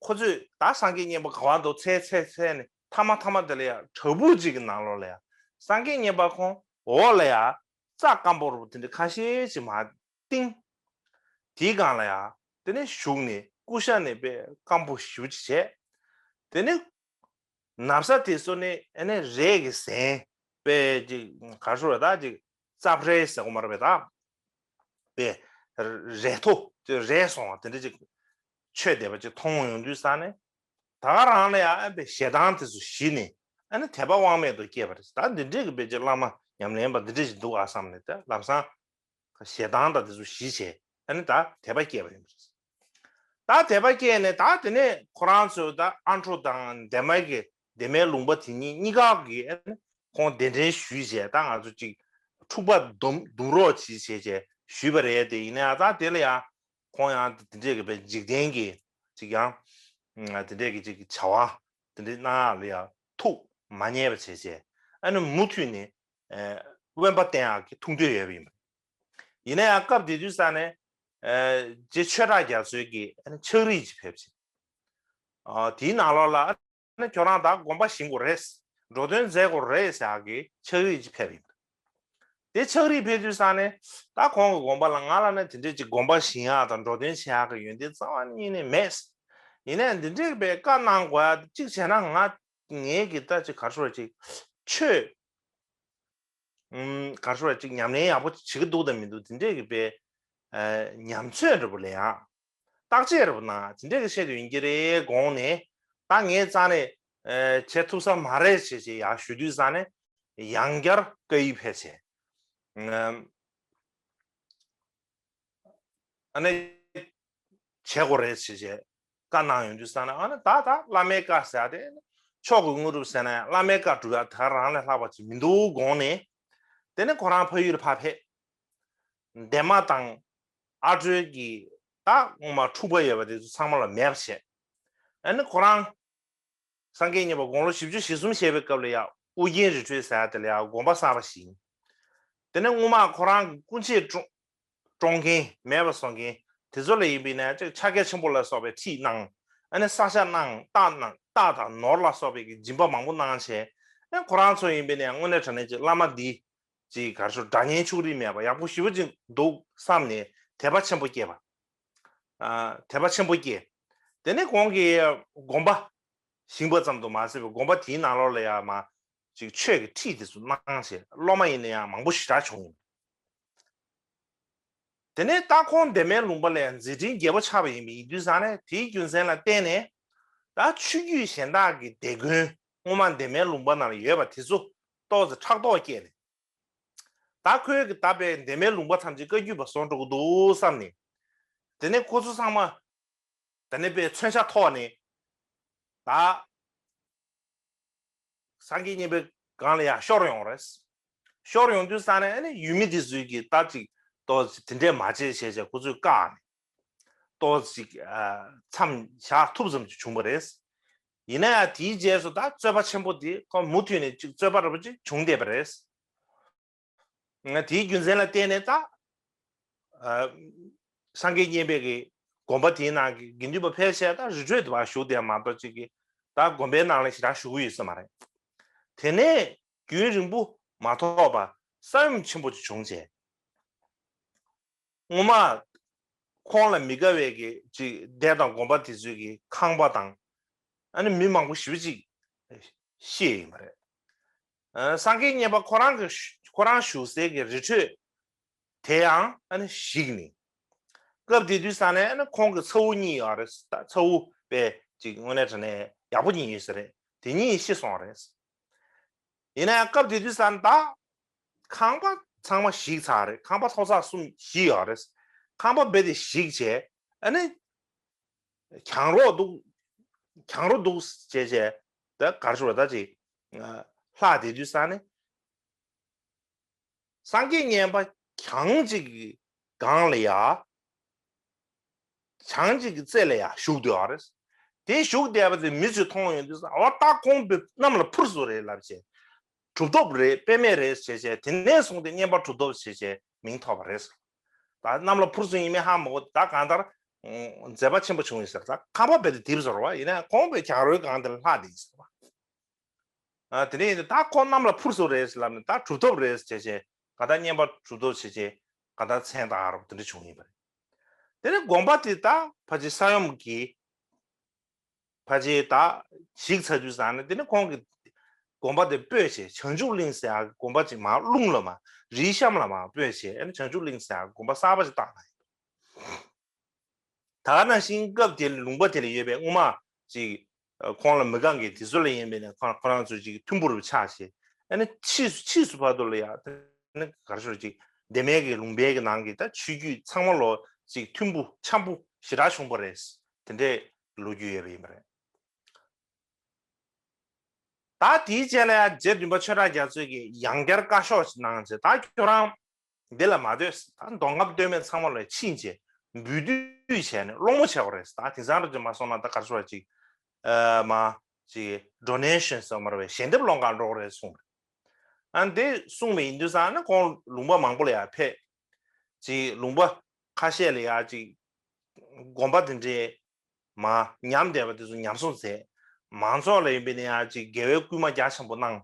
ཁོ་ཚོས་ད་སངས་རྒྱས་མཉན་པ་ག་བ་འདུག་འཚོལ་འཚོལ་འཚོལ་ནས་མཐའ་མ་མཐའ་མ་དེ་ལ་ཡ་བྲག་ཕུག་ཅིག་གི་ནང་ལོགས་ལ་ཡ་སངས་རྒྱས་མཉན་པ་ཁོང་འོག་ལ་ཡ་རྩྭ་སྐམ་པོ་རུ་དེ་འདྲ་ཁ་ཤས་ཅིག་མར་བཏིང་། དེའི་སྒང་ལ་ཡ་དེ་ནས་བཞུགས་ནས་ཀུ་ཤ་ནས་དཔེ་སྐམ་པོ་ཞེ་པོ་ཅིག་བྱས། དེ་ནས་ན་བཟའ་དེ་ཚོ་ནི་ཨ་ནི་རས་ཀྱི་གཟན་དཔེ་ཅིག་ག་རེ་ཟེར་བ་ད་ཅིག་རྩབ་རས་ཟེར་གོ་མ་རེད་པས་ད། པས་རས་ཐོ་རས་སོང་བ་དེ་འདྲ་ཅིག་མཆོད་བསྡད་པ་ཅིག་མཐོང་ཡོང་དུས་ཙ་ནས་ད་ག་རང་ལ་ཡང་ཨ་པའི་ཞེ་སྡང་དེ་ཚོ་ཞི་ནས་ཨ་ནི་དད་པ་དབང་མེད་དུ་སྐྱེས་པ་རེད། ད་འདི་འདྲས་ཀྱི་དཔེ་ཅིག་བླ་མ་ཉམས་ལེན་པ་འདི་འདྲས་ཅིག་འདུག་ཨ་བསམ་ནས་ད་ལམ་སང་ཞེ་སྡང་དང་དེ་ཚོ་ཞི་བྱས་ཨ་ནི་ད་དད་པ་སྐྱེས་པ་ཡིན་པ་རེད། ད་དད་པ་སྐྱེས་ནས་ད་དེ་ནས་ཁོ་རང་ཚོས་ད་ཨ་འཕྲོ་དང་འདན་མ་གི་འདན་མའི་ལུང་པ་དེ་གཉིས་གཉིས་ཀ་གི་ཁོང་གདན་འདྲེན་ཞུས་བྱས་ད་ང་ཚོ་ཅིག་འཁྲུག་པ་སྡུམ་སྡུམ་རོགས་གྱིས་བྱས་བྱས་ཞུས་པ་རེད། དེ་ཡིན་ན་ཡང་ད་དེ་ལ་ཡང་ཁོང་ཡང་དེ་འདྲས་ཀྱི་བའི་འཇིག་རྟེན་གྱི་ཅིག་ཡང་དེ་འདྲས་ཀྱི་ཅིག་བྱ་བ་དེ་འདྲས་གནང་ཡག་ལ་ཡང་ཐུགས་མ་མཉེས་པ་བྱས་བྱས་ཨ་ནི་མུ་མཐུད་ནས་དབེན་པ་བསྟེན་ཡག་གི་ཐུགས་འདོད་ཡོད་པ་ཡིན་པ། ཡིན་ན་ཡང་སྐབས་དེ་དུས་ས་ནས་རྗེ་ཆོས་གྲགས་རྒྱ་མཚོའི་གི་ཕྱག་བྲིས་ཅིག་ཕེབས་ཤིང་། དེའི་ནང་ལོགས་ལ་ཁྱོད་རང་ད་དགོངས་པ་བཞེས་དགོས་རེད། འགྲོ་དོན་མཛད་དགོས་རེད་ཟེར་ཡག་གི་ཕྱག་བྲིས་ཅིག་ཕེབས་ཡིན། དེ་ཕྱག་བྲིས་ཕེབས་དུས་ས་ནས་ད་ཁོང་གི་དགོངས་པ་ལ་ང་ལ་ནི་དེ་འདྲས་ཅིག་དགོངས་པ་བཞེས་ཡག་དང་འགྲོ་དོན་བྱེད་ཡག་གི་ཡོན་ཏན་རྩ་བ་ཉིད་ནས་མེད། ཡིན་ནའི་འདི་འདྲས་པའི་བཀའ་གནང་དགོས་ཡག་གཅིག་བྱས་ན་ང་ངའི་གི་ད་ཅིག་ག་རེ་ཟེར་ཅིག་ཆོས་ཨུམ་ག་རེ་ཟེར་ཅིག་ཉམས་ལེན་ཡག་པོ་བྱེད་ཀྱི་འདུག་དང་མི་འདུག་དེ་འདྲས་ཀྱི་པའི་ཨ་ཉམས་ཚོད་འདྲ་པོ་ལ་ཡང་བརྟག་དཔྱད་འདྲ་པོ་གནང་དེ་འདྲས་ཀྱི་ཆེད་དུ་ཡིན་གྱི་རེད་དགོངས་ནས་ད་ངས་རྩ་ནས་ཨ་བྱེད་ཐུབ་ས་མ་རེད་ཅེས་ཅེས་ཡག་ཞུ་དུས་ས་ནས་ཡང་བསྐྱར་བཀའ་ཡིག་ཕེབས་བྱས། ཨ་ནི་བྱེད་དགོས་རེད་ཟེར་བྱས་བཀའ་གནང་ཡོང་དུས་ཙང་ནས་ཨ་ནི་ད་ད་བླ་མའི་བཀའ་ཟེར་ཡ་དེ་མཆོག་གི་དངོས་གྲུབ་ཟེར་ན་ཡང་བླ་མའི་བཀའ་སྒྲུབ་ཡ་དེ་རང་ལས་ལྷག་པ་ཅིག་མི་འདུག་དགོངས་ནས་དེ་ནས་ཁོ་རང་ཕ་ཡུལ་ཕར་ཕེབས། འདན་མ་དང་ཨ་གྲོལ་གྱི་ད་སྔོན་མ་འཁྲུག་པ་ཡོད་པ་དེ་ཚོ་ཚང་མ་ལ་མེད་པ་བྱས། ཨ་ནི་ཁོ་རང་སངས་རྒྱས་མཉན་པ་དགུང་ལོ་བཞི་བཅུ་ཞེ་གསུམ་བཞེས་པའི་སྐབས་ལ་ཡང་ཨུ་རྒྱན་རི་ཁྲོད་ཟེར་ཡ་དེ་ལ་ཡང་དགོངས་པ་གསར་པ་བཞེས། དེ་ནས་སྔོན་མ་ཁོ་རང་གི་སྐུ་མཆེད་བཀྲོང་བཀྲོང་མཁན་མེད་པ་བཟོ་མཁན་དེ་ཚོ་ལ་ཡིན་པས་ན་ཅིག་ཕྱག་རྒྱ་ཆེན་པོ་ལ་སོགས་པའི་ཁྲིད་གནང་། ཨ་ནི་ས་ཞབས་གནང་སྟག་གནང་སྟག་དང་ནོར་ལ་སོགས་པའི་གི་སྦྱིན་པ་མང་པོ་གནང་བྱས། ཨ་ཁོ་རང་ཚོ་ཡིན་པས་ན་དངོས་གནས་དྲང་གནས་ཀྱི་བླ་མ་འདི་ཅིག་ག་རེ་ཟེར་དགྲ་གཉེན་ཕྱུགས་རིགས་མེད་པ་ཡག་པོ་ཞེ་པོ་ཅིག་འདུག་བསམ་ནས་དད་པ་ཆེན་པོ་སྐྱེས་པ། ཨ་དད་པ་ཆེན་པོ་སྐྱེས། དེ་ནས་ཁོང་གིས་དགོངས་པ་བཞེས་པ་ཙམ་དུ་མ་ཟད་པའི་དགོངས་པ་དེའི་ནང་ལོགས་ལ་ཡང་མ་ཅིག་ཆོས་ཀྱི་ཁྲིད་དེ་ཚོ་གནང་བྱས་སློབ་མ་ཡིན་ན་ཡང་མང་པོ་ཞེ་དྲག་བྱུང་ཡོད། དེ་ནས་ད་ཁོང་འདན་མའི་ལུང་པ་ལ་ཡང་མཛད་འཕྲིན་རྒྱས་པོ་ཆགས་པ་ཡིན་པ་ཡིན་དུས་ཙང་ནས་དེའི་རྒྱུ་མཚན་ལ་བརྟེན་ནས་ད་ཆོས་བརྒྱུད་གཞན་དག་གི་སྡེ་དགོན་ སྔོན་མ་འདན་མའི་ལུང་པ་ནང་ལ་ཡོད་པ་དེ་ཚོ་ཏོག་ཙམ་ཕྲག་དོག་སྐྱེས་ནས། ད་ཁོས་ཀྱི་ད་པའི་འདན་མའི་ལུང་པ་ཐམས་ཅད་བཀའ་བརྒྱུད་པ་བཟོ་འགྲོ་གི་འདུག་བསམ་ནས། དེ་ནས་ཁོ་ཚོ་ཚང་མ་དེ་ནས་པའི་མཚོན་ཆ་ཐོགས་ནས། ད་སངས་རྒྱས་མཉན་པའི་སྒང་ལ་ཡར་ཤོར་ཡོང་རེད། ཤོར་ཡོང་དུས་ས་ནས་ཨ་ནི་ཡུལ་མི་དེ་ཚོས་ཀྱི་ད་ཅིག་ཏོག་ཙམ་དེ་འདྲས་མ་བྱེད་བྱས་བྱས་ཁོ་ཚོས་བཀག་ནས། ཏོག་ཙམ་ཅིག་ཨ་མཚམས་བཞག་ཐུབ་ཙམ་ཅིག་བྱུང་བ་རེད། ཡིན་ན་ཡང་དེའི་རྗེས་སུ་ད་རྩོད་པ་ཆེན་པོ་དེ་ཁོ་མུ་མཐུད་ནས་ཅིག་རྩོད་པ་འདྲ་པོ་ཅིག་བྱུང་བསྡད་པ་རེད། ང་དེའི་རྒྱུ་མཚན་ལ་བརྟེན་ནས་ད་ཨ་སངས་རྒྱས་མཉན་པའི་གི་དགོན་པ་དེའི་ནང་གི་དགེ་འདུན་པ་ཕལ་ཆེར་ད་རི་ཁྲོད་དུ་བཞུགས་བསྡད་མ་གཏོགས་ཅིག་གི་ད་དགོན་པའི་ནང་ལ་ཞེ་དྲག་བཞུགས་ཡོད་ས་མ་རེད། དེ་ནས་རྒྱུན་རིང་པོ་མ་ཐོགས་པར་ས་ཡོམ་ཆེན་པོ་ཅིག་བྱུང་རྗེས། སྔོན་མ་ཁོང་ལ་མི་དགའ་བའི་གི་ཅིག་སྡེ་དང་དགོན་པ་དེ་ཚོའི་གི་ཁང་པ་དང་། ཨ་ནི་མི་མང་པོ་ཞེ་པོ་ཅིག་ཤི་ཡོད་པ་རེད། ཨ་སངས་རྒྱས་མཉན་པ་ཁོ་རང་གི་ཁོ་རང་བཞུགས་སའི་གི་རི་ཁྲོད་དེ་ཡང་ཨ་ནི་ཞིག་ནས། སྐབས་དེ་དུས་ས་ནས་ཨ་ནི་ཁོང་གི་ཚ་བོ་གཉིས་ཡོད་རེད། ད་ཚ་བོ་པས་ཅིག་དངོས་གནས་དྲང་གནས་ཡག་པོ་གཉིས་ཡོད་ས་རེད། དེ་གཉིས་ཤི་སོང་རེད། ཡིན་ན་ཡང་སྐབས་དེ་དུས་ས་ནས་ད་ཁང་པ་ཚང་མ་ཞིག་ཚར་རེད། ཁང་པ་ཐོག་ཚད་གསུམ་བཞི་ཡོད་རེད། ཁང་པ་རྦད་དེ་ཞིག་བྱས། ཨ་ནི་གྱང་རོ་འདུག་གྱང་རོ་འདུག་བྱས་བྱས། ད་ག་རེ་ཞུ་བ་ད་ཅིག་ལྷག་བསྡད་དུས་ས་ནས། སངས་རྒྱས་མཉན་པ་གྱང་གཅིག་གི་སྒང་ལ་ཡ། གྱང་གཅིག་གི་རྩེ་ལ་ཡ་བཞུགས་བསྡད་པ་རེད། དེ་བཞུགས་བསྡད་པ་དེ་མི་ཚོས་མཐོང་ཡོང་དུས་ཨ་བ་ད་ཁོང་པའི་གནམ་ལ་འཕུར་སོང་རེད་ལབ་བྱས། གྲུབ་ཐོབ་རེད། དཔེ་མེད་རེད་བྱས་བྱས། དེ་ནས་བཟུང་སྟེ་མཉན་པ་གྲུབ་ཐོབ་བྱས་བྱས་མིང་ཐོབ་པ་རེད། ད་གནམ་ལ་འཕུར་སོང་ཡིན་མིན་ཧ་མ་གོ། ད་གང་ལྟར་མཛད་པ་ཆེན་པོ་བྱུང་ཡོད་ཟེར། ད་ཁང་པ་རྦད་དེ་རྡིབ་སོང་བ་ཡིན་ན་ཁོང་པའི་གྱང་རོའི་སྒང་དེ་ལ་ལྷག་བསྡད་ཡིན་ཟེར་བ། ཨ་དེ་ནས་ད་ཁོང་གནམ་ལ་འཕུར་སོང་རེད་ལབ་ནས། ད་གྲུབ་ཐོབ་རེད་བྱས་བྱས། ག་ད་མཉན་པ་གྲུབ་ཐོབ་བྱས་བྱས། ག་ད་མཚན་བཏགས་རབས་དེ་འདྲ་བྱུང་ཡིན་པ་རེད། དེ་ནས་དགོན་པ་དེ་ད་ཕལ་ཆེར་ས་ཡོམ་གྱིས་ཕལ་ཆེར་ད་ཞིག་ཚར་དུས་ཙང་ནས། དེ་ནས་ཁོང་གིས་དགོན་པ་དེ་སྤོས་བྱས། བྱང་ཆུབ་གླིང་ཟེར་ཡག་དགོན་པ་ཅིག་མར་ཀླུང་ལ་མར་རིའི་གཤམ་ལ་མར་སྤོས་བྱས། ཨ་ནི་བྱང་ཆུབ་གླིང་ཟེར་ཡག་དགོན་པ་གསར་པ་ཅིག་བཏགས་གནང་ཡིན། ད་ག་ནང་བཞིན་སྐབས་དེ་ལུང་པ་དེ་ལ་ཡོད་པའི་སྔོན་མ་ཅིག་ཁོང་ལ་མི་དགའ་མཁན་དེ་ཚོ་ལ་ཡིན་པས་ན། ཁོ་ཁོ་རང་ཚོ་ཅིག་མཐུན་པོ་རུ་ཆགས་བྱས། ཨ་ནི་ཕྱིས་སུ་ཕྱིས་སུ་བར་དུ་ལ་ཡ། ཨ་ནི་ག་རེ་ཞུ་ཅིག་འདན་མའི་གི་ལུང་པའི་གི་ནང་གི་ད་ཆོས་བརྒྱུད་ཚང་མ་ལོ་ཅིག་མཐུན་པོ་འཆམ་པོ་ཞེ་དྲག་བྱུང་བ་རེད། དེ་འདྲའི་ལོ་རྒྱུས་ཡོད་པ་ཡིན་པ་རེད། ད་དེའི་རྗེས་ལ་ཡ་རྗེ་བདུན་པ་ཆོས་གྲགས་རྒྱ་མཚོས་ཀྱི་ཡང་བསྐྱར་བཀའ་ཤོག་ཅིག་གནང་བྱས། ད་ཁྱོད་རང་འདི་ལ་མ་སྡོད། ད་མདོ་ཁམས་སྟོད་སྨད་ཚང་མ་ལ་ཕྱིན་བྱས་འབུལ་སྡུད་བྱས་ནས་སློང་མོ་བྱས་པ་རེད། ད་དེང་སང་རུ་ཅིག་མ་སོང་ན་ད་ག་རེ་ཞུ་བ་ཅིག་ཨ་མ་ཅིག་donation་ཟེར་མ་རེད་པས། ཞལ་འདེབས་སློང་གར་འགྲོ་གི་རེད་གསུངས་པ་རེད། ཨ་འདི་གསུངས་པ་ཡིན་དུས་ཙང་ནས་ཁོང་ལུང་པ་མང་པོ་ལ་ཡ་ཕེབས། ཅིག་ལུང་པ་ཁ་ཤས་ལ་ཡ་ཅིག་དགོན་པ་དེ་འདྲའི་མར་ཉམས་བསྡད་པ་དེ་ཚོ་ཉམས་གསོ་མཛད། མང་ཚོགས་ལ་ཡིན་པས་ན་ཡང་ཅིག་དགེ་བའི་བསྐུལ་མ་རྒྱ་ཆེན་པོ་གནང་།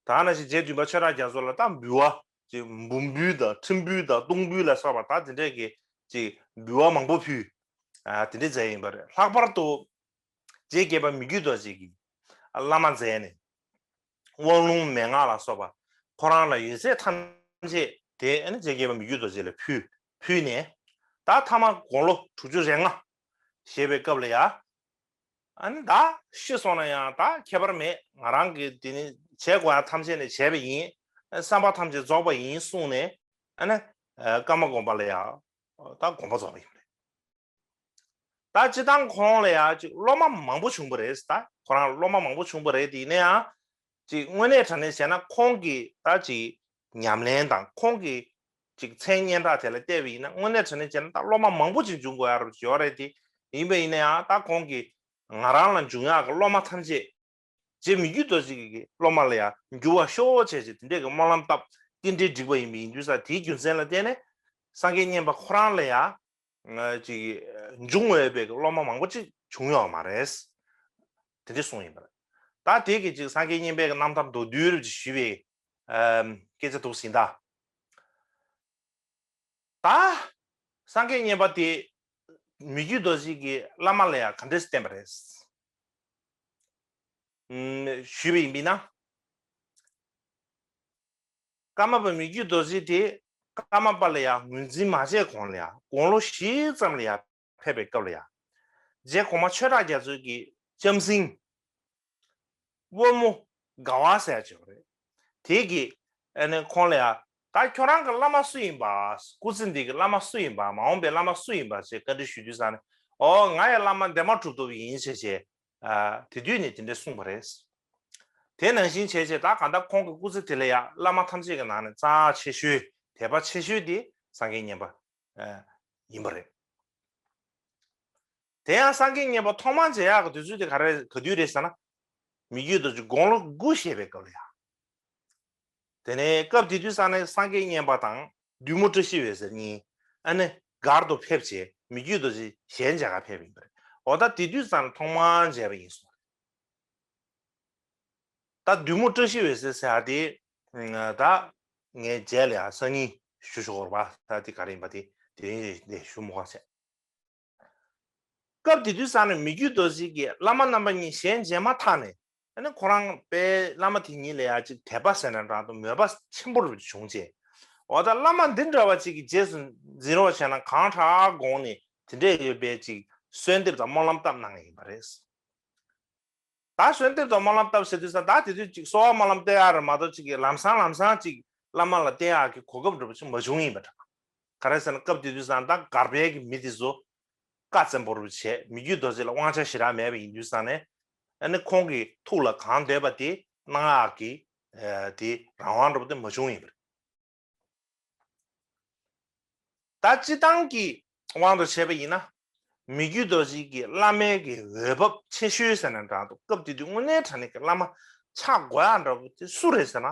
ད་ནང་བཞིན་རྗེ་བདུན་པ་ཆོས་གྲགས་རྒྱ་མཚོ་ལ་ད་འབུལ་བ་ཅིག་འབུམ་འབུལ་དང་ཁྲི་འབུལ་དང་སྟོང་འབུལ་ལ་སོགས་པ་ད་དེ་འདྲས་ཀྱི་ཅིག་འབུལ་བ་མང་པོ་ཕུལ། ཨ་དེ་འདྲས་མཛད་ཡིན་པ་རེད། ལྷག་པར་དུ་རྗེ་བརྒྱད་པ་མི་བསྐྱོད་རྡོ་རྗེ་གིས་བླ་མ་མཛད་ནས། དབང་ལུང་མན་ངག་ལ་སོགས་པ་ཁོ་རང་ལ་ཡོད་ཚད་ཐམས་ཅད་དེ་ཨ་ནི་རྗེ་བརྒྱད་པ་མི་བསྐྱོད་རྡོ་རྗེ་ལ་ཕུལ། ཕུལ་ནས་ད་ཐ་མ་དགུང་ལོ་དྲུག་ཅུ་རེ་ལྔ་བཞེས་པའི་སྐབས་ལ་ཡ། ཨ་ནི་ད་ཤི་སོང་ན་ཡང་ད་ཁྱད་པར་མེད། ང་རང་གིས་དེ་ནི་བྱེད་དགོས་ཡ་ཐམས་ཅད་ནི་བྱས་པ་ཡིན། བསམ་པ་ཐམས་ཅད་རྫོགས་པ་ཡིན་གསུངས་ནས། ཨ་ནི་ཀརྨ་དགོན་པ་ལ་ཡ་ད་དགོངས་པ་རྫོགས་པ་ཡིན་པ་རེད། ད་སྤྱིར་བཏང་ཁོང་ལ་ཡང་ཅིག་སློབ་མ་མང་པོ་བྱུང་བ་རེད། ད་ཁོ་རང་སློབ་མ་མང་པོ་བྱུང་བ་རེད། དེ་ཡིན་ན་ཡང་ཅིག་དངོས་གནས་དྲང་གནས་བྱས་ན་ཁོང་གི་ད་ཅིག་ཉམས་ལེན་དང་ཁོང་གི་ཅིག་མཚན་སྙན་གྲགས་དེ་ལ་བལྟས་པ་ཡིན་ན། དངོས་གནས་དྲང་གནས་བྱས་ན་ད་སློབ་མ་མང་པོ་ཅིག་འབྱུང་དགོས་ཡ་རུ་ཡོད་རེད། དེ་ཡིན་པ་ཡིན་ན་ཡང་ད་ཁོང་གི་ང་རང་ལ་འབྱུང་ཡག་གི་སློབ་མ་ཐམས་ཅད་རྗེ་མི་བསྐྱོད་རྡོ་རྗེ་གི་སློབ་མ་ལ་ཡང་འགྱུར་བ་ཤོག་བྱས་བྱས། དེ་འདྲས་ཀྱི་སྨོན་ལམ་བཏབ། རྟེན་འབྲེལ་བསྒྲིགས་པ་ཡིན་པ་ཡིན་དུས་ཙང་། དེའི་རྒྱུ་མཚན་ལ་བརྟེན་ནས་སངས་རྒྱས་མཉན་པ་ཁོ་རང་ལ་ཡང་ཅིག་འབྱུང་འོས་པའི་སློབ་མ་མང་པོ་ཅིག་བྱུང་ཡོད་མ་རེད། དེ་འདྲས་གསུངས་ཡིན་པ་རེད། ད་དེ་གི་ཅིག་སངས་རྒྱས་མཉན་པའི་གི་རྣམ་ཐར་མདོར་བསྡུས་རུ་ཅིག་ཞུས་པའི་ཨམ་སྐད་ཆ་འདུག་ཟིན་ད། ད་སངས་རྒྱས་མཉན་པ་དེ་མི་བསྐྱོད་རྡོ་རྗེ་གི་བླ་མ་ལ་ཡང་ག་འདྲས་བསྟེན་པ་རེད། ཨམ་ཞུས་པ་ཡིན་པས་ན། ཀརྨ་པ་མི་བསྐྱོད་རྡོ་རྗེ་དེ་ཀརྨ་པ་ལ་ཡང་ངོས་འཛིན་མ་བྱས་གོང་ལ་ཡང་དགུང་ལོ་བཞི་ཙམ་ལ་ཡང་ཕེབས་པའི་སྐབས་ལ་ཡང་། རྗེ་གོང་མ་ཆོས་གྲགས་རྒྱ་མཚོ་གི་ལྕམ་སྲིང་ དབུ་མོ་དགའ་བ་ཟེར་ཡ་ཅིག་ཡོད་རེད། དེ་གི་ཨ་ནི་ཁོང་ལ་ཡ། ད་ཁྱོད་རང་གི་བླ་མ་སུ་ཡིན་པ། སྐུ་ཚེ་འདི་གི་བླ་མ་སུ་ཡིན་པ། མ་འོངས་པའི་བླ་མ་སུ་ཡིན་པ་ཞེས་བཀའ་འདྲི་ཞུས་དུས་ཙང་ནས། ཨོ་ང་ཡི་བླ་མ་འདན་མ་གྲུབ་ཐོབ་ཡིན་ཞེས་བྱས། ཨ་དེ་དུས་ནས་དེ་འདྲས་གསུངས་པ་རེད། དེ་ནང་བཞིན་བྱས་བྱས་ད་གང་ལྟར་ཁོང་གི་སྐུ་ཚེ་དེ་ལ་ཡ་བླ་མ་ཐམས་ཅད་ཀྱི་ནང་ནས་རྩ་ཆེ་ཤོས་དད་པ་ཆེ་ཤོས་དེ་སངས་རྒྱས་མཉན་པ་ཨ་ཡིན་པ་རེད། དེ་ཡང་སངས་རྒྱས་མཉན་པ་ཐོག་མར་མཇལ་ཡག་གི་དུས་ཚོད་དེ་ག་རེ་ག་དུས་རེད་ཟེར་ན། མི་བསྐྱོད་རྡོ་རྗེ་དགུང་ལོ་དགུ་བཞེས་པའི་སྐབས་ལ་ཡ། དེ་ནས་སྐབས་དེ་དུས་ཙང་ནས་སངས་རྒྱས་མཉན་པ་དང་བདུད་མོ་བཀྲ་ཤིས་འོད་ཟེར་གཉིས་ཨ་ནི་སྒར་དུ་ཕེབས་བྱས་མི་བསྐྱོད་རྡོ་རྗེ་ཞལ་མཇལ་ག་ཕེབས་ཡིན་པ་རེད། འོ་ད་དེ་དུས་ཙང་ནས་ཐོག་མར་མཇལ་བ་ཡིན་གསུངས། ད་བདུད་མོ་བཀྲ་ཤིས་འོད་ཟེར་ཟེར་ཡ་དེ་ད་ངའི་མཇལ་ལ་ཡ་སང་ཉིན་ཞུ་ཆོག་རེད་པ། ད་དེ་ག་རེ་ཡིན་པ་དེ་དེ་རིང་ནས་ཞུ་མི་དགོས་བྱས། སྐབས་དེ་དུས་ཙང་ནས་མི་བསྐྱོད་རྡོ་རྗེ་གིས་བླ་མ་རྣམ་པ་གཉིས་ཞལ་མཇལ་མ་ཐག་ནས་ཨ་ནི་ཁོ་རང་དཔེ་བླ་མ་དེ་གཉིས་ལ་ཡ་ཅིག་དད་པ་ཟེར་ན་འདྲ་འདུག་མོས་པ་ཆེན་པོ་རུ་བྱུང་རྗེས། འོ་ད་བླ་མ་འདི་འདྲ་བ་ཅིག་གི་རྗེས་སུ་འཛིན་རོགས་བྱས་ན་གང་དྲག་དགོངས་ནས་དེ་འདྲས་ཡོད་པའི་ཅིག་གསོལ་འདེབས་དང་སྨོན་ལམ་བཏབ་གནང་ཡིན་པ་རེད། ད་གསོལ་འདེབས་དང་སྨོན་ལམ་བཏབ་ཟེར་དུས་ཙང་ད་དེ་དུས་ཅིག་གསོལ་བ་སྨོན་ལམ་བཏབ་ཡག་རེད་མ་གཏོགས་ཅིག་གི་ལམ་སང་ལམ་སང་ཅིག་བླ་མ་ལ་བསྟེན་ཡག་གི་གོ་སྐབས་འདྲ་པོ་ཅིག་མ་བྱུང་ཡིན་པ་འདྲ། ག་རེ་ཟེར་ན་སྐབས་དེ་དུས་ཙང་ད་སྒར་པའི་གི་མི་དེ་ཚོ་བཀའ་བཙན་པོ་རུ་བྱས་མི་བསྐྱོད་རྡོ་རྗེ་ལ་དབང་ཆ་ཞེ་དྲག་མེད་པ་ཡིན་དུས་ཙང་ནས་ཨ་ནི་ཁོང་གི་ཐུགས་ལ་གང་འདོད་པ་དེ་གནང་ཡག་གི་དེ་རང་དབང་འདྲ་པོ་དེ་མ་བྱུང་ཡིན་པ་རེད། ད་སྤྱིར་བཏང་གི་དབང་དུ་བྱས་པ་ཡིན་ན། མི་བསྐྱོད་རྡོ་རྗེ་གི་བླ་མའི་གི་འོས་བབ་ཆེ་ཤོས་ཟེར་ན་འདྲ་འདུག་སྐབས་དེ་དུས་དངོས་གནས་དྲང་གནས་ཀྱི་བླ་མ་ཆགས་དགོས་ཡག་འདྲ་པོ་དེ་སུ་རེད་ཟེར་ན།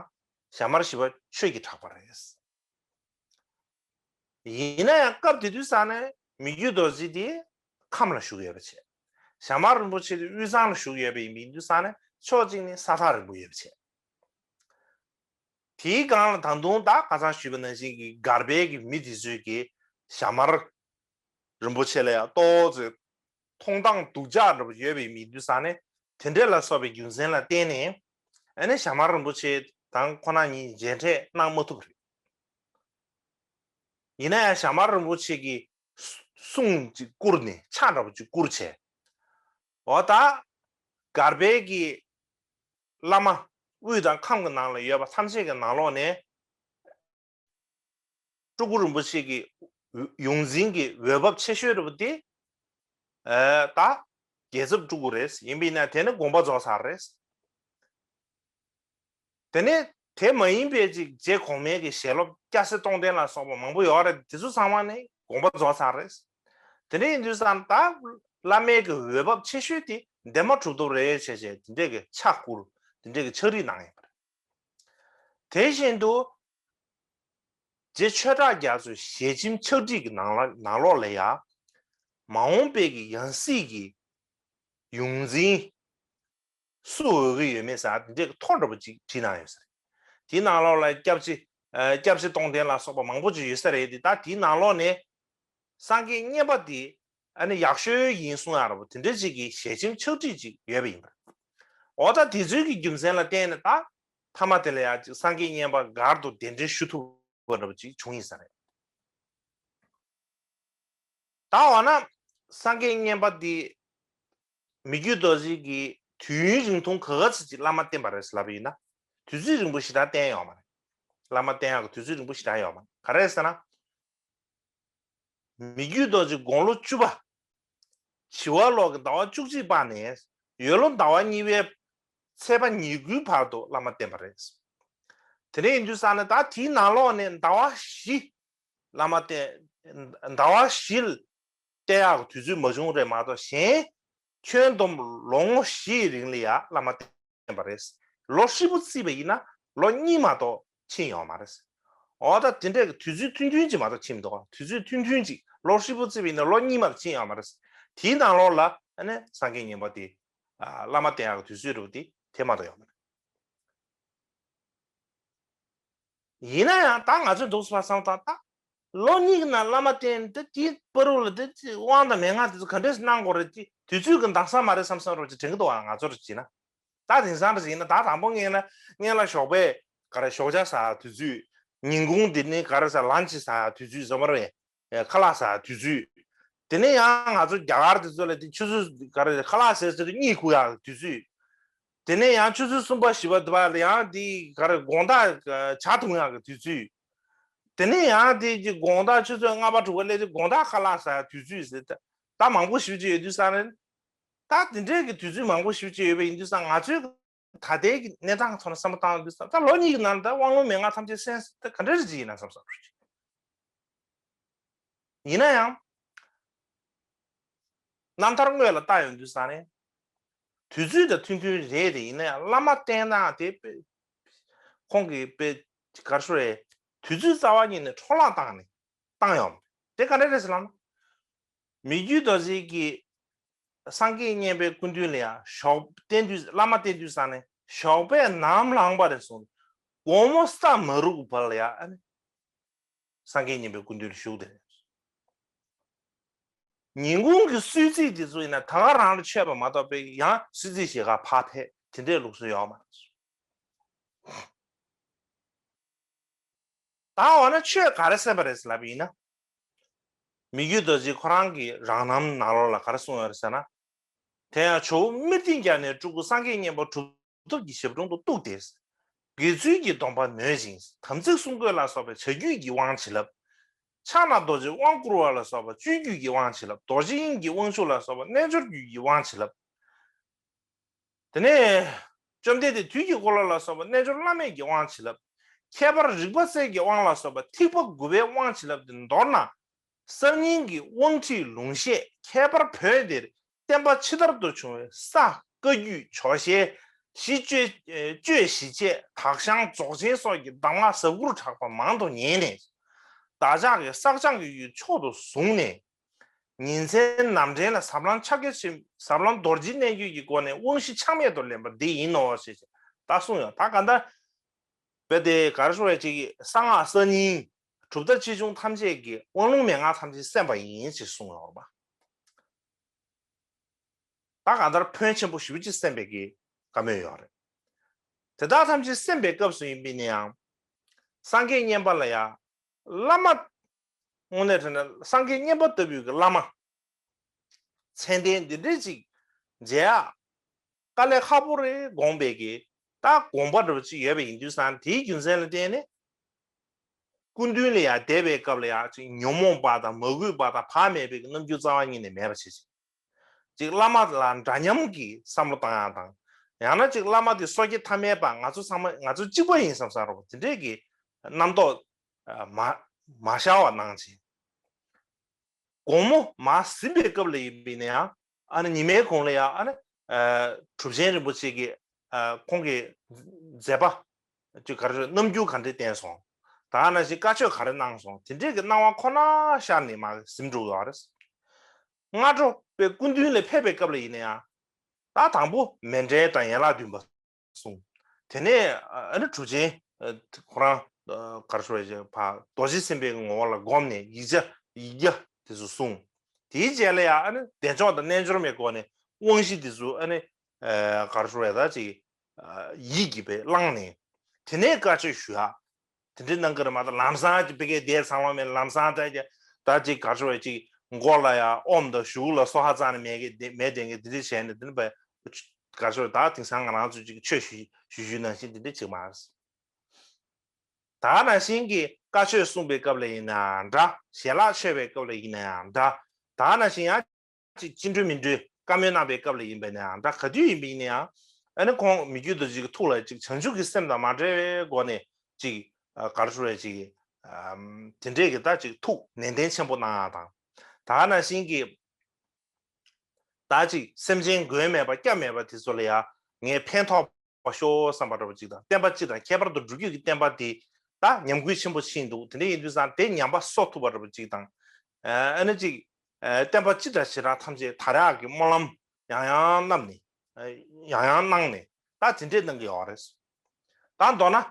ཞྭ་དམར་ཞི་བ་ཆོས་ཀྱི་གྲགས་པ་རེད། ཡིན་ན་ཡང་སྐབས་དེ་དུས་ཙང་ནས་མི་བསྐྱོད་རྡོ་རྗེ་དེ་ཁམས་ལ་བཞུགས་ཡོད་པ་བྱས། ཞྭ་དམར་རིན་པོ་ཆེ་དེ་དབུས་གཙང་ལ་བཞུགས་ཡོད་པ་ཡིན་པ་ཡིན་དུས་ཙང་ནས་ཕྱོགས་གཅིག་ནས་ས་ཐག་རིང་པོ་ཡོད་པ་བྱས། དེའི་སྒང་ལ་ད་དུང་ད་ཁ་སང་ཞུས་པ་ནང་བཞིན་གྱི་སྒར་པའི་གི་མི་དེ་ཚོས་ཀྱི་ཞྭ་དམར་རིན་པོ་ཆེ་ལ་ཡང་ཏོག་ཙམ་མཐོང་སྟངས་སྡུག་ཅག་འདྲ་པོ་ཡོད་པའི་མི་དུས་ཙང་ནས་དེ་འདྲས་ལ་སོགས་པའི་རྒྱུ་མཚན་ལ་བརྟེན་ནས་ཨ་ནི་ཞྭ་དམར་རིན་པོ་ཆེ་དང་ཁོ་ན་གཉིས་མཇལ་འཕྲད་གནང་མ་ཐུབ་པ་རེད། ཡིན་ན་ཡང་ཞྭ་དམར་རིན་པོ་ཆེ་གི་གསུང་ཅིག་བསྐུར་ནས་ཕྱག་འདྲ་པོ་ཅིག་བསྐུར་བྱས། འོ་ད་སྒར་པའི་གི་བླ་མ་དབུས་དང་ཁམས་ཀྱི་ནང་ལ་ཡོད་པ་ཐམས་ཅད་ཀྱི་ནང་ལོགས་ནས་སྤྲུལ་སྐུ་རིན་པོ་ཆེ་གི་ཡོངས་འཛིན་གྱི་འོས་བབ་ཆེ་ཤོས་རེད་པ་དེ་ད་རྒྱལ་ཚབ་སྤྲུལ་སྐུ་རེད། ཡིན་པས་ན་དེ་ནི་དགོངས་པ་རྫོགས་ཚར་རེད། དེ་ནས་དེ་མ་ཡིན་པའི་ཅིག་རྗེ་གོང་མའི་གི་ཞལ་སློབ་སྐྱ་སེར་སྟོང་ལྡན་ལ་སོགས་པ་མང་པོ་ཡོད་རེད། དེ་ཚོ་ཚང་མ་ནི་དགོངས་པ་རྫོགས་ཚར་རེད། དེ་འདྲ་ཡིན་དུས་ཙང་ད་བླ་མའི་གི་འོས་བབ་ཆེ་ཤོས་དེ་འདན་མ་གྲུབ་ཐོབ་རེད་བྱས་བྱས་དེ་འདྲས་གི་ཕྱག་བསྐུར་དེ་འདྲས་གི་ཕྱག་བྲིས་གནང་ཡོད་པ་རེད། དེ་བཞིན་དུ་རྗེ་ཆོས་གྲགས་རྒྱ་མཚོའི་ཞལ་ཆེམས་ཕྱག་བྲིས་ཀྱི་ནང་ལ་ནང་ལོགས་ལ་ཡང་མ་འོངས་པའི་གི་ཡང་སྲིད་ཀྱི་ཡོངས་འཛིན་སུ་འོས་ཀྱི་ཡོད་མེད་ཟེར་དེ་འདྲའི་ཐོ་འདྲ་པོ་ཅིག་བྲིས་གནང་ཡོད་ཟེར། དེའི་ནང་ལོགས་ལ་སྐྱབས་རྗེ་ཨ་སྐྱབས་རྗེ་སྟོང་ལྡན་ལ་སོགས་པ་མང་པོ་ཅིག་ཡོད་ས་རེད་དེ། ད་དེའི་ནང་ལོགས་ནས་སངས་རྒྱས་མཉན་པ་དེ་ཨ་ནི་ཡག་ཤོས་ཡིན་གསུང་ཡག་འདྲ་པོ་དེ་འདྲ་ཅིག་གི་ཞལ་ཆེམས་ཕྱག་བྲིས་ཅིག་ཡོད་པ་ཡིན་པ་རེད། འོ་ད་དེ་ཚོའི་གི་རྒྱུ་མཚན་ལ་བརྟེན་ནས་ད་མཐའ་མ་དེ་ལ་ཡང་ཅིག་སངས་རྒྱས་མཉན་པ་སྒར་དུ་གདན་འདྲེན་ཞུ་ཐུབ་པ་འདྲ་པོ་ཅིག་བྱུང་ཡིན་ས་རེད། ད་འོ་ན་སངས་རྒྱས་མཉན་པ་འདི་མི་བསྐྱོད་རྡོ་རྗེ་གིས་དུས་ཡུན་རིང་ཐུང་ག་ག་ཚོད་ཅིག་བླ་མ་བསྟེན་པ་རེད་ལབ་པ་ཡིན་ན། དུས་ཚོད་རིང་པོ་ཞེ་དྲག་བསྟེན་ཡོད་མ་རེད། བླ་མ་བསྟེན་ཡག་གི་དུས་ཚོད་རིང་པོ་ཞེ་དྲག་ཡོད་མ་རེད། ག་རེ་ཟེར་ན། མི་བསྐྱོད་རྡོ་རྗེ་དགུང་ལོ་བཅུ་པ། བྱི་བ་ལོ་གི་ཟླ་བ་བཅུ་གཅིག་པ་ནས་ཡོས་ལོ་ཟླ་བ་གཉིས་པའི་ཚེས་པ་ཉེར་དགུའི་བར་དུ་བླ་མ་བསྟེན་པ་རེད། དེ་འདྲ་ཡིན་དུས་ཙང་ནས་ད་དེའི་ནང་ལོགས་ནས་ཟླ་བ་བཞི་བླ་མ་བསྟེན། ཟླ་བ་བཞི་བསྟེན་ཡག་གི་དུས་ཚོད་མ་བྱུང་རེད་མ་གཏོགས་གཞན་ཁྱོན་བསྡོམས་ལོ་ངོ་བཞིའི་རིང་ལ་ཡ་བླ་མ་བསྟེན་པ་རེད། ལོ་ཧྲིལ་པོ་བརྩིས་པ་ཡིན་ན་ལོ་གཉིས་མ་གཏོགས་ཕྱིན་ཡོད་མ་རེད། འོ་ད་དེ་འདྲའི་གི་དུས་ཚོད་ཐུང་ཐུང་ཅིག་མ་གཏོགས་ཕྱིན་མི་འདུག་དུས་ཚོད་ཐུང་ཐུང་ཅིག་ལོ་ཧྲིལ་པོ་བརྩིས་པ་ཡིན་ན་ལོ་གཉིས་མ་གཏོགས་ཕྱིན་ཡོད་མ་རེད། དེའི་ནང་ལོགས་ལ་ཨ་ནི་སངས་རྒྱས་མཉན་པ་དེ་ཨ་བླ་མ་བསྟེན་ཡག་གི་དུས་ཚོད་རེད་པ་དེ་དེ་མ་གཏོགས་ཡོད་མ་རེད། ཡིན་ན་ཡང་ད་ང་ཚོས་འདུག་སེ་བསམ་བློ་བཏང་ད། ལོ་གཉིས་ཀྱི་ནང་བླ་མ་བསྟེན་ཏེ་དེའི་བར་དུ་ལ་དེ་དབང་དང་མན་ངག་དེ་ཚོ་ག་འདྲས་གནང་དགོས་རེད། དེ་དུས་ཚོད་ཀྱི་འདང་ས་མ་རེད་བསམ་བསམ་རོགས་ཅིག་དྲན་གྱི་འདུག་ཨ་ང་ཚོར་བྱས་ན། ད་དེང་སང་འདྲ་ཞིག་ཡིན་ན་ད་དང་པོ་སྔན་ལ་སྔན་ལ་ཞོགས་པའི་ག་རེ་ཞོགས་ཇ་ཟ་དུས་ཚོད། ཉིན་གུང་དེ་ནས་ག་རེ་ཟ་ལན་ཆི་ཟ་དུས་ཚོད་བཟོ་མ་རེད། ཁ་ལག་ཟ་དུས་ཚོད། དེ་ནས་ཡང་ང་ཚོ་རྒྱ་གར་དེ་ཚོ་ལ་དེ་ཆུ་ཚོད་ག་རེ་ཁ་ལག་ཟས་ཚར་དུས་གཉིད་ཁུག་ཡག་དུས་ཚོད། དེ་ནས་ཡང་ཆུ་ཚོད་གསུམ་པ་བཞི་པ་དེ་བར་ལ་ཡང་དེ་ག་རེ་དགོང་དག་ཇ་འཐུང་ཡག་གི་དུས་ཚོད། དེ་ནས་ཡང་དེ་གི་དགོང་དག་ཆུ་ཚོད་ལྔ་པ་དྲུག་པ་སླེབས་དུས་དགོང་དག་ཁ་ལག་ཟ་ཡག་དུས་ཚོད་ཟེར་ད་ད་མང་པོ་ཞེ་པོ་ཅིག་ཡོད་དུས་ཙང་ནས། ད་དེ་འདྲའི་གི་དུས་ཚོད་མང་པོ་ཞེ་པོ་ཅིག་ཡོད་པ་ཡིན་དུས་ཙང་ང་ཚོའི་ད་ལྟའི་གི་གནས་སྟངས་ཐོག་ནས་བསམ་བློ་བཏང་དུས་ཙང་ད་ལོ་གཉིས་ཀྱི་ནང་ལ་ད་དབང་ལུང་མན་ངག་ཐམས་ཅད་གསན་ད་ག་འདྲ་རེ་ཅིག་ཡིན་ན་བསམ་བསམ་རེད། ཡིན་ན་ཡང་། རྣམ་ཐར་དངོས་ལ་ལྟ་ཡོང་དུས་ཙང་ནས། དུས་ཚོད་དང་མཐུན་མཐུན་རེད་དེ་ཡིན་ན་ཡང་བླ་མ་བསྟེན་སྟངས་དེ་དཔེ། ཁོང་གིས་དཔེ་ག་རེ་ཞུ་རེད། དུས་ཚོད་རྩ་བ་ཉིད་ནས་འཕྲོ་བརླག་བཏང་ནས་བཏང་ཡོང་། དེ་ག་འདྲ་རེད་ཟེར་ལབ་ན། མི་བསྐྱོད་རྡོ་རྗེ་གིས་སངས་རྒྱས་མཉན་པའི་སྐུ་མདུན་ལ་ཡང་ཞོགས་བསྟན་དུས་བླ་མ་བསྟན་དུས་ཙང་ནས་ཞོགས་པས་ནམ་ལངས་པ་ནས་བཟུང་དགོང་མོ་ས་མ་རུབ་བར་ལ་ཡང་ཨ་ནི། སངས་རྒྱས་མཉན་པའི་སྐུ་མདུན་ལ་བཞུགས་ཏེ། ཉིན་གུང་གི་གསོལ་ཚིགས་དེ་ཚོ་ཡིན་ན་ད་ག་རང་ལ་མཆོད་པ་མ་གཏོགས་པའི་ཡང་གསོལ་ཚིགས་ཞེ་དགའ་ཕར་ཕེབས་དེ་འདྲའི་ལུགས་སྲོལ་ཡོད་མ་རེད། ད་འོ་ན་ཆོས་ག་རེ་གསན་པ་རེད་ཟེར་ལབ་པ་ཡིན་ན། མི་བསྐྱོད་རྡོ་རྗེ་ཁོ་རང་གི་རང་རྣམ་ནང་ལོགས་ལ་ག་རེ་གསུངས་ཡོད་རེད་ཟེར་ན། དེ་ཡང་ཇོ་བོ་མི་བདེ་རྒྱལ་ནས་སྤྲུལ་སྐུ་སངས་རྒྱས་མཉན་པ་གྲུབ་ཐོབ་ཀྱི་ཞབས་དྲུང་དུ་གཏུགས་ཏེ། དགེ་ཚུལ་གྱི་སྡོམ་པ་ནོད་ཅིང་དམ་ཚིག་སྲུང་དགོས་ལ་སོགས་པའི་བྱ་རྒྱུད་ཀྱི་དབང་བྱིན་རླབས། ཕྱག་ན་རྡོ་རྗེ་དབང་བསྐུར་བ་ལ་སོགས་པ་སྤྱོད་རྒྱུད་ཀྱི་དབང་བྱིན་རླབས། རྡོ་རྗེ་དབྱིངས་ཀྱི་དབང་ཕྱུག་ལ་སོགས་པ་རྣལ་འབྱོར་རྒྱུད་ཀྱི་དབང་བྱིན་རླབས། དེ་ནས་བཅོམ་ལྡན་འདས་དུས་ཀྱི་འཁོར་ལོ་ལ་སོགས་པ་རྣལ་འབྱོར་བླ་མེད་ཀྱི་དབང་བྱིན་རླབས། ཁྱད་པར་རིག་པ་རྩལ་གྱི་དབང་ལ་སོགས་པ་ཐེག་པ་དགུ་པའི་དབང་བྱིན་རླབས་ཏེ། མདོར་ན་གསར་རྙིང་གི་དབང་ཁྲིད་ལུང་བཤད་ཁྱད་པར་བོད་འདིར་བསྟན་པ་ཕྱི་དར་དུ་བྱུང་བའི་ས་བཀའ་བརྒྱུད་ཇོ་ཤེས་གཞི་གཅོད་གཅོད་གཞི་བཅས་དག་ཞང་རྫོགས་ཆེན་སོགས་ཀྱི་གདམས་ངག་ཟབ་དགུར་གྲགས་པ་མང་དུ་ཉན་ནས། བདག་ཅག་གི་བསགས་སྦྱང་གི་ཡུལ་མཆོག་ཏུ་བཟུང་ནས། ཉིན་མཚན་ནམ་འདྲེན་ལ་ཟབ་ལམ་ཕྱག་རྒྱ་ཆེན་ཟབ་ལམ་རྡོ་རྗེ་རྣལ་འབྱོར་གྱི་སྒོ་ནས་དབང་བཞི་ཆག་མེད་དུ་ལེན་པ་འདི་ཡིན་ནོ་ཞེས་ད་གསུངས་ཡོད། ད་ག་འདྲ་བས་དེ་ག་རེ་ཞུ་བའི་ཅིག་གསང་སྔགས་གསར་རྙིང་གྲུབ་མཐའ་ཆེ་ཆུང་ཐམས་ཅད་ཀྱི་དབང་ལུང་མན་ངག་ཐམས་ཅད་གསན་པ་ཡིན་ཞེས་གསུངས་ཡོད་པ། ད་གང་ལྟར་ཕོན་ཆེན་པོ་ཞེ་པོ་ཅིག་གསན་པའི་གི་བཀའ་མོལ་ཡོད་རེད། དེ་དག་ཐམས་ཅད་གསན་པའི་སྐབས་སུ་ཡིན་པས་ན་ཡང་། སངས་རྒྱས་མཉན་པ་ལ་ཡང་བླ་མ། དངོས་གནས་དྲན་ན་སངས་རྒྱས་མཉན་པ་ལྟ་བུའི་གི་བླ་མ། མཚན་ལྡན་འདི་འདྲའི་ཅིག་མཇལ་ཡག་དཀའ་ལས་ཁག་པོ་རེད་དགོངས་པའི་གི་ད་དགོངས་པ་འདྲ་པོ་ཅིག་ཡོད་པ་ཡིན་དུས་ཙང་དེའི་རྒྱུ་མཚན་ལ་བརྟེན་ནས། སྐུ་མདུན་ལ་ཡང་བསྡད་པའི་སྐབས་ལ་ཡང་ཅིག་ཉོན་མོངས་པ་དང་མ་གུས་པ་དང་བག་མེད་པའི་གི་རྣམ་འགྱུར་རྩ་བ་ཉིད་ནས་མེད་པ་བྱེད་ཅིང་། ཅིག་བླ་མ་ལ་འདྲ་མཉམ་གྱི་བསམ་བློ་བཏང་ཡག་དང་། ཡང་ན་ཅིག་བླ་མ་དེ་སོ་སྐྱེ་ཐ་མལ་པ་ང་ཚོ་ཚང་མ་ང་ཚོ་གཅིག་པ་ཡིན་བསམ་བསམ་རོགས་དེ་འདྲས་ཀྱི་རྣམ་རྟོག་མ་མ་ཤར་བ་གནང་ཅིང་། དགོང་མོ་མར་ཟིན་པའི་སྐབས་ལ་ཡིན་པས་ན་ཡང་ཨ་ནི་ཉི་མའི་གུང་ལ་ཡང་ཨ་ནི་གྲུབ་ཆེན་རིན་པོ་ཆེ་གིས་ཁོང་གི་མཛད་པ་ཅིག་ག་རེ་རེད་རྣམ་འགྱུར་ག་འདྲས་བསྟན་སོང་། ད་ནང་བཞིན་བཀའ་ཆོས་ག་རེ་གནང་སོང་དེ་འདྲས་ཀྱི་སྣང་བ་ཁོ་ན་ཤར་ནས་མར་ཟིན་འགྲོ་གི་ཡོད་རེད། སྔ་དྲོ་པའི་སྐུ་མདུན་ལ་ཕེབས་པའི་སྐབས་ལ་ཡིན་ན་ཡང་། ད་དང་པོ་མཎྜལ་དང་ཡན་ལག་བདུན་པ་གསུངས། དེ་ནས་ཨ་ནི་གྲུབ་ཆེན་ཁོ་རང་ག་རེ་ཞུ་བ་ཞིག་ཕར་རྡོ་རྗེ་སེམས་དཔའི་ངོ་བོ་ལ་བསྒོམས་ནས་ཡིག་བརྒྱ་ཡིག་བརྒྱ་དེ་ཚོ་གསུངས། དེའི་རྗེས་ལ་ཡང་ཨ་ནི་བདེ་མཆོག་དང་རྣལ་འབྱོར་མའི་སྒོ་ནས་དབང་བཞི་དེ་ཚོ་ཨ་ནི་ག་རེ་ཞུ་བ་ད་ཅིག་ཡིད་ཀྱིས་པས་བླངས་ནས་དེ་ནས་བཀའ་ཆོས་ཞུ་ཡག་དེ་འདྲའི་གནང་གི་རེད་མ་གཏོགས་ལམ་སང་ཅིག་ཕ་གིའི་སྡེ་ཚང་མ་མེད་ལམ་སང་ད་ཅིག་ད་ཅིག་ག་རེ་ཞུ་བ་ཅིག་མགོ་ལ་ཡང་ཨོམ་དང་གཞུག་ལ་སོ་ཧ་ཙང་ནས་མེད་གི་མེད་དེ་གི་དེ་འདྲའི་བྱས་ནས་དེ་འདྲ་བས་ག་རེ་ཞུ་བ་ད་དེང་སང་ང་རང་ཚོ་ཅིག་ཆོས་ཞུ་ཞུ་ཞུ་ནང་བཞིན་དེ་འདྲ་ཅིག་མ་རེད། ད་ནང་བཞིན་གྱི་བཀའ་ཆོས་གསུངས་པའི་སྐབས་ལ་ཡིན་ན་ཡང་འདྲ། ཞལ་ལག་མཆོད་པའི་སྐབས་ལ་ཡིན་ན་ཡང་འདྲ། ད་ནང་བཞིན་ཡང་ཅིག་ཅི་འགྲོ་མི་འགྲོའི་བཀའ་མོལ་གནང་པའི་སྐབས་ལ་ཡིན་པས་ན་ཡང་འདྲ་ག་དུས་ཡིན་པ་ཡིན་ན་ཡང་ཨ་ནི་ཁོང་མི་བསྐྱོད་རྡོ་རྗེ་གི་ཐུགས་ལ་ཅིག་བྱང་ཆུབ་ཀྱི་སེམས་དང་མ་བྲལ་བའི་སྒོ་ནས་ཅིག་ག་རེ་ཞུ་རེད་ཅིག་དེ་འདྲས་ཀྱི་ད་ཅིག་ཐུགས་ནན་ཏན་ཆེན་པོ་གནང་ཡག་དང་། ད་ནང་བཞིན་གྱི་ད་ཅིག་སེམས་ཅན་མགོན་མེད་པ་སྐྱབས་མེད་པ་དེ་ཚོ་ལ་ཡང་ངས་ཕན་ཐོགས་པ་ཤོག་བསམ་པ་འདྲ་པོ་ཅིག་དང་བསྟན་པ་སྤྱི་དང་ཁྱད་པར་དུ་སྒྲུབ་བརྒྱུད་ཀྱི་བསྟན་པ་དེ་ད་ཉམས་རྒུད་ཆེན་པོ་ཕྱིན་འདུག་དེ་འདྲ་ཡིན་དུས་ཙང་དེ་ཉམས་པ་གསོ་ཐུབ་པ་འདྲ་པོ་ཅིག་དང་། ཨ་ནི་ཅིག་བསྟན་པ་སྤྱི་དང་བྱེ་བྲག་ཐམས་ཅད་དར་ཡག་གི་སྨོན་ལམ་ཡང་ཡང་བསྣམས་ནས་ཡང་ཡང་གནང་ནས་ད་དེ་འདྲས་གནང་གི་ཡོད་རེད། ད་མདོར་ན།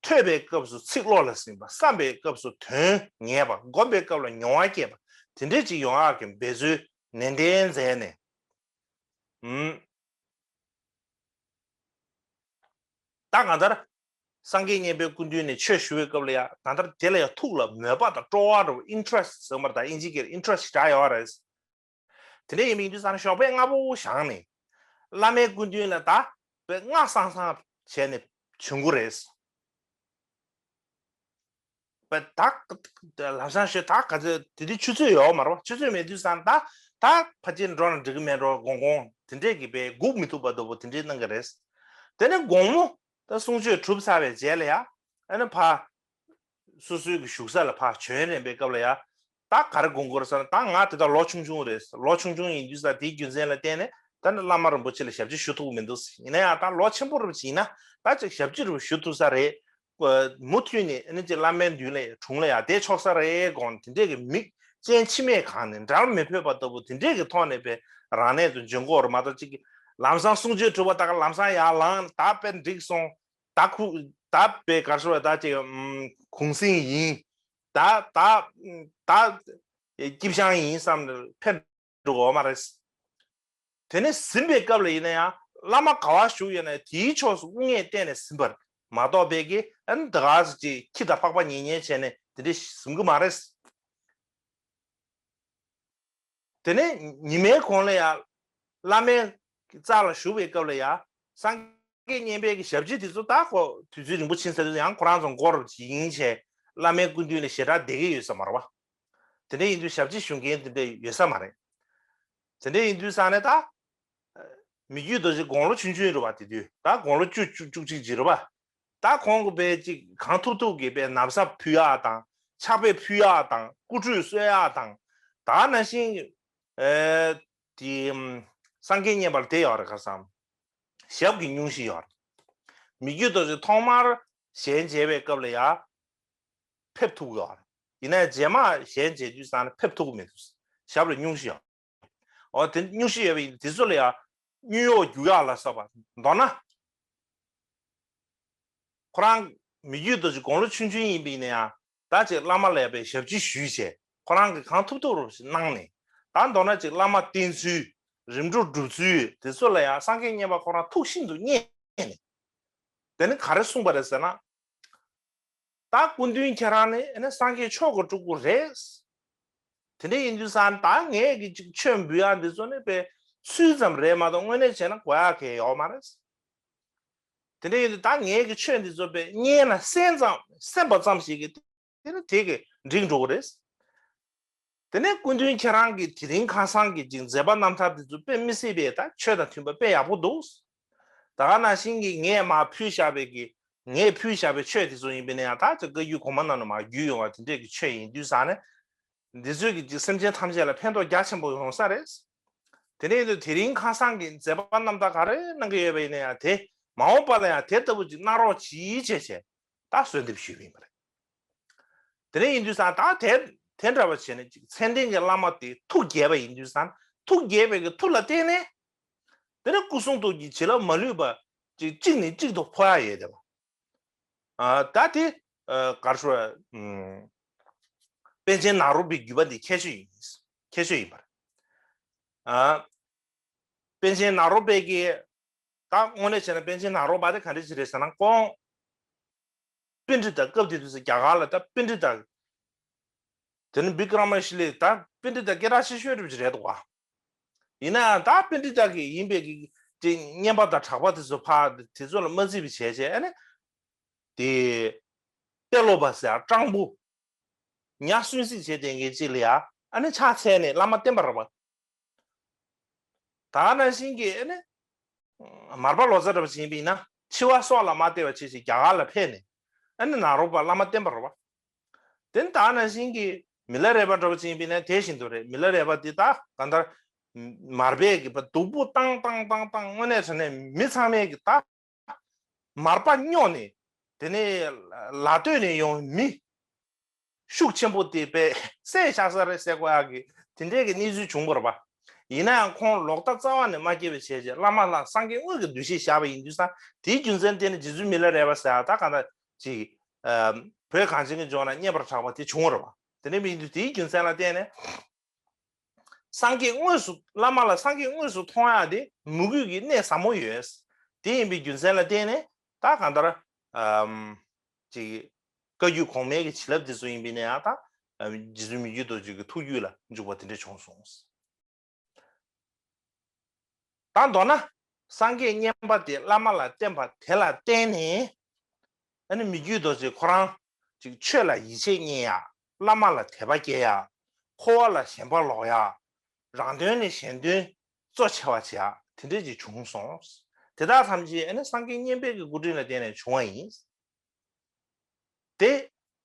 ཐོས་པའི་སྐབས་སུ་ཚིག་བློ་ལ་སིམ་པ། བསམ་པའི་སྐབས་སུ་དོན་ངེས་པ། སྒོམ་པའི་སྐབས་ལ་མྱོང་བ་སྐྱེས་པ། དེ་འདྲས་ཅིག་ཡོང་ཡག་གི་འབད་རྩོལ་ནན་ཏན་མཛད་ནས། ཨུམ། ད་གང་ལྟར། སངས་རྒྱས་མཉན་པའི་སྐུ་མདུན་ནས་ཆོས་ཞུ་བའི་སྐབས་ལ་ཡང་གང་ལྟར་དེ་ལ་ཡང་ཐུགས་ལ་མོས་པ་དང་སྤྲོ་བ་འདྲ་བོ་ཨིན་ཊི་རེ་སི་ཊི་ཟེར་བ་དང་ཨིན་ཇི་སྐད་ལ་ཨིན་ཊི་རེ་སི་ཊི་འདྲ་ཡོད་རེད། དེ་འདྲ་ཡིན་པ་ཡིན་དུས་ཙང་ཞོགས་པའི་སྔ་པོ་བཞེངས་ནས་བླ་མའི་སྐུ་མདུན་ལ་ད་ པའི་སྔ་སང་སང་བྱས་ནས་བྱུང་གི་རེད། པ་ད་ལམ་སང་ཞོད་ད་ག་ཚོད་དེ་དུས་ཆུ་ཚོད་ཡོད་མ་རེད་པ། ཆུ་ཚོད་མེད་དུས་སང་ད་ད་ཕ་ཆེར་འགྲོ་ན་འགྲིག་གི་མེད་འགྲོ་དགོང་དགོང་དེ་འདྲས་ཀྱི་པའི་སྒུག་མི་ཐུབ་པ་ལྟ་བུ་དེ་འདྲས་གནང་གི་རེད། དེ་ནས་དགོང་མོ་ད་གསུང་ཆོས་གྲུབ་ཚར་བའི་རྗེས་ལ་ཡ་ཨ་ནི་ཕ་སོ་སོའི་གི་བཞུགས་ས་ལ་ཕར་བྱོན་རན་པའི་སྐབས་ལ་ཡ། ད་ག་རེ་དགོངས་དགོས་རེད་ཟེར་ན། ད་ང་དེ་དག་ལོ་ཆུང་ཆུང་རེད། ལོ་ཆུང་ཆུང་ཡིན་དུས་ས་དེའི་རྒྱུ་མཚན་ལ་བརྟེན་ནས་ད་ནི་བླ་མ་རིན་པོ་ཆེ་ལ་ཞབས་ཕྱི་ཞུ་ཐུབ་མི་འདུག། ཡིན་ན་ཡང་ད་ལོ་ཆེན་པོ་རུ་ཡིན་ན་ད་ཅིག་ཞབས་ཕྱི་རུ་ཞུ་ཐུབ་ས་རེད། མུ་མཐུད་ནས་ཨ་ནི་ཅིག་བླ་མའི་མདུན་ལ་དྲུང་ལ་ཡ་བསྡད་ཆོག་ས་རེད་དགོངས། དེ་འདྲས་ཀྱི་མིག་སྤྱན་མཆི་མས་གང་ནས་འབྲལ་མི་ཕོད་པ་ལྟ་བུ་དེ་འདྲས་ཀྱི་ཐོག་ནས་པའི་རང་གནས་དུ་འབྱོན་གྱི་ཡོད་རེད་མ་གཏོགས། ཅིག་ལམ་སང་གསུང་ཆོས་གྲུབ་པ་ད་ག་ལམ་སང་ཡར་ལངས་ད་དཔེ་འགྲིག་སོང་། ད་ཁུ་ད་པའི་གར་སོ་ད་ཅིག་གུང་སེང་ཡིན། ད་ད་ད་སྐྱིད་ཤང་ཡིན་བསམ་ནས་ཕེབས་འགྲོ་གི་ཡོད་མ་རེད། དེ་ནས་ཟིན་པའི་སྐབས་ལ་ཡིན་ན་ཡང་བླ་མ་ག་བ་བཞུགས་ཡོད་ན་དེའི་ཕྱོགས་སུ་དབུ་བརྙེས་བལྟས་ནས་ཟིན་པར་མ་གཏོགས་པའི་གི་ཨ་ནི་ད་ག་ཟེ་ཅིག་ཁྱི་དང་ཕག་པ་ཉེ་ཉེ་བྱས་ནས་དེ་འདྲས་ཟིན་གི་མ་རེད། དེ་ནས་ཉི་མའི་གུང་ལ་ཡང་བླ་མའི་རྩ་ལ་བཞུགས་པའི་སྐབས་ལ་ཡང་སངས་རྒྱས་མཉན་པའི་གི་ཞབས་ཕྱི་དེ་ཚོ་ད་ཁོ་དུས་ཚོད་རིང་པོ་ཕྱིན་ཚར་དུས་ཡང་ཁོ་རང་ཚོ་མགོ་རུ་ཡིན་བྱས་བླ་མའི་སྐུ་མདུན་ལ་ཞེ་དྲག་བསྡད་ཀྱི་ཡོད་ས་མ་རེད་པ། དེ་འདྲ་ཡིན་དུས་ཞབས་ཕྱི་ཞུ་མཁན་དེ་འདྲ་ཡོད་ས་མ་རེད། དེ་འདྲ་ཡིན་དུས་ས་ནས་ད་མི་རྒྱུད་རྡོ་རྗེ་དགུང་ལོ་ཆུང་ཆུང་རེད་པ། དེ་དུས་ད་དགུང་ལོ་བཅུ་བཅུ་བཅུ་གཅིག་ཅིག་རེད་པ། ད་ཁོང་གི་པའི་ཅིག་གང་ཐུབ་ཐུབ་ཀྱི་པའི་ན་བཟའ་ཕུལ་ཡག་དང་ཕྱག་དཔེ་ཕུལ་ཡག་དང་སྐུ་ཁྲུས་གསོལ་ཡག་དང་། ད་ནང་བཞིན་གྱི་ཨེ་དེ་སངས་རྒྱས་མཉན་པ་ལ་དེ་ཡོད་རེད། ཁ་སང་ཞབས་ཀྱི་སྙུང་གཞི་ཡོད་རེད། མི་རྒྱུད་རྡོ་རྗེ་ཐོག་མར་ཞལ་མཇལ་བའི་སྐབས་ལ་ཡ་ཕེབས་ཐུབ་ཀྱི་ཡོད་རེད། ཡིན་ནའི་རྗེས་མ་ཞལ་མཇལ་དུས་ཙང་ནས་ཕེབས་ཐུབ་ཀྱི་མི་འདུག། ཞབས་ལ་སྙུང་གཞི་ཡོད། འོ་དེ་སྙུང་གཞི་ཡོད་པ་ཡིན་དུས་དེ་ཚོ་ལ་ཡང་སྙུང་གཡོག་རྒྱུག་ཡག་ལ་སོགས་པ་མདོར་ན། ཁོ་རང་མི་རྒྱུད་རྡོ་རྗེ་དགུང་ལོ་ཆུང་ཆུང་ཡིན་པ་ཡིན་ན་ཡང་ད་ཅིག་བླ་མ་ལ་ཡ་པའི་ཞབས་ཕྱི་ཞུས་བྱས་ཁོ་རང་གིས་གང་ཐུབ་ཐུབ་རུ་གནང་ནས། ད་མདོར་ན་ཅིག་བླ་མ་བསྟེན་ཚུལ་རིམ་གྲོ་སྒྲུབ་ཚུལ་དེ་ཚོ་ལ་ཡང་སངས་རྒྱས་མཉན་པ་ཁོ་རང་ཐུགས་ཤིན་ཏུ་མཉེས་ནས། དེ་ནི་ག་རེ་གསུངས་པ་རེད་ཟེར་ན། ད་སྐུ་མདུན་ཁྱེད་རང་ནི་ཨ་ནི་སངས་རྒྱས་མཆོག་གི་སྤྲུལ་སྐུ་རེད། དེ་འདྲ་ཡིན་དུས་ཙང་ད་ངས་ཀྱི་ཅིག་ཆོས་འབུལ་ཡག་འདི་ཚོ་ནི་པའི་ཚུལ་ཙམ་རེད་མ་གཏོགས་དངོས་གནས་བྱས་ན་དགོས་ཡག་གང་ཡང་ཡོད་མ་རེད། དེ་འདྲ་ཡིན་དུས་ད་ངས་ཀྱི་ཆོས་འདི་ཚོ་པའི་སྙན་ལ་གསན་ཙམ་གསན་པ་ཙམ་ཞིག་གིས་དེ་ནི་དེ་གི་འགྲིག་འགྲོ་གི་རེད། དེ་ནས་སྐུ་མདུན་ཁྱེད་རང་གིས་དེ་རིང་ཁ་སང་གི་ཅིག་མཛད་པ་རྣམ་ཐར་དེ་ཚོ་དཔེ་མི་སྲིད་པའི་ད་ཆོས་དང་མཐུན་པ་དཔེ་ཡག་པོ་འདུག། ད་ག་ནང་བཞིན་གྱི་ངས་མར་ཕུལ་བཞག་པའི་གི་ངས་ཕུལ་བཞག་པའི་ཆོས་དེ་ཚོ་ཡིན་པས་ན་ཡང་ད་ཅིག་བཀའ་བརྒྱུད་གོང་མ་རྣམས་ལ་མར་བརྒྱུད་ཡོང་བ་དེ་འདྲས་ཀྱི་ཆོས་ཡིན་དུས་ཙང་ནས། འདི་ཚོས་ཀྱི་ཅིག་སེམས་ཅན་ཐམས་ཅད་ལ་ཕན་ཐོགས་རྒྱ་ཆེན་པོ་ཡོང་ས་རེད། དེ་ནས་དེ་རིང་ཁ་སང་གི་མཛད་པ་རྣམ་ཐར་ག་རེ་གནང་གི་ཡོད་པ་ཡིན་ན་ཡང་དེ་མ་འོངས་པ་ལ་ཡང་དེ་ལྟ་བུ་ཅིག་གནང་རོགས་གྱིས་བྱས་བྱས་ད་གསོལ་འདེབས་ཞུས་པ་ཡིན་པ་རེད། དེ་ནས་ཡིན་དུས་ཙང་ད་དེ་དེ་འདྲ་བ་བྱས་ནས་ཅིག་མཚན་ལྡན་གྱི་བླ་མ་དེ་ཐུགས་དགྱེས་པ་ཡིན་དུས་ཙང་ཐུགས་དགྱེས་པའི་གི་མཐུ་ལ་བརྟེན་ནས། དེ་ནས་སྐུ་གསུང་ཐུགས་ཀྱི་བྱིན་རླབས་མ་ལུས་པ་ཅིག་གཅིག་ནས་གཅིག་ཏུ་འཕོ་ཡག་ཡོད་བསྡད་པ། ཨ་ད་དེ་ཨ་གར་ཤོ་ཨམ་པཎ་ཆེན་ནཱ་རོ་པའི་བརྒྱུད་པ་འདི་ཁྱད་ཆོས་ཡིན། ཁྱད་ཆོས་ཡིན་པར། ཨ་པཎ་ཆེན་ནཱ་རོ་པའི་གི་ད་དངོས་གནས་བྱས་ན་པཎ་ཆེན་ནཱ་རོ་པ་དེ་ག་འདྲ་ཞིག་རེད་ཟེར་ན་ཁོང་པཎྜི་ཏ་སྐབས་དེ་དུས་སུ་རྒྱ་གར་ལ་ད་པཎྜི་ཏ་དེ་ནི་བི་ཀྲ་མ་ཤི་ལའི་ད་པཎྜི་ཏ་སྐད་གྲགས་ཆེ་ཤོས་རུ་རེད་འདུག་བ། ཡིན་ནའང་ད་པཎྜི་ཏ་གི་ཡིན་པའི་གི་དེ་བསྙེན་པ་དང་གྲགས་པ་དེ་ཚོ་ཕ་དེ་ཚོ་ལ་མ་བརྩི་བའི་བྱས་བྱས་ཨ་ནི་དེ་ཏེ་ལོ་པ་ཟེར་སྤྲང་པོ་ཉ་སུན་སིག་བྱས་བསྡད་མཁན་ཅིག་ལ་ཡ་ཨ་ནི་ཕྱག་འཚལ་ནས་བླ་མ་བསྟེན་པ་རེད་བ། ད་ནང་བཞིན་གྱི་ཨ་ནི་མར་པ་ལོ་ཙཱ་འདྲ་བ་ཅིག་ཡིན་པ་ཡིན་ན་འཆི་བ་སྲོག་ལ་མ་བལྟ་བ་བྱས་ཤིང་རྒྱ་གར་ལ་ཕེབས་ནས་ཨ་ནི་ནཱ་རོ་པ་བླ་མ་བསྟེན་པ་རེད་བ། དེ་ནི་ད་ནང་བཞིན་གྱི་མི་ལ་རས་པ་འདྲ་བ་ཅིག་ཡིན་པ་ཡིན་ན་དེ་བཞིན་དུ་རེད། མི་ལ་རས་པ་འདི་ད་གང་ལྟར་མར་པས་གི་བ་སྡུག་པོ་བཏང་བཏང་བཏང་བཏང་དངོས་གནས་བྱས་ནས་མི་ཚང་མས་གི་ད་མར་པ་སྨྱོ་ནས་དེ་ནས་ལ་སྟོད་ནས་ཡོང་མི་ཤུགས་ཆེན་པོ་དེ་པས་བསད་བཞག་ས་རེད་ཟེར་དགོས་ཡག་གི་དེ་འདྲའི་གི་གནས་ཚུལ་བྱུང་བ་རེད་པ། ཡིན་ན་ཡང་ཁོང་ལོག་ལྟ་རྩ་བ་ནས་མ་སྐྱེས་པའི་བྱས་རྗེས་བླ་མ་ལ་སངས་རྒྱས་དངོས་ཀྱི་འདུ་ཤེས་བཞག་པ་ཡིན་དུས་ཙང་དེའི་རྒྱུ་མཚན་དེ་ནི་རྗེ་བཙུན་མི་ལ་རས་པ་ཟེར་ཡག་ད་གང་ལྟར་ཅིག་བོད་གངས་ཅན་གྱི་ལྗོངས་ན་བསྙེན་པར་གྲགས་པ་དེ་བྱུང་བ་རེད་པ། དེ་འདྲ་མིན་དུས་དེའི་རྒྱུ་མཚན་ལ་བརྟེན་ནས། སངས་རྒྱས་དངོས་སུ་བླ་མ་ལ་སངས་རྒྱས་དངོས་སུ་མཐོང་ཡག་དེ་མོས་གུས་ཀྱི་གནས་ཟབ་མོ་ཡོད། དེ་ཡིན་པའི་རྒྱུ་མཚན་ལ་བརྟེན་ནས་ད་གང་ལྟར་ཨམ་ཅིག་བཀའ་བརྒྱུད་གོང་མའི་གི་བྱིན་རླབས་དེ་ཚོ་ཡིན་པའི་ནས་ཡང་ད་ཨམ་རྗེ་བཙུན་མི་བསྐྱོད་རྡོ་རྗེ་གི་ཐུགས་རྒྱུད་ལ་འཇུག་པ་དེ་འདྲ་བྱུང་སོང་། ད་མདོར་ན་ སངས་རྒྱས་མཉན་པ་དེ་བླ་མ་ལ་བསྟེན་པ་དེ་ལ་བརྟེན་ནས། ཨ་ནི་མི་བསྐྱོད་རྡོ་རྗེ་ཁོ་རང་ཅིག་ཆོས་ལ་ཡིད་ཆེས་རྙེད་ཡ། བླ་མ་ལ་དད་པ་སྐྱེ་ཡ། འཁོར་བ་ལ་ཞེན་པ་ལོག་ཡ། རང་དོན་ནས་གཞན་དོན་གཙོ་ཆེ་བ་བྱེད་ཡ། དེ་འདྲས་ཅིག་བྱུང་སོང་། དེ་དག་ཐམས་ཅད་ཨ་ནི་སངས་རྒྱས་མཉན་པའི་གི་སྐུ་དྲིན་ལ་བརྟེན་ནས་བྱུང་བ་ཡིན། དེ་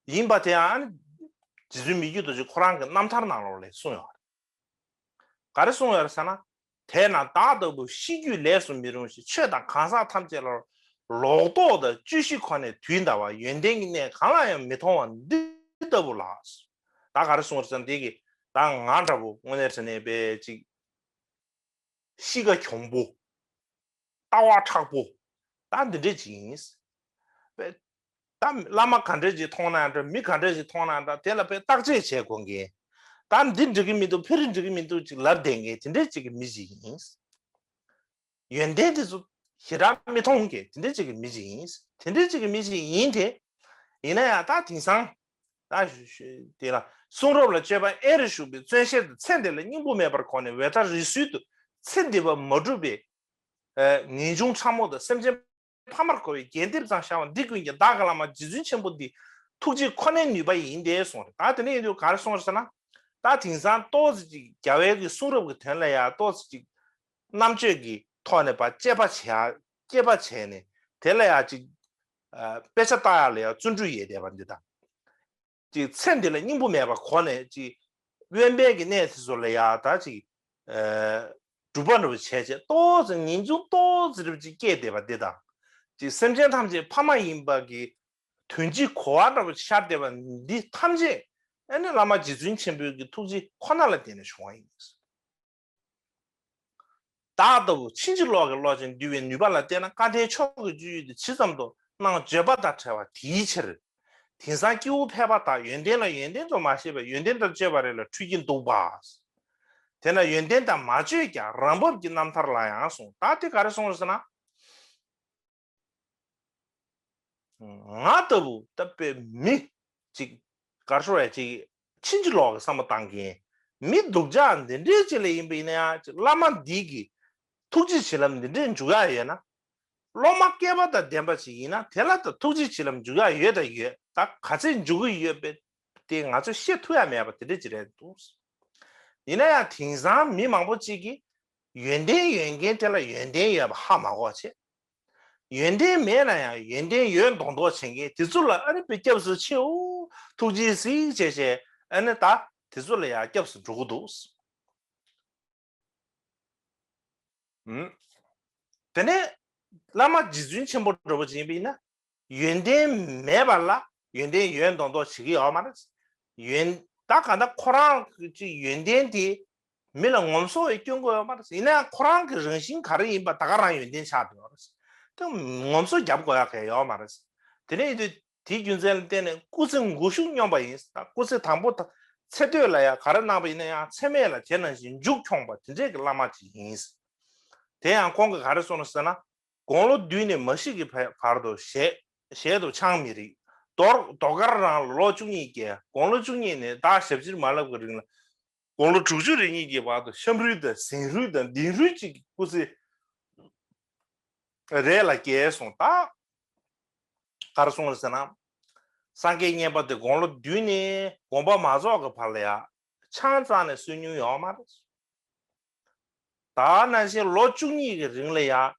ཡིན་པ་དེ་ཡང་ཨ་ནི་རྗེ་བཙུན་མི་བསྐྱོད་རྡོ་རྗེ་ཁོ་རང་གི་རྣམ་ཐར་ནང་ལོགས་ལ་གསུངས་ཡོད་རེད། ག་རེ་གསུངས་ཡོད་རེད་ཟེར་ན། དེས་ན་བདག་ལྟ་བུ་ཤེས་རྒྱུད་ལས་སུ་མི་རུང་ཞིང་། ཆོས་དང་གང་ཟག་ཐམས་ཅད་ལ་ལོག་རྟོག་དང་བཅོས་ཞེན་ཁོ་ནས་དུས་འདའ་བ། ཡོན་ཏན་གྱི་གནས་གང་ལ་ཡང་མི་མཐོང་བ་འདི་ལྟ་བུ་ལགས། ད་ག་རེ་གསུངས་རེད་ཟེར་ན། འདི་གི་ད་ང་འདྲ་བོ་དངོས་གནས་དྲང་གནས་པའི་ཅིག་གཤིས་ཀ་གྱོང་པོ། ལྟ་བ་མཁྲེགས་པོ། ད་འདི་འདྲས་ཅིག་ཡིན། པས། ད་བླ་མ་ག་འདྲས་ཅིག་མཐོང་ན་འདྲ། མི་ག་འདྲས་ཅིག་མཐོང་ན་འདྲ། དེ་ལ་པས་བརྟག་དཔྱད་བྱེད་དགོས་མཁན། ད་འདི་འགྲིག་གི་མི་འདུག་ཕ་རི་འགྲིག་གི་མི་འདུག་ཅིག་ལབ་བསྡད་མཁན་དེ་འདྲས་ཅིག་གི་མི་ཅིག་ཡིན། ཡོན་ཏན་དེ་ཚོ་ཞེ་དྲག་མི་མཐོང་མཁན་དེ་འདྲས་ཅིག་གི་མི་ཅིག་ཡིན། དེ་འདྲས་ཅིག་གི་མི་ཅིག་ཡིན་དེ། ཡིན་ན་ཡང་ད་དེང་སང་། ད་ཞུ་ཞུ་དེ་ལ་གསུང་རབ་ལ་དཔྱོད་པ་ཨེ་རུ་ཞུགས་པའི་བརྩོན་ཤེས་དང་། ཚེ་འདི་ལ་སྙིང་པོ་མེད་པར་གོ་ནས། འོད་མཐའ་རི་སུལ་དུ་ཚེ་འདི་བར་མ་གྲུབ་པའི་ངེས་འབྱུང་ཕྲ་མོ་དང་། སེམས་ཅན་ཕ་མར་གོ་བའི་རྒྱས་འདེབས་ཙམ་ཤར་བ་འདི་ཀུན་ཀྱང་བདག་གི་བླ་མ་རྗེ་བཙུན་ཆེན་པོ་འདི་ཐུགས་རྗེ་ཁོ་ནའི་ནུས་པ་ཡིན་ཏེ་གསུངས་རེད། ད་དེ་ནས་ཡིན་དུས་ག་རེ་གསུངས་རེད་ཟེར་ན། ད་དེང་སང་ཏོག་ཙམ་ཅིག་རྒྱལ་བའི་གི་གསུང་རབ་ཀྱི་དོན་ལ་ཡང་ཏོག་ཙམ་ཅིག་རྣམ་དཔྱོད་ཀྱི་ཐོག་ནས་ཕར་དཔྱད་པ་བྱེད་ཡ། དཔྱད་པ་བྱས་ནས་དེ་ལ་ཡང་ཅིག་ཨ། དཔེ་ཆ་ལྟ་ཡ་ལ་ཡང་བརྩོན་འགྲུས་ཡོད་བསྡད་པ་འདི་དང་། ཅིག་ཚེ་འདི་ལ་སྙིང་པོ་མེད་པར་གོ་ནས་ཅིག་དབེན་པའི་གི་གནས་དེ་ཚོ་ལ་ཡང་ད་ཅིག་ཨ། སྒྲུབ་པ་འདྲ་བོ་བྱས་བྱས་ཏོག་ཙམ་ངེས་འབྱུང་ཏོག་ཙམ་རེ་ཅིག་སྐྱེས་བསྡད་པ་འདི་དང་། ཅིག་སེམས་ཅན་ཐམས་ཅད་ཕ་མ་ཡིན་པ་གི་དོན་སྤྱི་གོ་བ་འདྲ་བོ་ཤར་བསྡད་པ་འདི་ཐམས་ཅད་ཨ་ནི་བླ་མ་རྗེ་བཙུན་ཆེན་པོའི་གི་ཐུགས་རྗེ་ཁོ་ན་ལ་བརྟེན་ནས་བྱུང་བ་ཡིན། བདག་ལྟ་བུ་ཕྱིན་ཅི་ལོག་གི་བློ་ཅན་འདུལ་བའི་ནུས་པ་ལ་བརྟེན་ན། སྐལ་ལྡན་མཆོག་གི་སྤྱོད་ཡུལ་དུ་ཇི་ཙམ་དུ་སྣང་བརྗོད་པ་དང་བྲལ་བ་དེའི་ཕྱིར། དེང་སང་སྐྱེ་བོ་ཕལ་པ་དག་ཡོན་ཏན་ལ་ཡོན་ཏན་དུ་མ་ཤེས་པར་ཡོན་ཏན་དང་སྤྱོད་པ་རེ་ལ་འཁྲུལ་གྱིན་འདུག་པ། དེས་ན་ཡོན་ཏན་དང་མ་སྤྱོད་ཀྱང་རང་བབས་ཀྱི་རྣམ་ཐར་ལ་ཡང་གསུངས། ད་དེ་ག་རེ་གསུངས་རེད་ཟེར་ན། ང་ལྟ་བུ་ལྟ་བུའི་མི་ཅིག་གར་ཤོར་བའི་ཅིག་ཕྱིན་ཅི་ལོག་གི་བསམ་བློ་བཏང་མཁན་མི་སྡུག་ཅག་འདི་འདྲའི་ཅིག་ལ་ཡིན་པ་ཡིན་ན་ཡང་ཅིག་བླ་མ་འདི་གི་ཐུགས་རྗེ་བྱིན་རླབས་འདི་འདྲའི་འཇུག་ཡ་ཡོད་ན། སློབ་མ་སྐལ་པ་དང་ལྡན་པ་ཅིག་ཡིན་ན་དེ་ལ་ད་ཐུགས་རྗེ་བྱིན་རླབས་འཇུག་ཡ་ཡོད་དང་ཡོད། ད་ག་ཚད་འཇུག་གི་ཡོད་པའི་དེ་ང་ཚོས་བཤད་ཐུབ་ཡ་མེད་པ་དེ་འདྲ་ཅིག་རེད་འདུག་ཡིན་ན་ཡང་དེང་སང་མི་མང་པོ་ཅིག་གིས་ཡོན་ཏན་ཡོད་མཁན་དེ་ལ་ཡོན་ཏན་ཡོད་པ་ཧ་མ་གོ་བྱས། ཡོན་ཏན་མེད་ན་ཡང་ཡོན་ཏན་ཡོད་མདོག་མདོག་བྱེད་མཁན་དེ་ཚོ་ལ་ཨ་ནི་དཔེ་སྐྱབས་སུ་མཆིའོ། ཐུགས་རྗེས་གཟིགས་བྱས་བྱས་ཨ་ནི་ད་དེ་ཚོ་ལ་ཡང་སྐྱབས་སུ་འགྲོ་གི་འདུག་ཨུམ། དེ་ནས་བླ་མ་རྗེ་བཙུན་ཆེན་པོ་འདྲ་བོ་ཅིག་ཡིན་པ་ཡིན་ན། ཡོན་ཏན་མེད་པ་ལ་ཡོན་ཏན་ཡོད་མདོག་མདོག་བྱེད་ཀྱི་ཡོད་མ་རེད། ཡོན་ད་ག་ད་ཁོ་རང་གི་ཡོན་ཏན་དེ་མི་ལ་ངོམ་སོ་བའི་སྐྱོན་དགོས་ཡོད་མ་རེད། ཡིན་ན་ཡང་ཁོ་རང་གི་རང་བཞིན་ག་རེ་ཡིན་པ་ད་ག་རང་ཡོན་ཏན་ཆགས་འདུག་ཡོད་རེད། དེ་ངོམ་སོ་རྒྱབ་དགོས་ཡག་གི་ཡོད་མ་རེད། དེ་ནས་ཡིན་དུས་དེའི་རྒྱུ་མཚན་ལ་བརྟེན་ནས་སྐུ་ཚེ་མགོ་གཞུག་སྙོམས་པ་ཡིན། ད་སྐུ་ཚེ་དང་པོ་ད་ཚེ་སྟོད་ལ་ཡང་ག་རེ་གནང་བ་ཡིན་ན་ཡང་ཚེ་སྨད་ལ་དེ་ནང་བཞིན་མཇུག་འཁྱོངས་པ་དེ་འདྲས་ཀྱི་བླ་མ་ཅིག་ཡིན། དེ་ཡང་ཁོང་གིས་ག་རེ་གསུངས་ན་ཟེར་ན། དགུང་ལོ་བདུན་ནས་མ་ཤི་གི་བར་དུ་ཞལ་ཞལ་དུ་ཆང་མི་རིགས། ཟློས་ཟློས་གར་རང་ལ་ལོ་བཅུ་གཉིས་བསྐྱལ། དགུང་ལོ་བཅུ་གཉིས་ནས་བདག་ཞབས་ཕྱིར་མ་བསླབ་ཀྱི་རིང་ལ། དགུང་ལོ་དྲུག་ཅུ་རེ་གཉིས་ཀྱི་བར་དུ་ཤམ་རུལ་དང་ཟན་རུལ་དང་ལྡིང་རུལ་གཅིག་གི་སྐུ་ཚེ་རེ་ལ་བསྐྱལ་སོང་། ད་ག་རེ་གསུངས་རེད་ཟེར་ན། སངས་རྒྱས་མཉན་པ་དེ་དགུང་ལོ་བདུན་ནས་དགོངས་པ་མ་རྫོགས་ཀྱི་བར་ལ་ཡང་ཆང་རྩ་ནས་གསོལ་མྱོང་ཡོད་མ་རེད། ད་ནང་བཞིན་ལོ་བཅུ་གཉིས་ཀྱི་རིང་ལ་ཡང་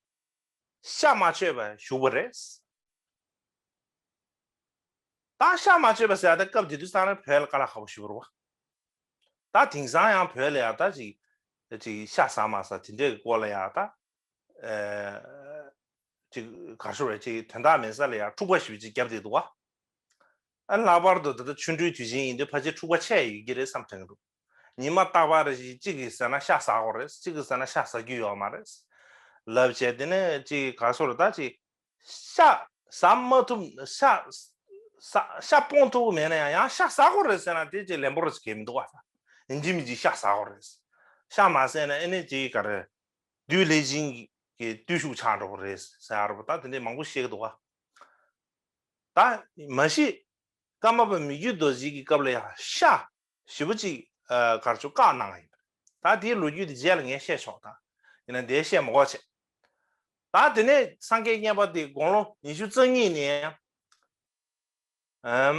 ཤ་མ་མཆོད་པར་བཞུགས་པ་རེད། ད་ཤ་མ་མཆོད་པ་ཟེར་ཡ་ད་སྐབས་དེ་དུས་ཙང་ནས་བོད་ལ་དཀའ་ལས་ཁག་པོ་ཞིག་རེད་བ། ད་དེང་སང་ཡང་བོད་ལ་ཡ་ད་ཅིག་ཅིག་ཤ་ཟ་མ་ཟ་དེ་འདྲའི་སྐོར་ལ་ཡ་ད། ཨེ། ཅིག་ག་རེ་ཞུ་རེད། ཅིག་དོན་དག་མེད་ས་ལ་ཡ་འཁྲུག་པ་ཞེ་པོ་ཅིག་བརྒྱབ་བསྡད་འདུག་བ། ཨ་ལྷག་པར་དུ་ད་ལྟ་ཆོ་འཕྲུལ་དུས་ཆེན་ཡིན་དུས་ཕལ་ཆེར་འཁྲུག་པ་ཆེ་ཡོད་ཀྱི་རེད་བསམ་དྲན་གྱི་འདུག་ཉི་མ་རྟག་པར་རེ་ཞིག་གཅིག་གིས་ཟེར་ན་ཤ་ཟ་དགོས་རེད། གཅིག་གིས་ཟེར་ན་ཤ་ཟ་རྒྱུ་ཡོད་མ་རེད། ལབ་བྱས་དེ་ནས་ཅིག་ག་རེ་ཞུ་རེད། ད་ཅིག་ཤ་ཟ་མ་ཐུབ། ཤ་ཟ་ཤ་སྤོང་ཐུབ་མེད་ན་ཡང་ཡང་ཤ་ཟ་དགོས་རེད་ཟེར་ན་དེ་ཅིག་ལན་པོ་རེ་ཅིག་གས་མི་འདུག་བ། ཡིན་གཅིག་མིན་གཅིག་ཤ་ཟ་དགོས་རེད། ཤ་མ་ཟས་ན་ཨེ་ནས་ཅིག་ག་རེ། བདུད་ལས་སྦྱིན་གྱི་བརྟུལ་ཞུགས་ཆགས་འགྲོ་གི་རེད་ཟེར་ཡ་རེད་པ། ད་དེ་འདྲའི་མང་པོ་བཤད་ཀྱི་འདུག་བ། ད་མ་གཞི་ཀརྨ་པ་མི་བསྐྱོད་རྡོ་རྗེ་གི་སྐབས་ལ་ཡང་ཤ་ཞེ་པོ་ཅིག་ཨ་གར་ཆུ་བཀག་གནང་བ་ཡིན། ད་དེའི་ལོ་རྒྱུས་དེ་རྗེས་ལ་ངས་བཤད་ཆོག་ད་ཡིན་ན་དེ་བཤད་མ་དགོས་བྱས། ད་དེ་ནས་སངས་རྒྱས་མཉན་པ་དེ་དགུང་ལོ་ཉི་ཤུ་རྩ་གཉིས་ནས། ཨམ།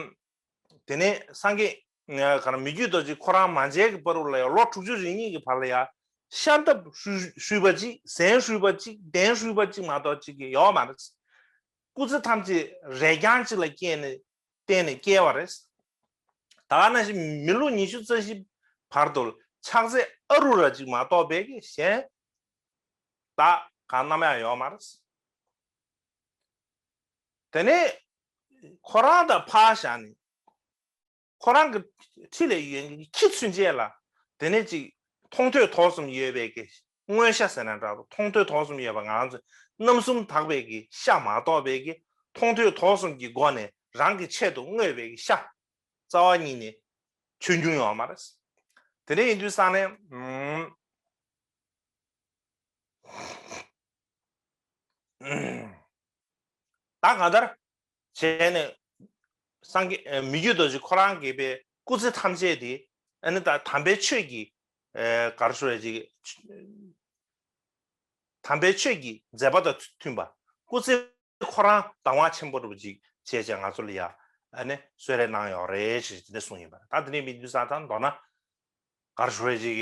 དེ་ནས་སངས་རྒྱས་ག་རེ་མི་བསྐྱོད་རྡོ་རྗེ་ཁོ་རང་མ་མཇལ་གྱི་བར་དུ་ལ་ཡང་ལོ་དྲུག་ཅུ་རེ་གཉིས་ཀྱི་བར་ལ་ཡང་ཤམ་ཐབས་ཧྲུལ་པ་གཅིག་གཟན་ཧྲུལ་པ་གཅིག་གདན་ཧྲུལ་པ་གཅིག་མ་གཏོགས་གཅིག་གི་ཡོད་མ་རེད། སྐུ་ཚེ་ཐམས་ཅད་རས་རྐྱང་གཅིག་ལ་བསྐྱལ་ནས་བསྟན་ནས་བསྐྱལ་བ་རེད། ད་ག་ནང་བཞིན་མི་ལོ་ཉི་ཤུ་རྩ་བཞི་བར་དུ་ཕྱག་འཚལ་ཨ་རུ་ར་གཅིག་མ་གཏོགས་པའི་གི་གཞན་བདག་གང་རྣམ་ཡང་ཡོད་མ་རེད། དེ་ནས་ཁོ་རང་དང་ཕར་བཞག་ནས་ཁོ་རང་གི་འཁྲིས་ལ་ཡོད་མཁན་གྱི་ཁྱི་ཚུན་ཆད་ལ་དེ་ནས་ཅིག་མཐོང་ཐོས་དོགས་གསུམ་ཡོད་པའི་གི་མངོན་ཤ་ཟེར་ན་འདྲ་འདུག་མཐོང་ཐོས་དོགས་གསུམ་ཡོད་པ་ང་ཚོས་རྣམ་གསུམ་དག་པའི་གི་ཤ་མ་གཏོགས་པའི་གི་མཐོང་ཐོས་དོགས་གསུམ་གྱི་སྒོ་ནས་རང་གི་ཆེད་དུ་བསྔོས་པའི་གི་ཤ་རྩ་བ་ཉིད་ནས་མཆོད་མྱོང་ཡོད་མ་རེད། དེ་འདྲ་ཡིན་དུས་ཙང་ནས་ཨུམ། ད་གང་ལྟར་བྱས་ནས་སངས་རྒྱས་མི་བསྐྱོད་རྡོ་རྗེ་ཁོ་རང་གིས་པའི་སྐུ་ཚེ་ཐམས་ཅད་དེ་ཨ་ནི་ད་དམ་པའི་ཆོས་ཀྱི་ག་རེ་ཞུ་ཡ་ཅིག་དམ་པའི་ཆོས་ཀྱི་མཛད་པ་དང་མཐུན་པ་སྐུ་ཚེ་ཁོ་རང་དང་བ་ཆེན་པོ་རུ་ཅིག་བྱས་བྱས་ང་ཚོ་ལ་ཡ་ཨ་ནི་གསོལ་རས་གནང་ཡོད་རེད་ཞེས་དེ་འདྲ་གསུངས་ཡིན་པ་རེད། ད་དེ་འདྲའི་མི་འདུག་ས་དང་མདོར་ན། ག་རེ་ཞུ་བའི་ཅིག་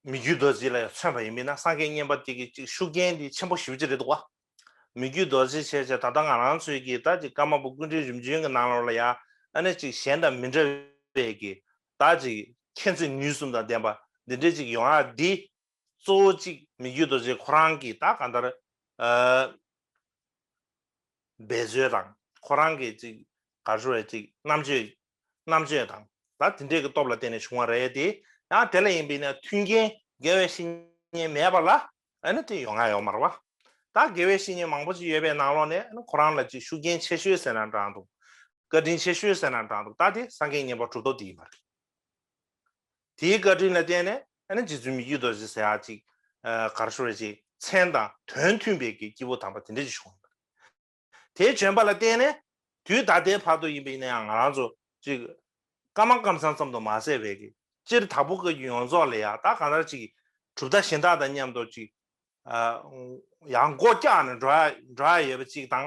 མི་བསྐྱོད་རྡོ་རྗེ་ལ་མཚོན་པ་ཡིན་མིན་ན་སངས་རྒྱས་མཉན་པ་དེ་གི་ཅིག་ཤུགས་རྐྱེན་དེ་ཆེན་པོ་ཞེ་པོ་ཅིག་རེད་འདུག་བ། མི་བསྐྱོད་རྡོ་རྗེ་བྱས་བྱས་ད་ལྟ་ང་རང་ཚོའི་གི་ད་ཅིག་ཀརྨ་པ་ཀུན་འདུས་རིམ་བྱོན་གྱི་ནང་ལོགས་ལ་ཡ་ཨ་ནི་ཅིག་གཞན་དང་མི་འདྲ་བའི་གི་ད་ཅིག་མཁྱེན་བརྩེ་ནུས་གསུམ་དང་ལྡན་པ་འདི་འདྲ་ཅིག་ཡོང་ཡ་འདི་གཙོ་བོ་ཅིག་མི་བསྐྱོད་རྡོ་རྗེ་ཁོ་རང་གི་ད་གང་ལྟར་ཨ། འབད་རྩོལ་དང་ཁོ་རང་གི་ཅིག་ག་རེ་ཞུ་བའི་ཅིག་རྣམ་དཔྱོད་རྣམ་དཔྱོད་དང་ད་དེ་འདྲས་ཀྱི་སྟོབས་ལ་བརྟེན་ནས་བྱུང་བ་རེད་དེ། ཡང་དེ་ལ་ཡིན་པས་ན་མཐུན་རྐྱེན་དགེ་བའི་བཤེས་གཉེན་མེད་པ་ལ་ཨ་ནི་དེ་ཡོང་ཡ་ཡོད་མ་རེད་བ། ད་དགེ་བའི་བཤེས་གཉེན་མང་པོ་ཅིག་ཡོད་པའི་ནང་ལོགས་ནས་ཨ་ནི་ཁོ་རང་ལ་ཅིག་ཤུགས་རྐྱེན་ཆེ་ཤོས་ཟེར་ན་འདྲ་འདུག་བཀའ་དྲིན་ཆེ་ཤོས་ཟེར་ན་འདྲ་འདུག་ད་དེ་སངས་རྒྱས་མཉན་པ་གྲུབ་ཐོབ་དེ་ཡིན་པ་རེད། དེའི་བཀའ་དྲིན་ལ་བརྟེན་ནས་ཨ་ནི་རྗེ་བཙུན་མི་བསྐྱོད་རྡོ་རྗེ་ཟེར་ཡག་ཅིག་ཨ་ག་རེ་ཞུ་རེད་ཅིག་མཚན་དང་དོན་མཐུན་པའི་གི་སྐྱེས་བུ་དམ་པ་དེ་འདྲ་ཅིག་བྱུང་ཡོད་པ་རེད། དེའི་བྱོན་པ་ལ་བརྟེན་ནས་དུས་ད་ལྟའི་བར་དུ་ཡིན་པ་ཡིན་ན་ཡང་ང་རང་ཚོ་ཅིག་ཀརྨ་ཀཾ་ཚང་ཙམ་དུ་མ་ཟད་པའི་གི་སྤྱིར་དྭགས་པོ་བཀའ་བརྒྱུད་ཡོངས་རྫོགས་ལ་ཡང་ད་གང་ལྟར་ཅིག་གྲུབ་མཐའ་གཞན་དག་དང་མཉམ་དུ་ཅིག་ཨ་ཡང་སྒོ་བཀྱག་ནས་འགྲོ་ཡ་འགྲོ་ཡ་ཡོད་པ་ཅིག་དང་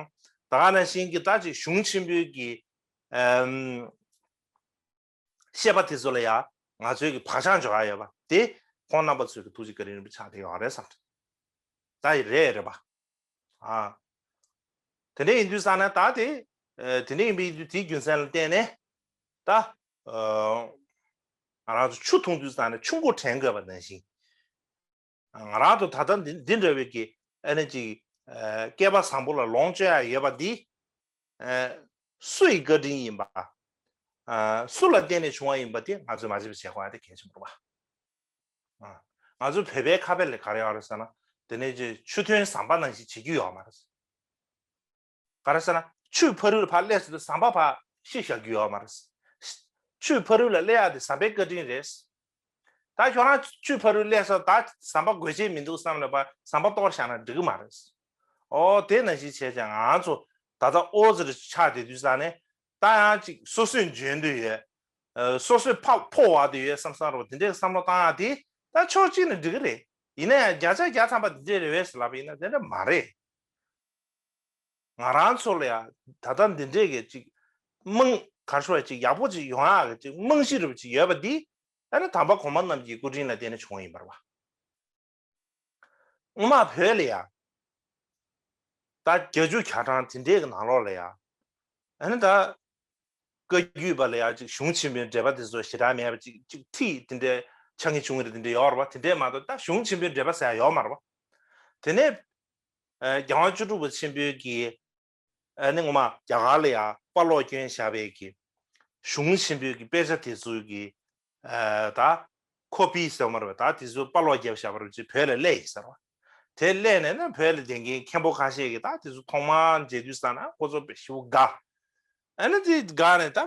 ད་ག་ནང་བཞིན་གྱི་ད་ཅིག་གཞུང་ཆེན་པོའི་གི་ཨམ། བཤད་པ་དེ་ཚོ་ལ་ཡང་ང་ཚོའི་གི་བག་ཆགས་འཇོག་ཡ་ཡོད་པ་དེ་ཁོང་རྣམ་པ་ཚོའི་གི་ཐུགས་རྗེ་བཀའ་དྲིན་རིན་པོ་ཆེ་དེ་ཡོད་རེད་བསམ། ད་ཡི་རེད་རེད་པ། ཨ། དེ་འདྲ་ཡིན་དུས་ཙང་ན་ད་དེ་དེ་འདྲ་ཡིན་པའི་དུས་དེའི་རྒྱུ་མཚན་ལ་བརྟེན་ནས་ད་ང་རང་ཚོ་ཆུ་འཐུང་དུས་ཙང་ན་ཆུ་མགོ་དྲན་དགོས་པ་ནང་བཞིན། ང་རང་ཚོ་ད་ལྟ་འདི་འདི་འདྲ་བའི་གི་ཨ་ནི་ཅིག་སྐལ་པ་བཟང་པོ་ལ་ལོངས་སྤྱོད་ཡ་ཡོད་པ་འདི་སུ་ཡི་བཀའ་དྲིན་ཡིན་པ། སུ་ལ་བརྟེན་ནས་བྱུང་བ་ཡིན་པ་དེ་ང་ཚོས་མ་ཤེས་པ་བྱེད་དགོས་ཡ་དེ་གལ་ཆེན་པོ་རེད་པ། ང་ཚོ་བོད་པའི་ཁ་དཔེ་ལ་ག་རེ་ཡོད་རེད་ཟེར་ན་དེ་ནས་ཅིག་ཆུ་ཐོན་ཟམ་པ་ནང་བཞིན་བྱེད་རྒྱུ་ཡོད་མ་རེད། ག་རེ་ཟེར་ན་ཆུ་ཕ་རོལ་ལ་ཕར་སླེབས་ཟེར་དུས་ཟམ་པ་ཕར་ཕྱེ་བཞག་རྒྱུ་ཡོད་མ་རེད། ཆུ་ཕ་རོལ་ལ་སླེབས་ཡག་དེ་ཟམ་པའི་བཀའ་དྲིན་རེད། ད་ཁྱོད་རང་ཆུ་ཕ་རོལ་སླེབས་སོང་ད་ཟམ་པ་དགོས་ཆེད་མི་འདུག་བསམ་ལ་ཕར་ཟམ་པ་གཏོར་བཞག་ན་འགྲིག་གི་མ་རེད། ཨོ་དེ་ནང་བཞིན་བྱས་ཙང་ང་ཚོ་ད་ལྟ་ཨོ་ཙི་རེ་ཆགས་བསྡད་དུས་ཙང་ནས་ད་ཡང་ཅིག་སོ་སོས་འཇོན་འདོད་ཡོད། སོ་སོས་ཕ་ཕོ་བ་དུ་ཡོད་བསམ་བསམ་རོགས་དེ་འདྲའི་བསམ་བློ་བཏང་ཡག་དེ་ད་ཕྱོགས་གཅིག་ནས་འགྲིག་གི་རེད། ཡིན་ན་ཡང་བརྒྱ་ཆ་བརྒྱ་ཐམ་པ་དེ་འདྲའི་རེད་བས་ཟེར་ལབ་པ་ཡིན་ན་དེ་འདྲ་མ་རེད། ང་རང་ཚོ་ལ་ཡང་ད་ལྟ་འདི་འདྲས་ཀྱི་ཅིག་རྨང་ག་རེ་ཞུ་བ་ཅིག་ཡག་པོ་ཅིག་ཡོང་ཡག་གི་ཅིག་རྨང་གཞི་རུ་ཅིག་ཡོད་པ་འདི་ཨ་ནི་དམ་པ་གོང་མ་རྣམས་ཀྱི་སྐུ་དྲིན་ལ་བརྟེན་ནས་བྱུང་བ་ཡིན་པ་རེད་བ། སྔོན་མ་བོད་ལ་ཡང་ད་བརྒྱད་ཅུ་གྱ་གྲངས་དེ་འདྲས་ཀྱི་ནང་ལོགས་ལ་ཡང་ཨ་ནི་ད་བཀའ་བརྒྱུད་པ་ལ་ཡང་ཅིག་གཞུང་ཆེན་པོའི་འགྲེལ་པ་དེ་ཚོ་ཞེ་དྲག་མེད་པ་ཅིག་ཅིག་ཁྲིད་དེ་འདྲའི་ཆགས་ངེས་བྱུང་གི་རེད། དེ་འདྲའི་ཡོད་རེད་བ། དེ་འདྲས་མ་གཏོགས་ད་གཞུང་ཆེན་པོའི་འགྲེལ་པ་ཟེར་ཡག་ཡོད་མ་རེད་བ། དེ་ནས་ཨ་རྒྱལ་དབང་བཅུ་དྲུག་པ་ཆེན་པོའི་གི་ཨ་ནི་སྔོན་མ་རྒྱ་གར་ལ་ཡང་དཔར་ཀློག་བསྐྱོན་བཞག་པའི་གི་གཞུང་ཆེན་པོའི་གི་དཔེ་ཆ་དེ་ཚོའི་གི་ཨ་ད་ཁོ་པི་ཟེར་བ་མ་རེད་བ། ད་དེ་ཚོ་དཔར་ཀློག་བརྒྱབ་བཞག་པ་རེད་ཅེས་བོད་ལ་སླེབས་ཡིན་ཟེར་བ། དེ་སླེབས་ནས་ན་བོད་ལ་བསྡད་མཁན་མཁན་པོ་ཁ་ཤས་ཀྱིས་ད་དེ་ཚོ་ཐོག་མར་མཇལ་དུས་ཙ་ན་ཁོ་ཚོ་དཔེ་ཞེ་པོ་དགའ། ཨ་ནི་དེ་དགའ་ནས་ད་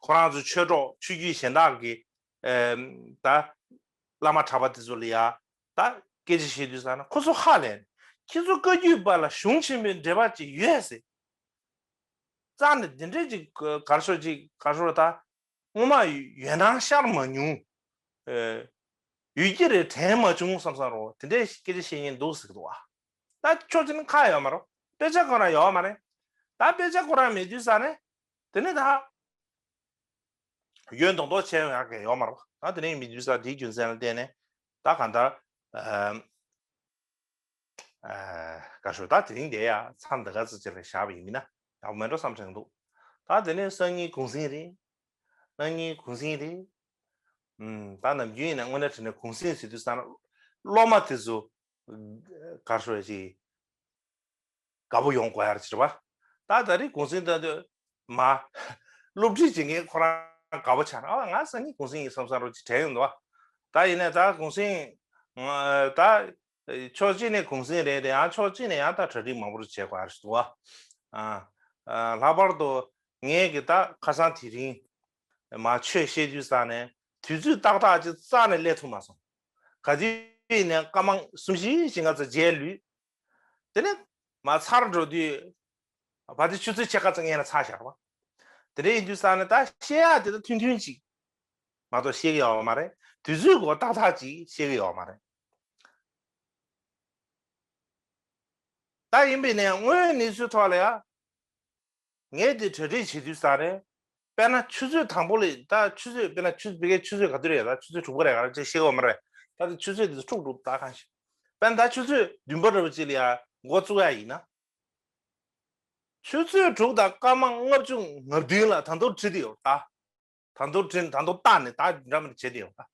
ཁོ་རང་ཚོ་ཆོས་གྲོགས་ཆོས་བརྒྱུད་གཞན་དག་གི་ཨེམ་ད་བླ་མ་གྲྭ་པ་དེ་ཚོ་ལ་ཡ་ད་སྐད་ཆ་བཤད་དུས་ཙ་ན་ཁོ་ཚོ་ཧ་ལས་ནས་ཁྱེད་ཚོ་བཀའ་བརྒྱུད་པ་ལ་གཞུང་ཆེན་པོའི་འགྲེལ་པ་ཅིག་ཡོད་ཟེར། རྩ་ནས་འདི་འདྲའི་ཅིག་གར་ཤོར་ཅིག་གར་ཤོར་ད་སྔོན་མ་ཡོད་སྣང་ཤར་མ་མྱོང་། ཨེ་ཡོད་ཀྱི་རེད་དྲན་མ་བྱུང་བསམ་བསམ་རོ་དེ་འདྲའི་སྐད་ཆ་བཤད་མཁན་འདུག་ཟེར་གི་འདུག་ཨ། ད་ཕྱོགས་གཅིག་ནས་ཁག་ཡོད་མ་རེད། དཔེ་ཆ་ཁོ་རང་ཡོད་མ་རེད། ད་དཔེ་ཆ་ཁོ་རང་མེད་དུས་ས་ནས་དེ་ནས་ད་ཡོན་མདོག་མདོག་བྱས་ཡོང་ཡག་གི་ཡོད་མ་རེད། ད་དེ་ནས་མེད་དུས་ས་དེའི་རྒྱུ་མཚན་ལ་བརྟེན་ནས་ད་གང་ལྟར་ཨ། ཨ། བཀའ་ཤོག་ད་དེ་རིང་དེ་ཡ་མཚམས་འདི་ག་ཚོད་ཅིག་ལ་བཞག་པ་ཡིན་མིན་ན་ཡག་པོ་མེད་འགྲོ་བསམ་དྲན་འདུག། ད་དེ་ནས་སང་ཉིན་གུང་སེང་རེད། གནངས་ཉིན་གུང་སེང་རེད། ཨུམ། ད་ནམ་རྒྱུན་ཡིན་ན་དངོས་གནས་དྲང་གནས་གུང་སེང་ཟེར་དུས་ཙང་སློབ་མ་དེ་ཚོ་ག་རེ་ཞུ་ཡ་ཅིག་དགའ་པོ་ཡོང་དགོས་ཡ་རེད་བ། ད་ད་རེས་གུང་སེང་ད་དུས་མ་སློབ་ཁྲིད་བྱེད་མཁན་ཁོ་རང་དགའ་པོ་ཆགས་ན། ཨ། ང་སང་ཉིན་གུང་སེང་ཡིན་བསམ་བསམ་རོ་ཅིག་དྲན་ཡོང་འདུག་བ། ད་ཡིན་ནའི་ད་གུང་སེང་ད་ཕྱོགས་གཅིག་ནས་གུང་སེང་རེད་དེ། ཡང་ཕྱོགས་གཅིག་ནས་ཡང་ད་གྲ་སྒྲིག་མང་པོ་རེ་བྱེད་དགོས་ཡ་རེད་འདུག་བ། ཨ། ཨ། ལྷག་པར་དུ་ངས་གི་ད་ཁ་སང་དེ་རིང་མ་ཆོས་བཤད་དུས་ཙང་ནས་དུས་ཚོད་ཏག་ཏག་ཅིག་རྩ་ནས་སླེབས་ཐུབ་མ་སོང་། ག་དུས་ཡིན་ནའི་སྐར་མ་གསུམ་བཞི་ཞིག་ང་ཚོ་མཇལ་ལུས། དེ་ནས་མ་ཚར་འགྲོ་དུས་བ་དེ་ཆུ་ཚོད་ཕྱེད་ཀ་ཙམ་སྔོན་ལ་ཚར་བཞག་པ། དེ་འདྲ་ཡིན་དུས་ཙང་ནས་ད་བཤད་ཡག་དེ་ད་ཐུང་ཐུང་ཅིག་མ་གཏོགས་བཤད་གི་ཡོད་མ་རེད། དུས་ཚོད་སྐོར་ཏག་ཏག་ཅིག་བཤད་གི་ཡོད་མ་རེད། ད་ཡིན་པས་ནས་དངོས་གནས་ཚུལ་ཐོག་ལ་ཡ། ངས་དེ་གྲ་སྒྲིག་བྱེད་དུས་ས་རེད། དཔེར་ན་ཆུ་ཚོད་དང་པོ་ལ་ད་ཆུ་ཚོད་དཔེར་ན་ཆུ་ཕ་གིའི་ཆུ་ཚོད་ག་དུས་རེད། ད་ཆུ་ཚོད་དྲུག་པ་རེད། ག་རེ་ཅིག་ཤེས་ཀྱི་ཡོད་མ་རེད། ད་དེ་ཆུ་ཚོད་དེ་ཚོ་འཁྲུག་འགྲོ་ད་གང་ཤེས། དཔེར་ན་ད་ཆུ་ཚོད་བདུན་པ་འདྲ་པོ་ཅིག་ལ་ཡ་འགོ་བཙུགས་ཡ་ཡིན་ན། ཆུ་ཚོད་དྲུག་དང་སྐར་མ་ལྔ་བཅུ་ང་བདུན་ལ་ད་དུང་འཁྲིད་དེ་ཡོད་ད། ད་དུང་འཁྲིད་ད་དུང་བཏང་ནས་ད་འདྲ་མི་འདྲ་བྱེད་དེ་ཡོད་ད།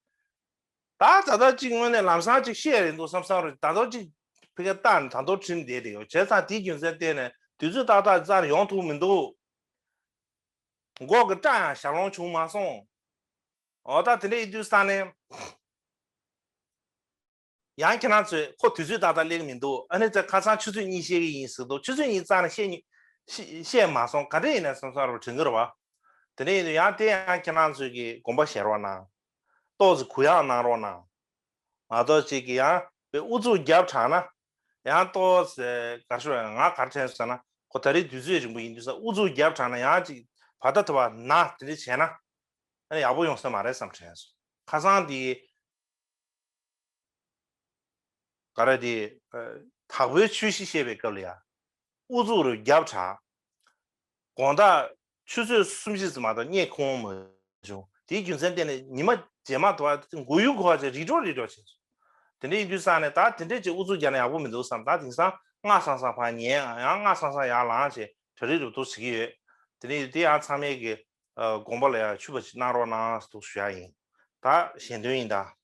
ད་ད་ལྟ་ཅིག་དངོས་གནས་ལམ་སང་ཅིག་བཤད་རེད་འདུག་བསམ་བསམ་རེད། ད་དུང་ཅིག་ཕ་གིར་བཏང་ནས་ད་དུང་ཁྲིད་བསྡད་དེ་ཡོད། བྱས་ཙང་དེའི་རྒྱུ་མཚན་བརྟེན་ནས་དུས་ཚོད་ཏག་ཏག་རྩ་ནས་ཡོང་ཐུབ་མི་འདུག། མགོ་གི་སྐྲ་ཡང་ཞར་ལོང་བྱུང་མ་སོང་། འོ་ད་དེ་འདྲ་ཡིན་དུས་ས་ནས་ཡང་ཁྱེད་རང་ཚོས་ཁོ་དུས་ཚོད་ཏག་ཏག་སླེབས་ཀྱི་མི་འདུག། ཨ་ནི་ཚེ་ཁ་སང་ཆུ་ཚོད་གཉིས་བཤད་ཀྱི་ཡིན་ཟེར་འདུག། ཆུ་ཚོད་གཉིས་རྩ་ནས་བཤད་མི་བཤད་བཤད་མ་སོང་། ག་འདྲ་ཡིན་ནས་བསམ་བསམ་རོ་དྲན་གྱི་རེད་བ། དེ་འདྲ་ཡིན་དུས་ཡང་དེ་ཡང་ཁྱེད་རང་ཚོས་ཀྱི་དགོངས་པ་བཞེས་རོགས་གནང་། ཏོག་ཙམ་གུ་ཡངས་གནང་རོགས་གནང་། མ་གཏོགས་ཅིག་གི་ཡང་དཔེ་ཨུ་ཚུགས་རྒྱབ་དྲགས་ན། ཡང་ཏོག་ཙམ་ག་རེ་ཞུ་ང་ག་རེ་དྲན་སོང་ན་ཁོ་ད་རེས་དུས་ཚོད་རིང་པོ་ཡིན་དུས་ས་ཨུ་ཚུགས་རྒྱབ་དྲགས་ན་ཡང་ཅིག་བར་ཐག་དེ་བ་ན་དེ་འདྲ་བྱས་ན་ཨ་ནི་ཡག་པོ་ཡོང་ས་མ་རེད་བསམ་དྲན་སོང་། ཁ་སང་དེ་ག་རེ་དེ་དྭགས་པོའི་ཆོས་གཞིས་བཤད་པའི་སྐབས་ལ་ཡ། ཨུ་ཚུགས་རུ་རྒྱབ་དྲགས། དགོང་དག་ཆུ་ཚོད་གསུམ་བཞི་ཙམ་མ་གཏོགས་བརྙན་ཁུངས་མ་བྱུང་། དེའི་རྒྱུ་མཚན་བརྟེན་ནས་ཉི་མ་རྗེས་མ་དུ་བ་མགོ་ཡུ་གོ་བ་ཅིག་རིག་འགྲོ་རིག་འགྲོ་བྱས་སོང་། དེ་འདྲ་ཡིན་དུས་ས་ནས་ད་དེ་འདྲས་ཅིག་ཨུ་ཚུགས་རྒྱག་ན་ཡག་པོ་མི་འདུག་བསམ། ད་དེང་སང་སྔ་སང་སང་ཕར་ཉལ་ཡང་སྔ་སང་སང་ཡར་ལངས་བྱས་གྲ་སྒྲིག་རུ་ཐུག་བྱེད་ཀྱི་ཡོད། དེ་འདྲ་ཡིན་དུས་ཡང་ཚང་མས་ཀྱི་དགོངས་པ་ལ་ཡང་ཆུད་པ་ཅིག་གནང་རོགས་གནང་ཟེར་ཞུ་ཡ་ཡིན། ད་ཞལ་འདོན་ཡིན་ད།